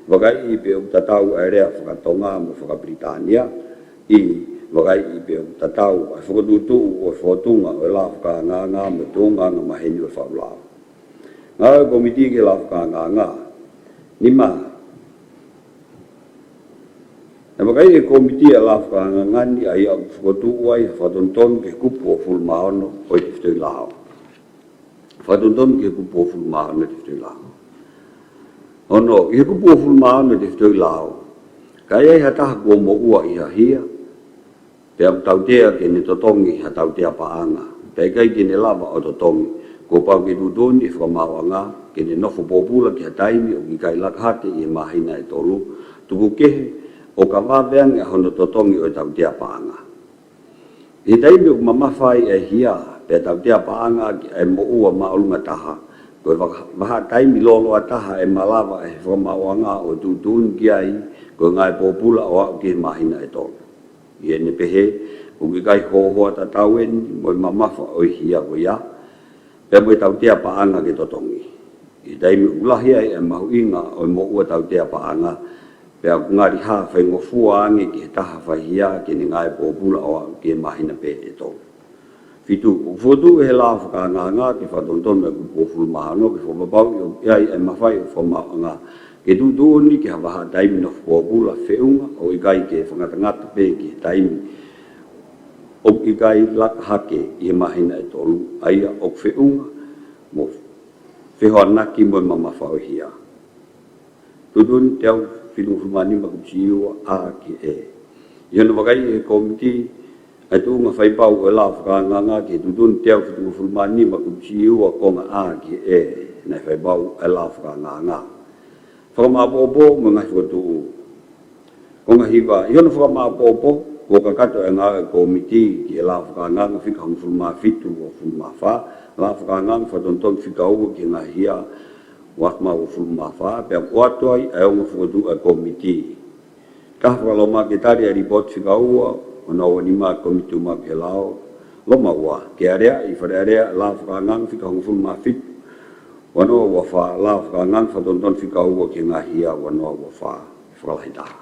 vakaiʻi pe ʻoku tatau ʻa e lea faka-Tonga mo e faka-Pilitānia. E, vakaiʻi pe ʻoku tatau ʻa e fokotuʻutuʻu ʻo e fōtunga ʻo e Lao Fakaangaanga mo e tuʻunga angamaheni ʻo e faʻu lao. Ngāue ʻa e Komiti ki he Lao Fakaangaanga. Nima, naʻe vakaiʻi ʻe he Komiti ʻa e Lao Fakaangaanga ni ʻa ia ʻoku fokotuʻu ai ha fakatonutonu ki he kupu ʻo e Fuʻu Maono ʻo e Tefitoʻi Lao. Fakatonutonu ki he kupu ʻo e Fuʻu Maono ʻo e Tefitoʻi Lao. Ono, ʻi he kupu ʻo e Fuʻu Maono ʻo e Tefitoʻi Lao, ka ʻi ai ha taha kuo moʻua ʻi ha hia, pea ʻoku tautea ke ne totongi ha tautea paʻanga, pea ʻikai ke ne lava ʻo totongi, kuo pau ke tuʻutuʻuni ʻe he Fakamaauʻanga ke ne nofo pōpula ki ha taimi ʻoku ʻikai laka hake ʻi he māhina ʻe tolu, tuku kehe ʻo ka vave ange ʻa hono totongi ʻo e tautea paʻanga. ʻI he taimi ʻoku mamafa ai ʻa e hia, pea tautea paʻanga ʻaki ʻa e moʻua māʻolunga taha, ko e vaha-, vahaʻa taimi lōloa taha ʻe malava ʻe he Fakamaauʻanga ʻo tuʻutuʻuni ki ai ko e ngāue pōpula ʻo aʻu ki he māhina ʻe tolu. ʻI heʻene pehē, ʻoku ʻikai hohoa tatau eni mo e mamafa ʻo e hia ko ia, pea mo e tautea paʻanga ke totongi. ʻI he taimi ʻoku lahi ai ʻa e mahuʻinga ʻo e moʻua tautea paʻanga, pea ʻoku ngali hā faingofua ange ki he taha faihia ke ne ngāue pōpula ʻo aʻu ki he māhina pē ʻe tolu. Fitu, ʻoku fokotuʻu ʻe he Lao Fakaangaanga ke fakatonutonu ʻa e kupu ʻo e Fuʻu Maono ke fakapapauʻi ʻoku ʻi ai ʻa e mafai ʻo e Fakamaauʻanga ke tuʻutuʻuni ki ha vahaʻa taimi nofo pōpula feʻunga, ʻo ʻikai ke fakangatangata pē ki he taimi ʻoku ʻikai laka hake ʻi he māhina ʻe tolu, ʻa ia ʻoku feʻunga mo e fehoanaki mo e mamafa ʻo e hia. Tuʻutuʻuni teau fitungofulu mā nima kupu siʻi ua, A ki he E. ʻI hono vakaiʻi ʻe he Komiti ʻa e tuʻunga faipau ʻo e Lao Fakaangaanga ki he tuʻutuʻuni teau fitungofulu mā nima kupu siʻi ua, konga A ki he E, naʻe faipau ʻa e Lao Fakaangaanga. Fakamāʻopoʻopo mo e ngaahi fokotuʻu. Konga hiva, ʻi hono fakamāʻopoʻopo, kuo kakato ʻa e ngāue ʻa e Komiti ki he Lao Fakaangaanga fika hongofulu mā fitu mo e hongofulu mā fā, Lao Fakaangaanga Fakatonutonu fika ua ki he ngaahi hia ua afe mā hongofulu mā fā, pea ʻoatu ai ʻa e ongo fokotuʻu ʻa e Komiti. Taha, fakaloma ke tali ʻa e Lipooti fika ua ua noa ua nima ʻa e Komiti Tuʻumaʻu ki he Lao. Loma ua, ke aleaʻi ʻi Fale Alea ʻa e Lao Fakaangaanga fika hongofulu mā fitu ua ua noa ua fā, lao fakaangaanga fakatonutonu fika ua ki he ngaahi hia ua noa ua fā. Fakalahi taha.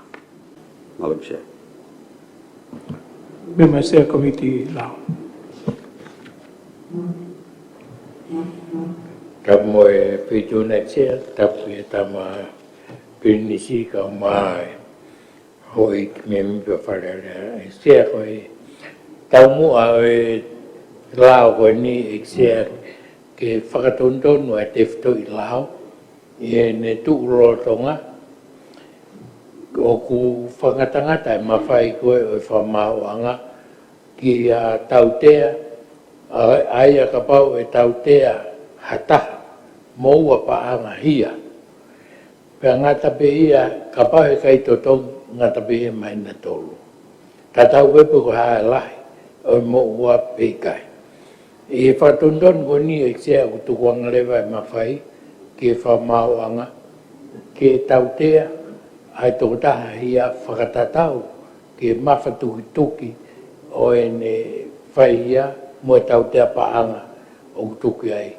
Mālō Sea. Meʻa mai Sea Komiti Lao. Tapu mo e Feituʻu ʻEiki Sea, tapu ki he Tama Pilinisi kae ʻumaʻā e houʻeiki mēmipa Fale Alea. ʻEiki Sea, ko e taumuʻa ʻo e lao ko eni ʻEiki Sea ke fakatonutonu ʻa e tefitoʻi lao ʻi heʻene tuʻu lolotonga, ʻoku fakangatangata e mafai ko ē ʻo e fakamaauʻanga ki ha tautea, ʻa, ʻa ia kapau ʻe tautea ha taha moʻua paʻanga hia. Pea ngata pē ia, kapau he ʻikai totongi, ngata pē ia māhina ʻe tolu. Tatau pē pe ko e hā e lahi ʻo e moʻua pe ʻikai. ʻI he fakatonutonu ko eni ʻEiki Sea ʻoku tukuange leva e mafai ki he fakamaauʻanga ke tautea ʻa e tokotaha hia fakatatau ki he mafatukituki ʻo ʻene fai hia mo e tautea paʻanga ʻoku tuku ai.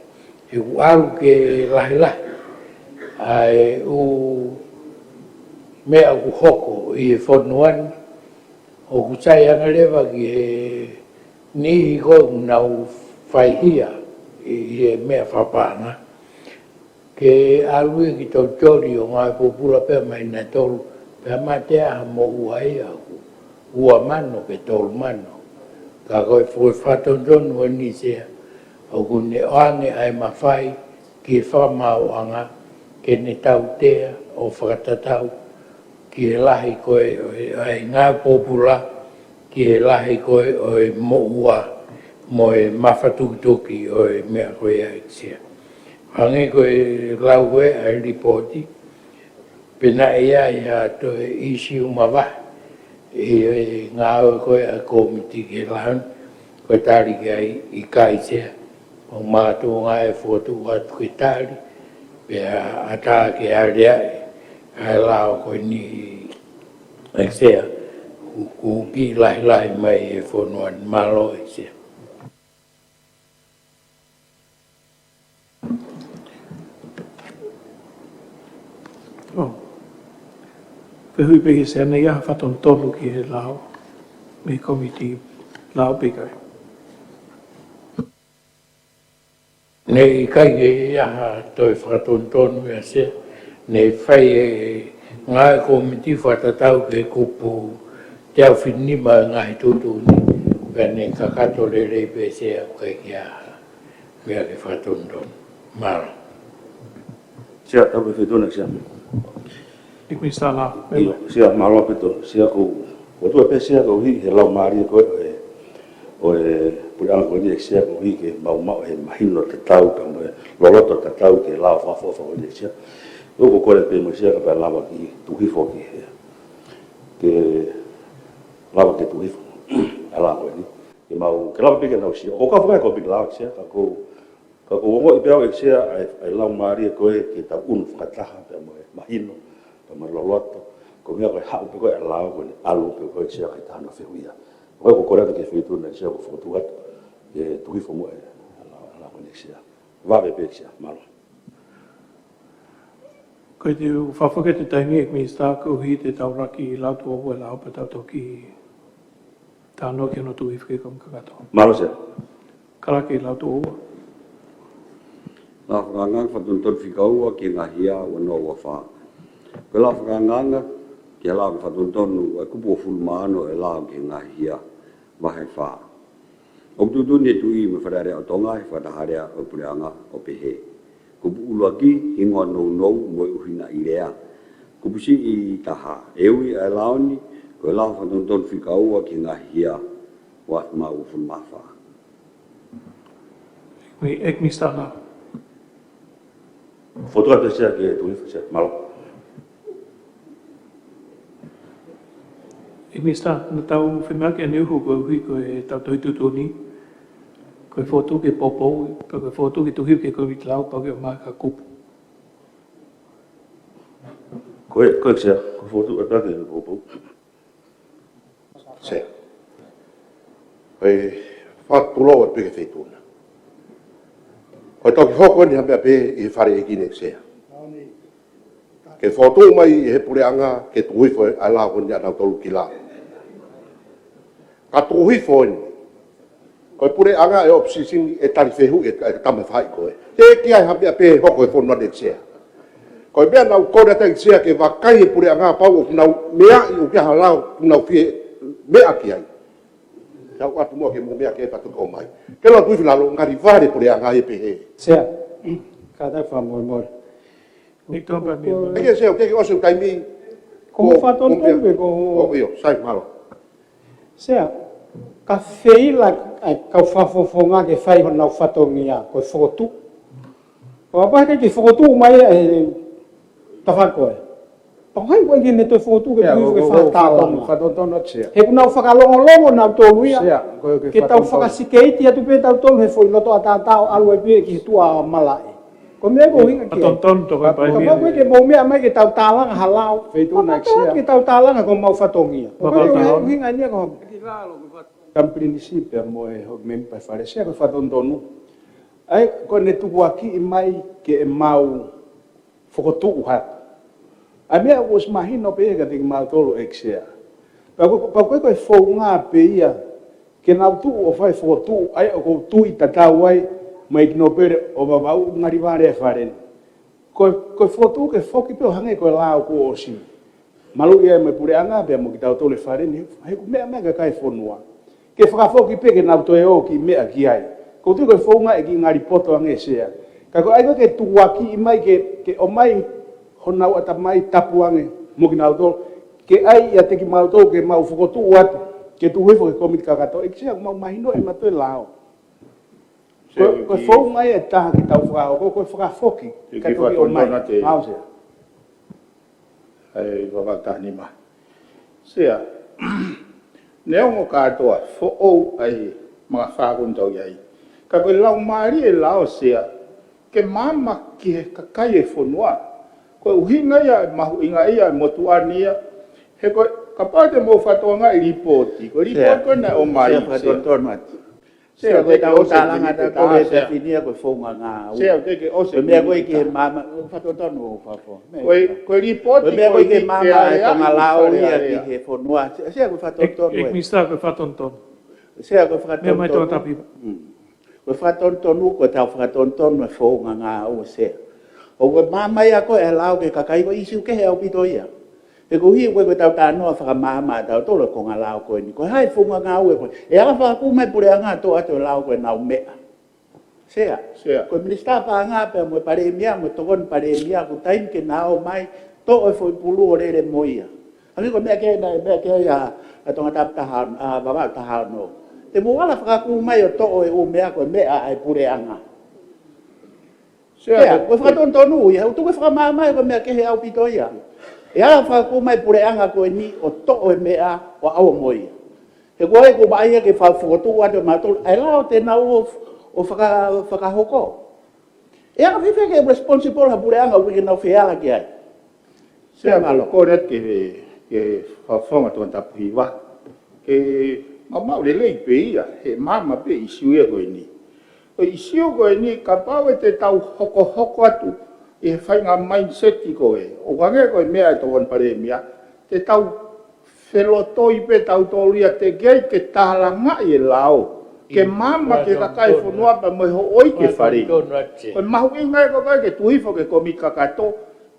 He ʻoku ʻalu ke lahilahi ʻa e ʻū meʻa ʻoku hoko ʻi he fonua ni, ʻoku sai ange leva ki he niʻihi ko ē ʻoku nau fai hia ʻi, ʻi he meʻa fakapaʻanga ke ʻalu ia ki he tolioli ʻo ngāue pōpula pea māhina ʻe tolu, pea mate ai ha moʻua ia ʻoku ua mano pe tolu mano. Ka ko e foʻi fakatonutonu ʻeni Sea, ʻoku ne ʻoange ʻa e mafai ki he fakamaauʻanga ke ne tautea ʻo fakatatau ki he lahi ko ē ʻo e, ʻa e ngāue pōpula, ki he lahi ko ē ʻo e moʻua mo e mafatukituki ʻo e meʻa ko ia ʻEiki Sea. Hangē ko e lau ko ē ʻa e lipooti, pe naʻe ʻi ai ha toe ʻīsiu mavahe ʻi he ngāue ko ē ʻa e kōmiti ki he lao ni, ko e tali ki ai ʻikai Sea. ʻOku makatuʻunga e fokotuʻu atu ke tali, pea ʻatā ke aleaʻi ʻa e lao ko eni ʻEiki Sea, ʻoku, ʻoku kiʻi lahilahi mai e fonua ni. Mālō ʻEiki Sea. ʻO fehuʻi pē ki he Sea, naʻe ʻi ai ha fakatonutonu ki he lao mei he kōmiti lao pe ʻikai? Naʻe ʻikai ke ʻi ai ha toe fakatonutonu ia Sea. Naʻe fai e ngāue kōmiti fakatatau ki he kupu teau fitu nima ʻo e ngaahi tuʻutuʻuni, pea naʻe kakato lelei pē Sea, ʻoku ʻikai ke ʻi ai ha meʻa ke fakatonutonu. Mālō. Sea, tapu e Feituʻu ʻEiki Sea. ʻEiki Minisitā Lao. ʻIo, Sea, mālō ʻaupito, Sea, ko, ko e tuʻu pē Sea koeʻuhi he laumālie ko ē ʻo e, ʻo e puleʻanga ko eni ʻEiki Sea, koeʻuhi ke mau maʻu e mahino tatau pea mo e loloto tatau ki he lao fakaʻofoʻofa ko eni ʻEiki Sea. ʻOku ou kole pē mo Sea kapau ʻe lava ke tuku hifo ki he, ke lava ke tuku hifo ʻa e lao ko eni. Ke mau, ke lava pē ke nau sio. ʻOku ou kau fakataha ko e piki lao ʻEiki Sea, ka ʻoku ou Ka ʻoku ou ongoʻi pē au ʻEiki Sea ʻa e, ʻa e laumālie ko ē ke tau ʻunu fakataha pea mo e mahino, pea mo e loloto. Ko e meʻa ko e haʻu pē ko ē ʻa e lao ko ē ʻalu pē ko ē ʻEiki Sea kae ʻikai ha fehuʻia. Ko ia ʻoku ou kole atu ki he Feituʻu ʻEiki Sea ʻoku fokotuʻu atu ke tuku hifo muʻa e lao, lao ko ē ʻEiki Sea. Vave pē ʻEiki Sea, mālō. Ko e te u fafake te taimi ʻEiki Minisitā koeʻuhi te tau laka ki he lau tuʻo ua e lao pea tau toki talanoa ki hono tuʻu hifo ki he kau kakato. Mālō Sea. Kalake lau tuʻo ua. Lao fakaangaanga fakatonutonu fika ua ki he ngaahi hia ua noa ua fā. Ko e lao fakaangaanga ki he lao fakatonutonu ʻo e kupu uofulu mā ono ʻo e lao ki he ngaahi hia, vahe fā. ʻOku tuʻutuʻuni e Tuʻi mo e Fale Alea ʻo Tonga he fakataha lea ʻo e Puleʻanga ʻo pehē: Kupu ʻuluaki, hingoa nounou mo e ʻuhinga ʻi lea. Kupu siʻi taha, ʻe ui ʻa e lao ni ko e lao fakatonutonu fika ua ki he ngaahi hia, vahe uofulu mā fā. ʻEiki Minisitā Lao. Fokotuʻu atu Sea ke tuku hifo Sea, mālō. ʻEiki Minisitā, naʻa tau femeʻaʻaki ʻaneuhu koeʻuhi ko e tau tohi tuʻutuʻuni, ko e fokotuʻu ke poupou, pe ko e fokotuʻu ke tuku hifo ki he kōmiti lao, pea ke ʻomai ha kupu. Ko e, ko e Sea, ko e fokotuʻu atu ke poupou. Sea. Ko e fakatulou atu pē ki he Feituʻu na. Ko e toki hoko eni ha meʻa pē ʻi he fale ʻeiki ʻEiki Sea. Ke fokotuʻu mai ʻe he puleʻanga ke tuku hifo ʻa e lao ko eni ʻanautolu ki lalo. Ka tuku hifo eni. Ko e puleʻanga ʻe opposition ʻe tali fehuʻi ʻe, ʻe tama fai ko ē. Teʻeki ai ha meʻa pē hoko he fonua ni ʻEiki Sea. Ko e meʻa naʻa ku kole atu ʻEiki Sea ke vakai e puleʻanga pau ʻoku nau meaʻi ʻoku ʻi ai ha lao ʻoku nau fie meʻa ki ai. Tau atu muʻa ke mou meʻa ke patu ko mai. Ke lau tui fila lo ngali vale puleʻanga ʻe pehē. Sea, ka tau fakamolemole. Ni tō pa mi. ʻEiki Sea, ʻoku teʻeki ʻosi ʻeku taimi. Ko hoʻo fakatonutonu pē ko. ʻIo, sai mālō. Sea, ka feila ʻa e kau fakafofonga ke fai honau fatongia, ko e fokotuʻu. Ko apa ke ke fokotuʻu mai ʻe he tafaʻaki ko ē. Pau hai ko ē ke ne toe fokotuʻu ke tuku hifo ke fakatālanga. Fakatonutonu atu Sea. He ʻoku nau fakalongolongo nautolu ia. Sea, ko e ke tau fakasikeiti atu pē tautolu he foʻi loto ʻataʻatā ʻo ʻalu ai pē ki he tuʻa malaʻe. Ko e meʻa ko e ʻuhinga ki ai. Fakatonutonu tō ka pai. Kapau ko ē ke mou meʻa mai ke tau tālanga ha lao. Feituʻu na ʻEiki Sea. Ke tau tālanga ko homau fatongia. Ko e meʻa ko e ʻuhinga eni ia ko. Kam Pilinisi pea mo e houʻeiki mēmipa Fale Sea ko e fakatonutonu. ʻA ia ko ʻene tukuakiʻi mai ke mau fokotuʻu hake. ʻA e meʻa ʻoku ʻosi mahino pē ia kiate kimautolu ʻEiki Sea. Pea ko, pea ko e, ko e founga pē ia ke nau tuʻu ʻo fai fokotuʻu ʻa ia ʻoku ou tui tatau ai mo ʻEiki Nōpele ʻo Vavaʻu ngali vale e fale ni. Ko, ko e fokotuʻu ke foki pē ʻo hangē ko e lao kuo ʻosi maluʻi ai mo e puleʻanga pea mo kitautolu e fale ni, he ʻoku meʻa mai e kakai fonua. Ke fakafoki pē ke nau toe ō ki meʻa ki ai. ʻOku ou tui ko e founga ʻe kiʻi ngali poto ange Sea. Ka ko e ʻai ko ē ke tukuakiʻi mai ke, ke ʻomai honau ʻatamai tapu ange mo kinautolu. Ke ʻai ʻiate kimautolu ke mau fokotuʻu atu. Ke tuku hifo ki he kōmiti kakato. ʻEiki Sea ʻoku mau mahino ʻe mautolu e lao. Ko, ko e founga ia ʻe taha ke tau fakahoko, ko e fakafoki. Ke toki ʻomai. Mau Sea. ʻAi, Vavaʻu taha nima. Sea, neongo kātoa foʻou ʻa e maka fākuni tau ʻi ai. Ka ko e laumālie e lao Sea, ke maama ki he kakai e fonua. Ko e ʻuhinga ia e mahuʻinga ia e motuʻa ni ia. He ko e kapau te mou fakatokangaʻi e lipooti. Ko e lipooti ko ē naʻe ʻomai Sea. Fakatonutonu atu. Sea, ko e tau tālanga ʻatautolu he tafinia ko e founga ngāue. Sea, ko e meʻa ko ē ki he maama, fakatonutonu ʻo fafo. Ko e, ko e lipooti ko e meʻa ko ē ki he maama e konga lao ia ki he fonua. Sea, ko e fakatonutonu ʻEiki Minisitā, ko e fakatonutonu. Sea, ko e fakatonutonu. Ko e fakatonutonu, ko e tau fakatonutonu e founga ngāue Sea. ʻOku maama ia ko e lao ki he kakai ko e ʻīsiu kehe ʻaupito ia. He koeʻuhi ko e, ko e tau talanoa fakamaama ʻatautolu e konga lao ko eni. Ko e hā e founga ngāue ko ē. ʻE ala fakakū mai puleʻanga ʻo toʻo atu e lao ko ē ʻenau meʻa. Sea. Sea. Ko e Minisitā Paʻanga pea mo e Palēmia, mo e Tokoni Palēmia, ko e taimi ke na ō mai, toʻo e foʻi pulu ʻo lele mo ia. Angi ko e meʻa ke na, meʻa ke ia, ʻa Tongatapu taha, ʻa Vavaʻu taha ono. Te mou ala fakakū mai ʻo toʻo e ʻū meʻa ko e meʻa ʻa e puleʻanga. Sea, ko e fakatonutonu ia, ʻoku tuku e fakamaama ia ko e meʻa kehe ʻaupito ia. ʻE ala fakakū mai puleʻanga ko eni ʻo toʻo e meʻa ʻo ʻalu mo ia. He ko e ko e vaʻinga ke fakafokotuʻu atu mautolu, ʻa e lao te nau ō, ʻo faka-, fakahoko. ʻE ala fēfē ke responsible ha puleʻanga ʻoku ʻikai ke nau feala ki ai. Sea, mālō. Ko e ke, ke fakafofonga Tongatapu hiva. Ke maumau lelei pē ia, he maama pē ʻīsiu ia ko eni. Ko e ʻīsiu ko eni, kapau ʻe te tau hokohoko atu, ʻi he faʻahinga mindset ko ē. ʻOku hangē ko e meʻa ʻa e Tokoni Palēmia, te tau felotoi pē tautolu ia teʻeki ai ke tālangaʻi e lao. Ke maama ki he kakai fonua pea mo e hoʻoi ki he fale. Ko e mahuʻinga ia ko e ke tuku hifo ki he kōmiti kakato,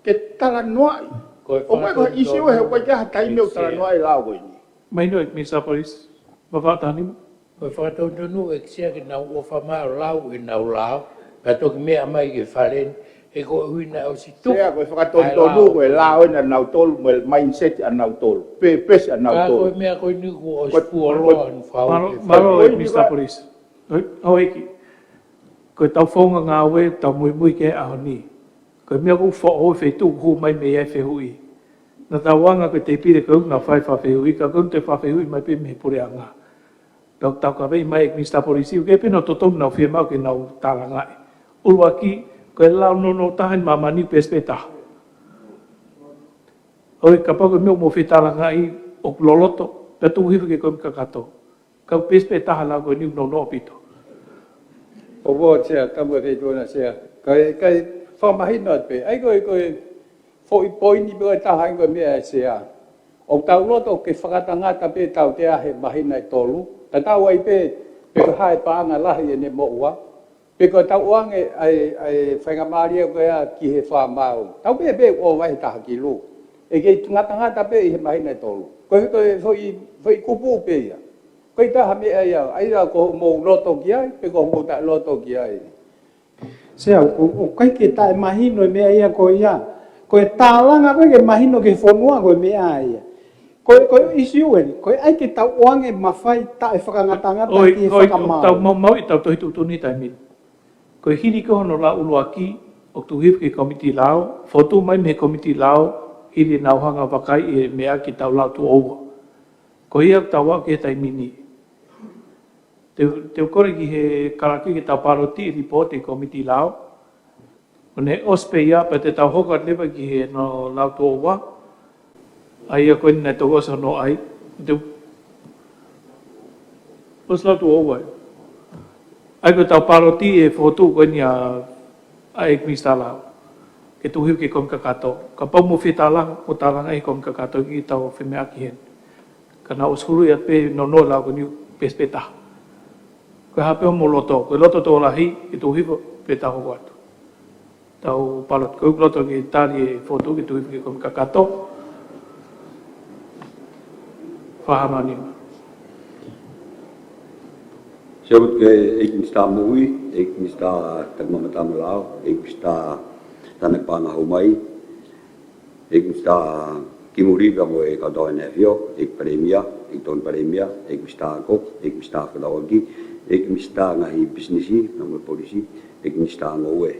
ke talanoaʻi. ʻOku ʻikai ko e ʻīsiu he ʻoku ʻikai ha taimi ʻoku talanoaʻi e lao ko eni. Mahino ʻEiki Minisitā Polisi, Vavaʻu taha nima. Ko e fakatonutonu ʻEiki Sea ke nau ʻofa mai ʻo lau ʻenau lao, pea toki meʻa mai ki he fale ni, he ko e ʻuhinga ʻosi tuku. Sea, ko e fakatonutonu ko e lao eni ʻanautolu, mo e mindset ʻanautolu, purpose ʻanautolu. Ka ko e meʻa ko eni kuo ʻosi fuoloa ʻa e fau. Mālō, mālō ʻEiki Minisitā Polisi. ʻOi, ʻEiki. Ko e tau founga ngāue, tau muimui ki he ʻaho ni. Ko e meʻa ʻoku foʻou e feituʻu ʻoku hū mai mei ai e fehuʻi. Naʻa tau anga ko e tēpile ko ē ʻoku nau fai fakafehuʻi, ka ko ʻeni te fakafehuʻi mai pē mei he puleʻanga. Tau, tau kavei mai ʻEiki Minisitā Polisi, ʻoku ʻi ai pē ʻenau totonu ʻoku nau fiemaʻu ke nau tālangaʻi. ʻUluaki, ko e lao nounou taha ʻi māmani pēsi pē taha. ʻOi, kapau ko e meʻa ʻoku mou fie tālangaʻi ʻoku loloto, pea tuku hifo ki he kōmiti kakato. Kau pēsi pē taha lao ko eni ʻoku nounou ʻaupito. Ko Sea, tamu e feituʻu na Sea. Kae, kae fakamahino atu pē. ʻAi ko e, ko e foʻi poini pē ko e taha ʻi ko e meʻa ʻa Sea. ʻOku tau loto ke fakatangata pē tautea he māhina ʻe tolu. Tatau ai pē, pe ko e hā e paʻanga lahi ʻene moʻua. Pe ko e tau ʻoange ʻa e, ʻa e faingamālie ko ia ki he fakamaau. Tau pē pē ʻo vahe taha kilu. ʻE kei ngatangata pē ʻi he māhina ʻe tolu. Ko e, ko e foʻi, foʻi kupu pē ia. Ko e taha meʻa ia, ʻa ia ko hoʻomou loto ki ai, pe ko hoʻomou taʻeloto ki ai. Sea, ʻo, ʻoku ʻikai ke taʻemahino e meʻa ia ko ia. Ko e tālanga ko ē ke mahino ki he fonua ko e meʻa ia. Ko e, ko e ʻisiū eni, ko e ʻai ke tau ʻoange mafai taʻefakangatangata ʻOi, ki he ʻoi, fakamaau. Tau mau, mau ʻi tau tohi tuʻutuʻuni taimi ni. Ko e hili ko hono lau ʻuluaki, ʻoku tuku hifo ki he komiti lao, fotu mai mei he komiti lao, hili ʻenau hanga vakai e meʻa ki he tau lau tuʻo ua. Ko ia ʻoku tau aʻu ki he taimi ni. Te u, te u kole ki he kalake ke tau pāloti e lipooti e komiti lao. ʻO ne ʻosi pē ia pea te tau hoko atu leva ki he hono lau tuʻo ua. ʻA ia ko eni naʻe toki ʻosi hono ʻai. Te u, ʻosi lau tuʻo ua. ʻAi ko e tau pāloti e fotu ko eni ʻa, ʻa e ʻEiki Minisitā Lao. Ke tuku hifo ki he kōmiti kakato. Kapau mo fie tālanga, mo tālanga ʻi he kōmiti kakato ki he tau femeʻa ki heni. Ka naʻa ʻosi hulu ia pē nono lau ko eni pesi pē taha. Ko e hā pē hoʻomou loto, ko e loto tokolahi, ke tuku hifo pē tau hoko atu. Tau pāloti ko e loto ke tali e fotu ke tuku hifo ki he kōmiti kakato. Fakahamanima. Sea, ʻoku ou lotu ki he ʻEiki Minisitā Moʻui, ʻEiki Minisitā Takimamata mo e Lao, ʻEiki Minisitā Tānaki Paʻanga Haumai, ʻEiki Minisitā Kimuriva mo e Kautau ʻEne ʻAfio, ʻEiki Palēmia, ʻEiki Tokoni Palēmia, ʻEiki Minisitā Ako, ʻEiki Minisitā Fekauʻaki, ʻEiki Minisitā Ngaahi Pisinisi, pea mo e Polisi, ʻEiki Minisitā Ngoue.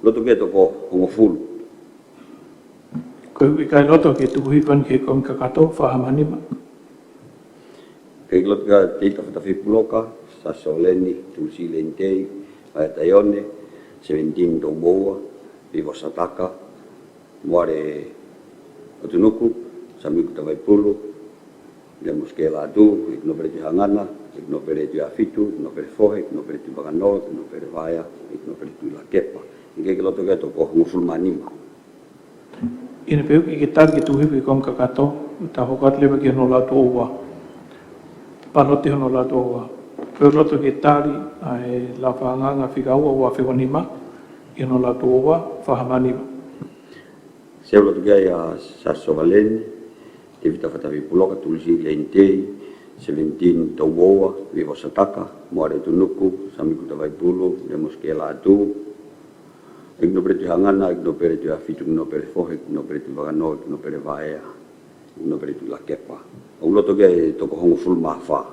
Loto ke toko hongofulu. Ko e ʻikai loto ke tuku hifo eni ki he kōmiti kakato, fakahamanima. Ke loto kia Tēvita Fatafihi Puloka, Sasi Soleni, Tulisi Leinitei, Vaea Taione, Sevenitini Toumoua, Vivo Sataka, Moale ʻOtunuku, Samiku Tavaipulu, Lemusi Kēlatu, ʻEiki Nōpele Tuʻihangana, ʻEiki Nōpele Tuʻiafitu, ʻEiki Nōpele Fohe, ʻEiki Nōpele Tuʻivakanō, ʻEiki Nōpele Vaea, ʻEiki Nōpele Tuʻilakepa. ʻIkai ke loto ke toko hongofulu mā nima. ʻI heʻene pehē ʻoku ʻikai ke tali ke tuku hifo ki he kōmiti kakato, tau hoko atu leva ki hono lau tuʻo ua. Pāloti hono lau tuʻo ua. Pea ʻoku loto ke tali ʻa e lau fakaangaanga fika ua ua fika nima, ki hono lau tuʻo ua, fakahamanima. Sea, ʻoku loto ki ai ʻa Sasi Soleni, Tēvita Fatafihi Puloka, Tulisi Leinitei, Sevenitini Toumoua, Vivo Sataka, Moale ʻOtunuku, Samiku Tavaipulu, Lemusi Kēlatu, ʻEiki Nōpele Tuʻihangana, ʻEiki Nōpele Tuʻiafitu, ʻEiki Nōpele Fohe, ʻEiki Nōpele Tuʻivakanō, ʻEiki Nōpele Vaea, ʻEiki Nōpele Tuʻilakepa. ʻOku loto ke toko hongofulu mā fā.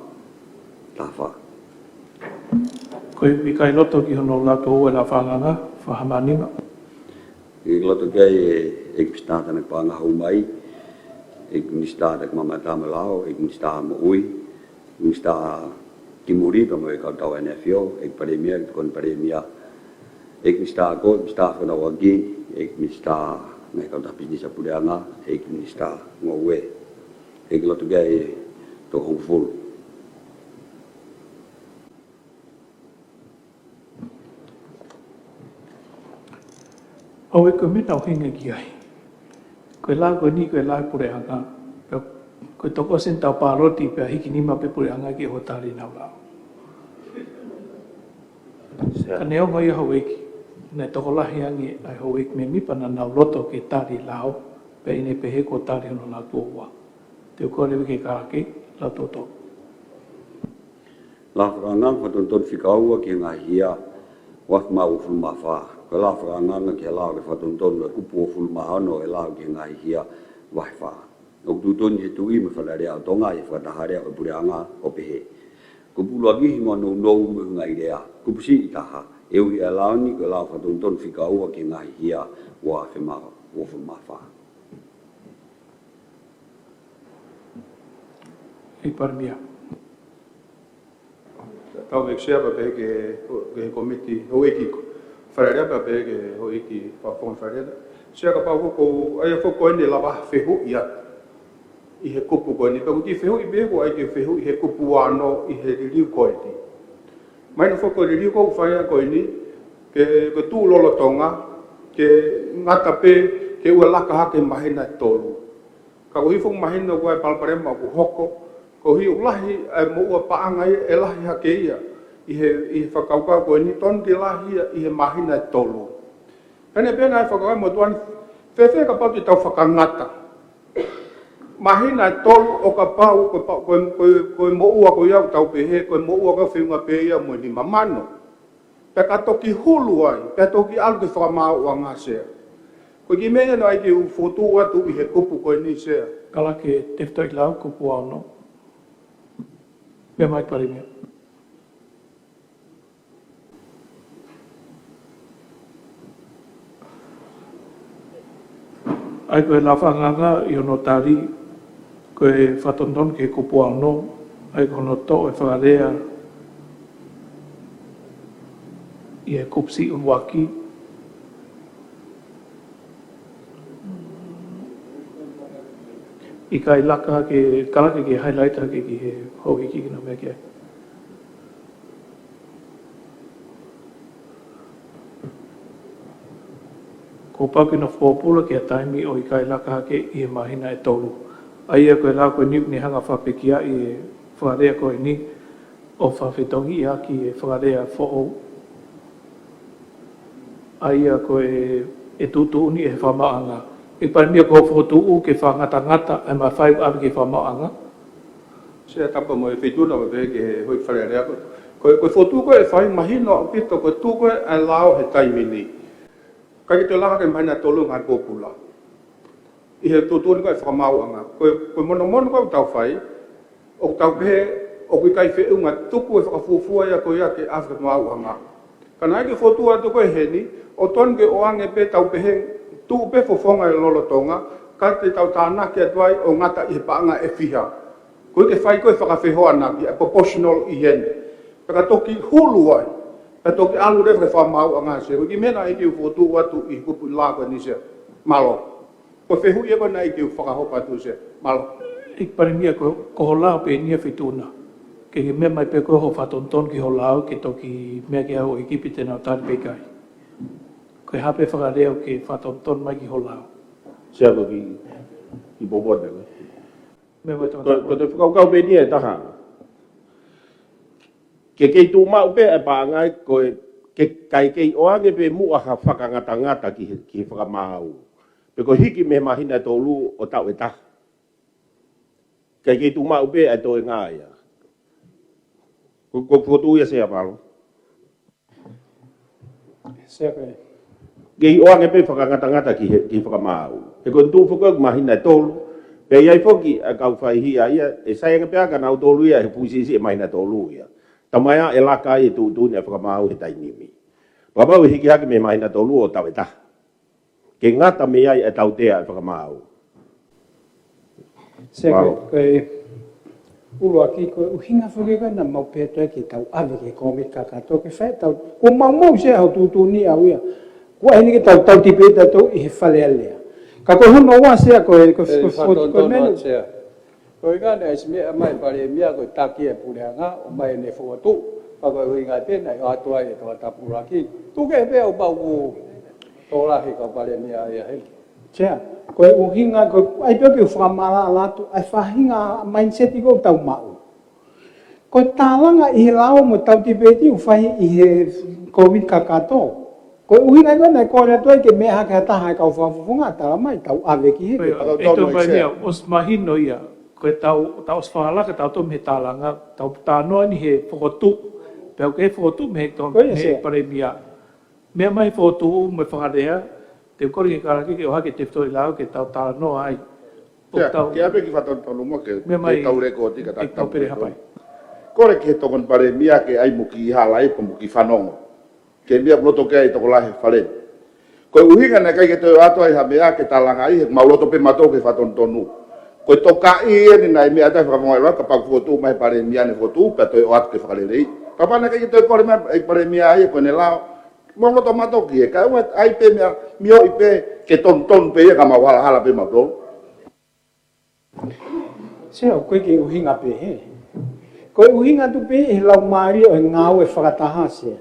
Taha fā. Ko e ʻikai loto ki hono lau tuʻo ua e lau fakaangaanga, fakahamanima. ʻIkai loto ki ai e ʻEiki Minisitā Tānaki Paʻanga Haumai, ʻEiki Minisitā Takimamata mo e Lao, ʻEiki Minisitā Moʻui, Minisitā Kimuriva mo e Kautau ʻEne ʻAfio, ʻEiki Palēmia, ʻEiki Tokoni Palēmia, ʻEiki Minisitā Ako, ʻEiki Minisitā Fekauʻaki, ʻEiki Minisitā Ngaahi Kautaha Pisinisi ʻa e Puleʻanga, ʻEiki Minisitā Ngoue. ʻIkai loto ki ai e toko hongofulu. ʻOku ʻi ai ko e meʻa naʻa ku hinga ki ai. Ko e lao ko eni, ko e lao e puleʻanga. Pea ko e toko ʻosi eni tau pāloti pea hiki nima pē puleʻanga ki hoʻo tali ʻenau lao. Sea. Ka neongo ia houʻeiki, naʻe tokolahi ange ʻa e houʻeiki mēmipa naʻa nau loto ke tali lao, pea ʻi heʻene pehē kuo tali hono lau tuʻo ua. Te u kole leva ke kalake, lau tuʻo tolu. Lao fakaangaanga fakatonutonu fika ua ki he ngaahi hia ua afe mā uofulu mā fā. Ko e lao fakaangaanga ki he lao ke fakatonutonu e kupu uofulu mā ono e lao ki he ngaahi hia vahe fā. ʻOku tuʻutuʻuni ʻe he Tuʻi mo e Fale Alea ʻo Tonga ʻi he fakataha lea ʻo e puleʻanga ʻo pehē: Kupu ʻuluaki, himi ʻa e nounou mo e ʻuhinga ʻi he lea. Kupu siʻi ʻe taha, ʻe ui ʻa e lao ni ko e lao fakatonutonu fika ua ki he ngaahi hia ua afe mā uofulu mā fā. ʻEiki Palēmia. Tau me Sea pea pehē ki he, ki he komiti, houʻeiki Fale Alea pea pehē ki he houʻeiki Fakafofonga Fale Alea. Sea, kapau ko, ʻa ia foki ko eni lava fehuʻi atu ʻi he kupu ko eni, pea ʻoku ou fehuʻi pē ko e ʻai ke fehuʻi he kupu ua ono ʻi he liliu ko eni. Mahino foki ko e liliu ʻoku fai ko eni, ke, ke tuʻu lolotonga, ke ngata pē, ke ʻoua ʻe laka hake he māhina ʻe tolu. Ka ko e hifo māhina ʻoku ʻi ai e palopalema ʻoku hoko, koeʻuhi ʻoku lahi e moʻua paʻanga ia ʻe lahi hake ia ʻi he, ʻi he fakakaukau ko eni, tonu ke lahi ia ʻi he māhina ʻe tolu. Pea ne pehē ʻa e fakakaukau mo tuʻa ni, fēfē kapau te tau fakangata māhina ʻe tolu ʻo kapau ko e pa-, ko e, ko e, ko e moʻua ko ia ʻoku tau pehē, ko e moʻua ko e feʻunga pē ia mo e nima mano. Pea ka toki hulu ai, pea toki ʻalu ki he fakamaauʻanga, Sea. Ko e kiʻi meʻa ia naʻe ʻai ke u fokotuʻu atu ʻi he kupu ko eni, Sea. Kalake Tefitoʻi Lau, kupu ua ono. Meʻa mai Palēmia. ʻA ia ko e lafangaanga ʻi hono tali, ko e fakatonutonu ki he kupu ua ono, ʻa ia ko hono toʻo e fakalea ʻi he kupu C ʻuluaki. ʻIkai laka ke, kalake ke highlight hake ki he houʻeiki ke na meʻa ki ai. Kuo pau ke na fopula ki ha taimi ʻo ʻikai laka hake ʻi he māhina ʻe tolu. ʻA ia ko e lao ko eni ʻoku ne hanga ʻo fakapekiaʻi e fakalea ko eni ʻo fakafetongiʻaki e fakalea foʻou. ʻA ia ko e, ʻe tuʻutuʻuni ʻe he fakamaauʻanga. ʻEiki Palēmia, ko hoʻo fokotuʻu ke fakangatangata ʻa e mafai ʻoku ʻave ki he fakamaauʻanga. Sea, tapu mo e Feituʻuna mo e pehē ki he houʻeiki Fale Alea ko. Ko e, ko e fokotuʻu ko ē ʻe fai, mahino ʻaupito ko e tuʻu ko ē ʻa e lao he taimi ni. ʻIkai ke toe laka hake he māhina ʻe tolu, ngaahi pōpula. ʻI he tuʻutuʻuni ko ē ʻa e fakamaauʻanga. Ko e, ko e monomono ko ē ʻoku tau fai, ʻoku tau pehē ʻoku ʻikai feʻunga, tuku e fakafuofua ia ko ia ke ʻave ki he fakamaauʻanga. Ka naʻe ʻai ke fokotuʻu atu ko ē heni, ʻoku tonu ke ʻoange pē, tau pehē, tuʻu pē fofonga ʻi lolotonga, ka te tau tānaki atu ai ʻo ngata ʻi he paʻanga ʻe fiha. Koeʻuhi ke fai ko ē e fakafehoanaki, ʻa e proportional ʻi heni. Pea ka toki hulu ai, pea toki ʻalu leva ki he fakamaauʻanga, Sea. Ko e kiʻi meʻa naʻe ʻai ke u fokotuʻu atu ʻi he kupu lao ko eni, Sea. Mālō. Ko e fehuʻi ia ko ē naʻe ʻai ke u fakahopo atu, Sea. Mālō. ʻEiki Palēmia, ko, ko ho lao pē eni ia, Feituʻuna. Ke ke meʻa mai pē ko hoʻo fakatonutonu ki ho lao ke toki meʻa ki ai houʻeiki pe te nau tali pe ʻikai. Ko e hā pē fakalea ʻoku ke fakatonutonu mai ki ho lao? Sea, ko e kiʻi, kiʻi poupou atu. Meʻa mai, ko, ko e fakakaukau pē eni ia ʻe taha. Ke kei tuʻu maʻu pē e paʻanga, ko e, ke, kae kei ʻoange pē muʻa ha fakangatangata ki he, ki he fakamaau. Pe ko e hiki mei he māhina ʻe tolu ʻo taʻu ʻe taha. Kae kei tuʻu maʻu pē ʻa e toenga ia. Ko, ko e fokotuʻu ia, Sea, mālō. Sea, ko e. Kei ʻoange pē fakangatangata ki he, ki he fakamaau. He ko e tuʻu foki ʻo e māhina ʻe tolu. Pea ʻi ai foki ʻa e kau faihiʻa ia, ʻe sai ange pē ʻa kinautolu ia he puisisi e māhina ʻe tolu ia. Taumaiā ʻe laka ai e tuʻutuʻuni ʻa e fakamaau he taimi ni. Pea kapau ʻe hiki hake mei he māhina ʻe tolu ʻo taʻu ʻe taha. Ke ngata mei ai e tautea e fakamaau. Sea, ko e, mālō, ko e ʻuluaki, ko e ʻuhinga foki ko ē naʻa mau pehē atu ai ke tau ʻave ki he Kōmiti Kakato ke fai ʻetau, kuo maumau, Sea, hoʻo tuʻutuʻuni ʻaʻau ia. Kuo ʻi heni ke tau, tau tipeiti ʻi he Fale Alea. Ka ko hono ua, Sea, ko e, ko e, ʻe, ko e, ko e fakatonutonu menu, Sea. Ko e ʻuhinga naʻe ʻasi mai e Palēmia ko e taki e puleʻanga, ʻomai ʻene fokotuʻu, pea ko e ʻuhinga pē naʻe ʻoatu ai e toketā pulaki. Tuku kehe pē ʻo pau kuo tokolahi kau Palēmia ia heni. Sea, ko e ʻuhinga, ko e ʻai pē ke u fakamaʻalaʻala atu, ʻa e faʻahinga mindset ko ē ʻoku tau maʻu. Ko e tālanga ʻi he lao mo e tau tipeiti ʻoku fai ʻi he Kōmiti Kakato. Ko e ʻuhinga ia naʻe kole atu ai ke meʻa hake ha taha e kau fakafofonga, tala mai, tau ʻave ki heni. ʻEiki Palēmia, ʻosi mahino ia, ko e tau, tau ʻosi fakalaka, tau toʻo mei he tālanga, tau talanoa ni he fokotuʻu, pea ʻoku ʻi ai e fokotuʻu mei he, ko ia, mei he Sea. Palēmia. Meʻa mai e fokotuʻu mo e fakalea, te u kole ke kalake ke ʻohake e tefitoʻi lao ke tau talanoa ai. Sea, tau, ke ʻave ki he fakatonutonu mo ke, meʻa mai, ke tau lēkooti ka ʻEiki Pele Hapai. Kole ki he Tokoni Palēmia ke ʻai mo kiʻi hala ai pe mo kiʻi fanongo. Ke meʻa ʻoku loto ki ai e tokolahi e Fale ni. Ko e ʻuhinga naʻe ʻikai ke toe ʻoatu ai ha meʻa ke talanga ai, he ʻoku mau loto pē mautolu ki he fakatonutonu. Ko e tokaʻi eni naʻe meʻa atu ai e fakafofonga ʻi loto, kapau ʻe fokotuʻu mai e Palēmia ʻene fokotuʻu, pea toe ʻoatu ki he Fakalelei. Kapau naʻe ʻikai ke toe kole mai e Palēmia ia ko ʻene lao, mau loto mautolu ki ai, kae ʻoua ʻai pē meʻa, mioʻi pē, ke tonutonu pē ia ka mau halahala pē mautolu. Sea, ʻoku ʻikai ke ʻuhinga pehē. Ko e ʻuhinga atu pē ʻi he laumālie ʻo e ngāue fakataha, Sea.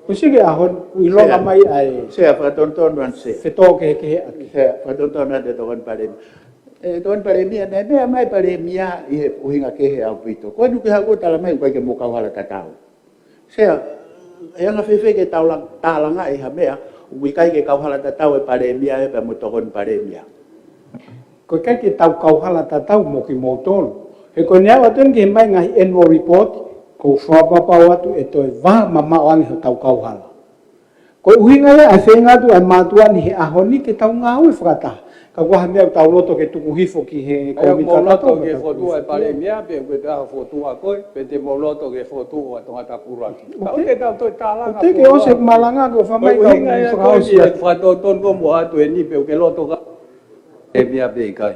Ko e sio ki he ʻaho ni, ʻoku ʻilonga Sea. mai ʻa e Sea, fakatonutonu atu Sea. fetōkehekeheʻaki. Sea, fakatonutonu atu e Tokoni Palēmia. E Tokoni Palēmia, naʻe meʻa mai Palēmia ʻi he ʻuhinga kehe ʻaupito. Ko eni ʻoku ke haʻu ʻo tala mai ʻoku ʻikai ke mou kauhala tatau. Sea, ʻe anga fēfē ke tau la-, tālangaʻi ha meʻa ʻoku ʻikai ke kauhala tatau e Palēmia ia pea mo e Tokoni Palēmia? ʻOku ʻikai ke tau kauhala tatau mo kimoutolu. He ko e ʻuhinga atu eni ki he mai ngaahi annual report, ʻoku ou fakapapau atu ʻe toe vā mamaʻo ange hotau kauhala. Ko e ʻuhinga ia ʻa e feinga atu ʻa e mātuʻa ni he ʻaho ni ke tau ngāue fakataha. Ka ʻoku ʻi ai ha meʻa ʻoku tau loto ke tuku hifo ki he ʻOku kōmiti mou loto fakataha, ke tau fokotuʻu e Palēmia, pe ʻoku ʻi ai ha fokotuʻu ʻa koe, pe te mou loto ke fokotuʻu ʻa Tongatapu ʻuluaki. ʻOku ʻikai ke tau toe tālanga ʻOku ʻikai ke ʻosi e malanga ke ʻofa mai ka ʻoku ʻuhinga ia ko e fakaʻosi ʻi he atu. Fakatonutonu ko mo atu eni pe ʻoku ke loto ka Palēmia pe ʻikai.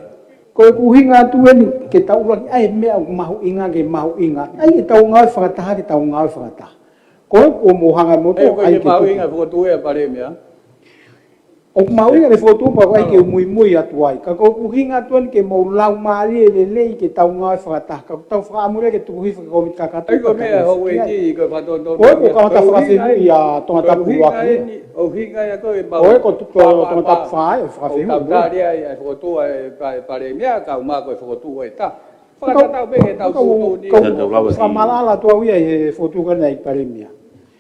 Ko e ʻuhinga atu eni ke tau ʻuluaki ʻai e meʻa ʻoku mahuʻinga ke mahuʻinga. ʻAi ke tau ngāue fakataha, ke tau ngāue fakataha. Ko e ʻoku mou hanga mo ʻOku ʻikai ke mahuʻinga fokotuʻu e Palēmia. ʻOku mahuʻinga e fokotuʻu pea ʻoku ʻikai ke u muimui atu ai. Ka ko e ʻuhinga atu eni ke mou laumālie lelei ke tau ngāue fakataha. Ka ʻoku tau fakaʻamu lelei ke tuku hifo ki he kōmiti kakato. ʻAi ko e meʻa hou e ki, ko e fakatonutonu. Ko e ʻoku kamata fakafiu ia Tongatapu ʻuluaki. ʻUhinga ia ko e mau Ko e ko tu-, ko Tongatapu fā e fakafiu. Tau tali ai, ʻa e fokotuʻu e pa-, Palēmia, ka ʻoku mau ko e fokotuʻu e ta. Fakatatau pē ke tau tuʻutuʻuni. Ka, ka, Tau tau lava ki fakamālō atu au ia he fokotuʻu ko eni ʻa e Palēmia.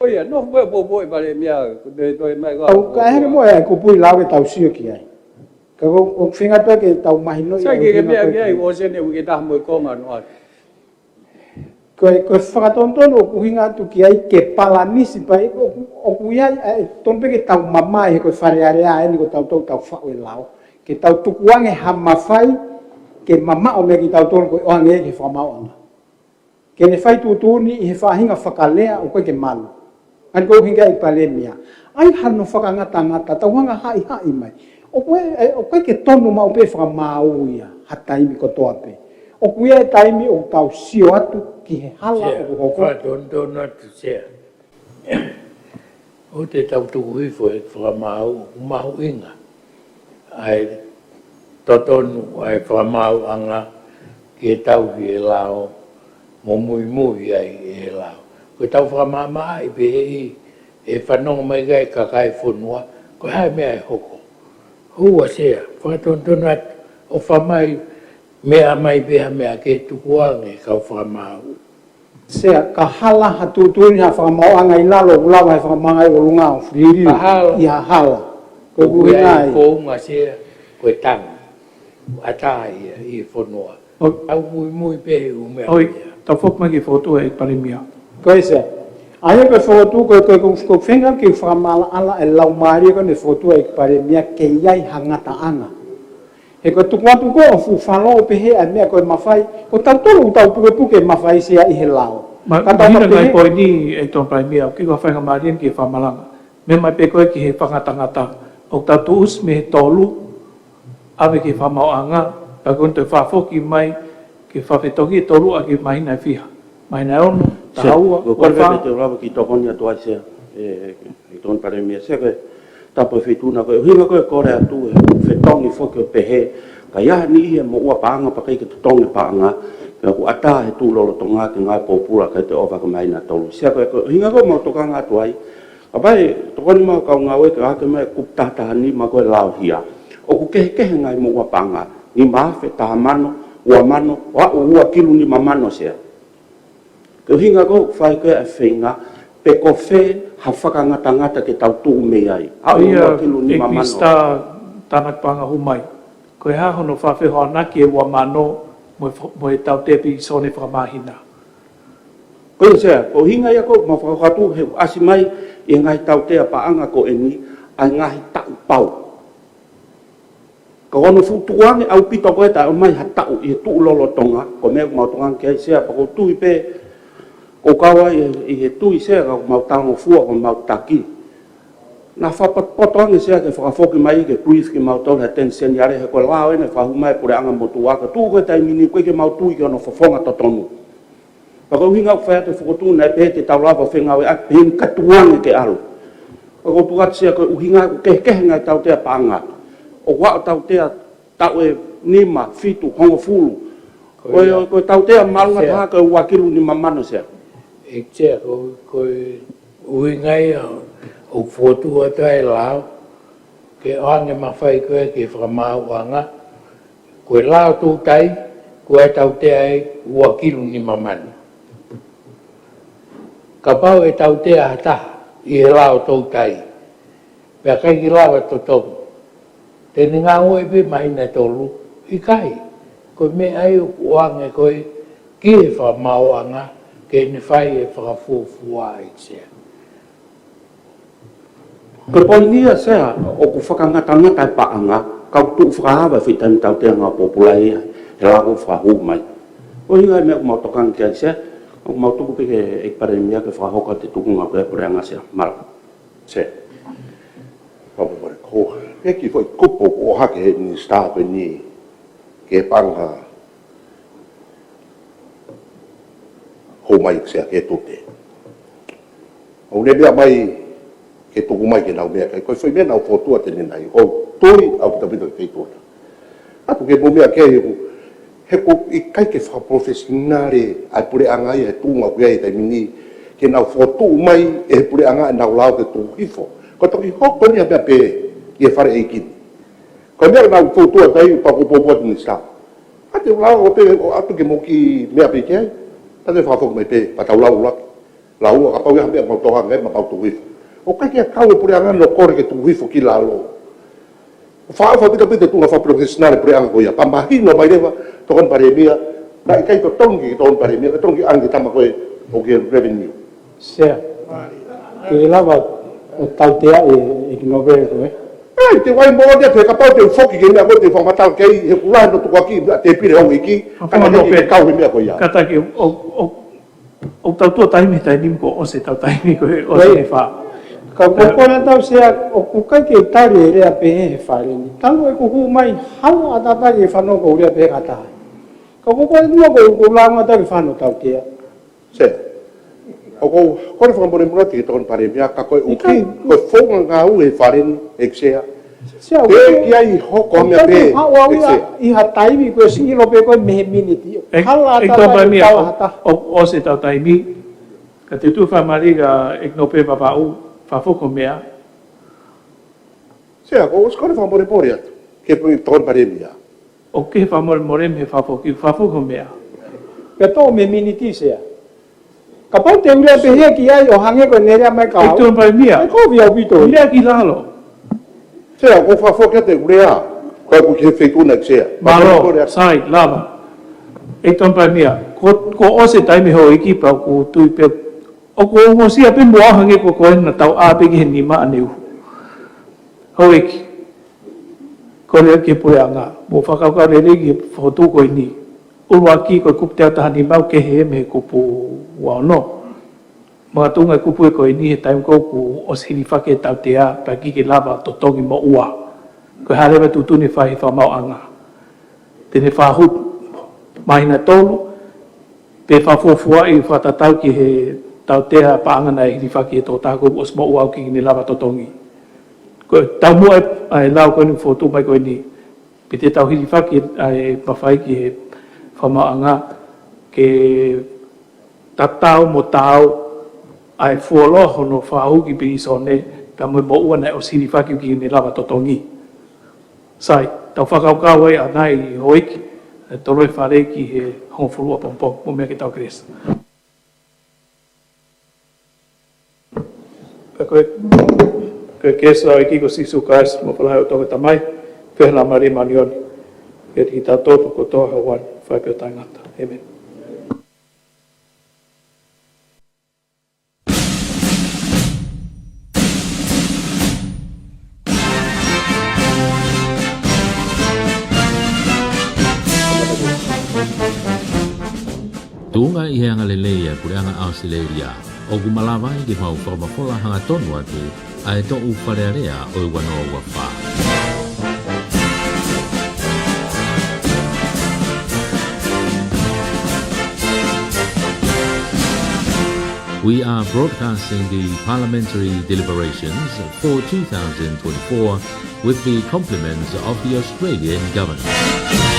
ʻO ia, nofo pē poupou e Palēmia, ko te toe mai ka. Tau ka hene mo e kupuʻi lau ke tau sio ki ai. Ka ko, ko feinga atu ke tau mahino ia. Sai ke ke meʻa ki ai, ʻosi eni uike taha mo e konga noa. Ko e, ko e fakatonutonu ʻoku ʻuhinga atu ki ai ke palanisi pē, ʻoku, ʻoku ʻi ai, ʻe, tonu pē ke tau mamae he ko e Fale Alea eni ko tautolu tau faʻu e lao. Ke tau tukuange ha mafai, ke mamaʻo meia kitautolu ko e ʻoange ki he fakamaauʻanga. Ke ne fai tuʻutuʻuni ʻi he faʻahinga fakalea ʻoku ʻikai ke malu. ʻA ia ko e ʻuhinga ʻa e Palēmia. ʻAi hano fakangatangata, tau hanga haʻihaʻi mai. ʻOku ʻi ai, ʻoku ʻikai ke tonu maʻu pē fakamaau ia, ha taimi kotoa pē. ʻOku ʻi ai e taimi ʻoku tau sio atu ki he hala Sea, ʻoku hoko. Fakatonutonu atu Sea. ʻOku te tau tuku hifo e fakamaau, ʻoku mahuʻinga ʻa e totonu ʻa e fakamaauʻanga ke tauhi e lao mo muimui ai e lao. Ko e tau fakamaʻamaʻa ʻi pehē ʻi he fanongo mai ki ai e kakai e fonua, ko e hā e meʻa ʻe hoko. Hua Sea, fakatonutonu atu, ʻofa mai, meʻa mai pē ha meʻa ke tukuange kau fakamaau. Sea, ka hala ha tuʻutuʻuni ha fakamaauʻanga ʻi lalo, ʻoku lava he fakamaauʻanga ʻi ʻolunga ʻo liliu Ka hala. ʻi ha hala. Ko e ʻuhinga ia. Ko e ʻuhinga Sea, ko e tangi. ʻAtā ia ʻi he fonua. ʻOi. Tau muimui pē he ʻū meʻa ʻOi, ia. Tau foki mai ki he fokotuʻu e Palēmia. Ko e Sea. ʻA ia ko e fokotuʻu, ko e, ko e, ko e, ko e feinga ke fakamaʻalaʻala e laumālie ko eni e fokotuʻu e Palēmia ke ʻi ai ha ngataʻanga. He ko e tuku atu ko ē ʻo fuʻu fālō pehē ʻa e meʻa ko e mafai, ko tautolu ʻoku tau pukepuke mafai Sea ʻi he lao. Ma-, Ka tau mahino ka pehē ngai poini e Tokoni Palēmia, ʻoku ʻikai ko ha faingamālie ke fakamalanga. Meʻa mai pē ko ē ki he fakangatangata, ʻoku tau tuʻusi mei he tolu, ʻave ki he fakamaauʻanga, ka ko eni toe fakafoki mai, ke fakafetongi e tolu ʻaki e māhina ʻe fiha. Māhina ʻe ono, Sea, taha ua, ko e kole ua fā. Pē te u lava ke tokoni atu ai Sea, e, e Tokoni Palēmia Sea ko e tapu e feituʻu na ko e ʻuhinga ko e kole atu e fetongi foki ʻo pehē, ka ʻi ai ha niʻihi e moʻua paʻanga pea ʻikai ke totongi paʻanga, pea ʻoku ʻatā he tuʻu lolotonga ke ngāue pōpula kae ʻikai te ʻova ki he māhina ʻe tolu. Sea ko e, ko e ʻuhinga ko ē mau tokanga atu ai, kapau ʻe tokoni mai e kau ngāue ke ʻohake mai e kupu taha taha nima ko e lao hia. ʻOku kehekehe e ngaahi moʻua paʻanga, nima afe, taha mano, ua mano, ʻo aʻu ua kilu nima mano Sea. Ko e ʻuhinga ko ē ʻoku fai ko ē ʻa e feinga, pe ko fē ha fakangatangata ke tau tuʻu mei ai. Aʻu ʻIa, ua kilu nima mano. Epista Tānaki Paʻanga Hū Mai. Ko e hā hono fakafehoanaki e ua mano mo e fa-, mo e tautea pilīsone fakamāhina? Ko ia Sea, ko e ʻuhinga ia ko ē mau fakahoko atu he ʻoku ʻasi mai ʻi he ngaahi tautea paʻanga ko eni ʻa e ngaahi taʻu pau. Ka ko hono fuʻu tukuange ʻaupito ko ē taʻe ʻomai ha taʻu ʻi he tuʻu lolotonga, ko e meʻa ʻoku mau tokanga ki ai Sea, pea ʻoku ou tui pē, ʻoku kau ai ʻi he, ʻi he tui Sea, ka ʻoku mau talangofua, ʻoku mau taki. Naʻa fakapotopoto ange Sea ke fakafoki mai ke brief kimautolu he ten seniale, he ko e lao eni ʻoku fakahū mai e puleʻanga motuʻa, ka tuʻu ko ē taimi ni ʻoku ʻikai ke mau tui ki hono fofonga totonu. Pea ko e ʻuhinga ʻoku fai atu e fokotuʻu naʻe pehē te tau lava fengāueʻaki pehē ni ka tukuange ke ʻalu. Pea ʻoku ou tuku atu Sea ko e ʻuhinga ʻoku kehekehe e ngaahi tautea paʻanga. ʻOku aʻu tautea taʻu ʻe nima, fitu, hongofulu. Ko e, ko e tautea māʻolunga taha ko e ua kilu nima mano, Sea. ʻEiki Sea, ko, ko e ʻuhinga ia ʻoku fokotuʻu atu ai e lao, ke ʻoange mafai ko ē ki he fakamaauʻanga, ko e lao toutai, ko e tautea ʻe ua kilu nima mano. Kapau ʻe tautea ha taha ʻi he lao toutai, pea ʻikai ke lava totongi, te ne ngāue pē māhina ʻe tolu? ʻIkai. Ko e meʻa ia ʻoku ʻoange ko ē ki he fakamaauʻanga ke ne fai e fakafuofua, ʻEiki Sea. Ko e poini ia, Sea, ʻoku fakangatangata e paʻanga, ka ʻoku tuʻu fakaava e fita ni tautea ngāue pōpula ia he lao ʻoku fakahū mai. Ko e ʻuhinga ia e meʻa ʻoku mau tokanga ki ai, Sea, ʻoku mau tuku pē ki he ʻEiki Palēmia ke fakahoko atu e tuʻunga ko ē ʻa e puleʻanga, Sea. Mālō. Sea. Pea mo e ko e kiʻi foʻi kupu ʻoku ʻohake ʻe he Minisitā ko eni ki he paʻanga hū mai, ʻEiki Sea, ki he tute. ʻOku ne meʻa mai ke tuku mai ke nau meʻa ki ai. Ko e foʻi meʻa naʻa ku fokotuʻu atu ʻanenai, ʻoku ou tui ʻoku ʻaupito pito ke feituʻu na. ʻOku ke mou meʻa ki ai, he ʻoku, he ʻoku ʻikai ke fakapalofesinale ʻa e puleʻanga ia he tuʻunga ʻoku ʻi ai he taimi ni, ke nau fokotuʻu mai ʻe he puleʻanga ʻenau lao ke tuku hifo. Ko e toki hoko eni ha meʻa pehē ʻi he Fale ʻEiki ni. Ko e meʻa naʻa ku fokotuʻu atu ai, pea ʻoku ou poupou atu, Minisitā, ka te u lau pē ʻo ʻatu ke mou kiʻi meʻa pē ki ai. Ka te fakafoki mai pē, pea tau lau ʻuluaki. Lau ua, kapau ʻe ʻi ai ha meʻa mau tokanga ki ai, pea mau tuku hifo. ʻOku ʻikai ke kau e puleʻanga ʻo kole ke tuku hifo ki lalo. ʻOku fakaʻofa ʻaupito pito e tuʻunga fakapalofesinale e puleʻanga ko ia. Pea mahino mai leva, Tokoni Palēmia, naʻe ʻikai totongi ki he Tokoni Palēmia, ka totongi ange ki he tama ko ē ʻoku ʻi he revenue. Sea, ke lava ʻo tautea e, ʻEiki Nōpele ko ē. ʻAi, te u ʻai moʻoni atu, he kapau te u foki ki he meʻa ko ē te u fakamatala ki ai, he ʻoku lahi hono tukuakiʻi ʻa e tēpile ʻo e ʻEiki, ka ʻoku ʻikai ke kau he meʻa ko ia. Kātaki, ʻo, ʻo, ʻo tau tuʻu taimi, taimi ko ē ʻosi e tau taimi ko ē ʻosi e fā. Ka ko e konga ʻetau, Sea, ʻoku ʻikai ke tali e lea pehē he Fale ni. Talu ʻeku hū mai, haʻu ʻo tataki e fānau, ʻoku ou lea pehē kātaki. Ka ko e konga ʻetau, ʻoku ou langa atu ke fānau tautea. Sea, ʻoku ou kole fakamolemole atu ki he Tokoni Palēmia, ka ko e ʻuhinga, ko e founga ngāue he Fale ni, ʻEiki Sea. Sea, ʻoku teʻeki ai hoko ha meʻa pehē, ʻEiki Sea. ʻI ha taimi ko e siʻi ʻilo pē ko e mei he miniti. ʻEiki, hala ʻEiki Tokoni Palēmia, ʻoku, ʻoku ʻosi e tau taimi. Ka te u tuʻu fakamālie ki he ʻEiki Nōpele Vavaʻu, fakafoki hoʻo meʻa. Sea, ʻoku ou kole fakamolemole atu ki he Tokoni Palēmia. ʻOku ke fakamolemole mei he fakafoki, fakafoki hoʻo meʻa. Pea toʻo mei he miniti, Sea. Kapau te u lea pehē ki ai ʻo hangē ko ʻene lea mai ka au. ʻEiki Tokoni Palēmia. ʻE kovi ʻaupito. Lea ki lalo. Sea, ʻoku ou fakafoki atu ʻeku lea. Ko ʻeku ki he feituʻu na, ʻEiki Sea. Mālō, sai, lava. ʻEiki Tokoni Palēmia, ko, kuo ʻosi e taimi, houʻeiki, pea ʻoku ou tui pē ʻoku ou ongosia pē mo au hangē ko koe naʻa tau ʻā pē ki he nima ʻaneuhu. Houʻeiki, kole ki he puleʻanga, mou fakakaukau lelei ki he fokotuʻu ko eni. ʻUluaki, ko e kupu teau taha nima ʻoku kehe mei he kupu ua ono. Makatuʻunga e kupu ko eni he taimi ko ē kuo ʻosi hilifaki e tautea, pea ʻikai ke lava totongi moʻua. Ko e hā leva e tuʻutuʻuni ʻe fai ʻe he fakamaauʻanga? Te ne fakahū māhina ʻe tolu, pe fakafuofuaʻi fakatatau ki he tautea paʻanga naʻe hilifaki ʻe he tokotaha kuo ʻosi moʻua ʻoku ʻikai ke ne lava totongi. Ko e taumuʻa ʻa e lao ko eni fokotuʻu mai ko eni, pe te tau hilifaki ʻa e mafai ki he fakamaauʻanga ke tatau mo taau ʻa e fuoloa hono fakahū ki pilīsone, pea mo e moʻua naʻe ʻosi hilifaki ʻoku ʻikai ke ne lava totongi. Sai, tau fakakaukau ai ʻanai, houʻeiki, ʻe toloi fale ki he hongofulu ʻapongipongi, mou meʻa ke tau kelesi. Pea ko e, ko e kelesi ʻa e ʻEiki ko Sīsū Kalaisi, mo e ʻofa lahi ʻa e ʻOtua ko e Tamai, feohi ʻa e Laumālie Māʻoniʻoni, ʻiate kitautolu kotoa ʻo aʻu ki he ʻaho ʻo taʻengata. ʻĒmeni. Tuʻunga ʻi he angalelei ʻa e Puleʻanga ʻAositelēlia, ʻoku malava ai ke mau fakamafola hangatonu atu ʻa e toʻu Fale Alea ʻo e ua noa ua fā. We are broadcasting the parliamentary deliberations for two thousand twenty-four with the compliments of the Australian government.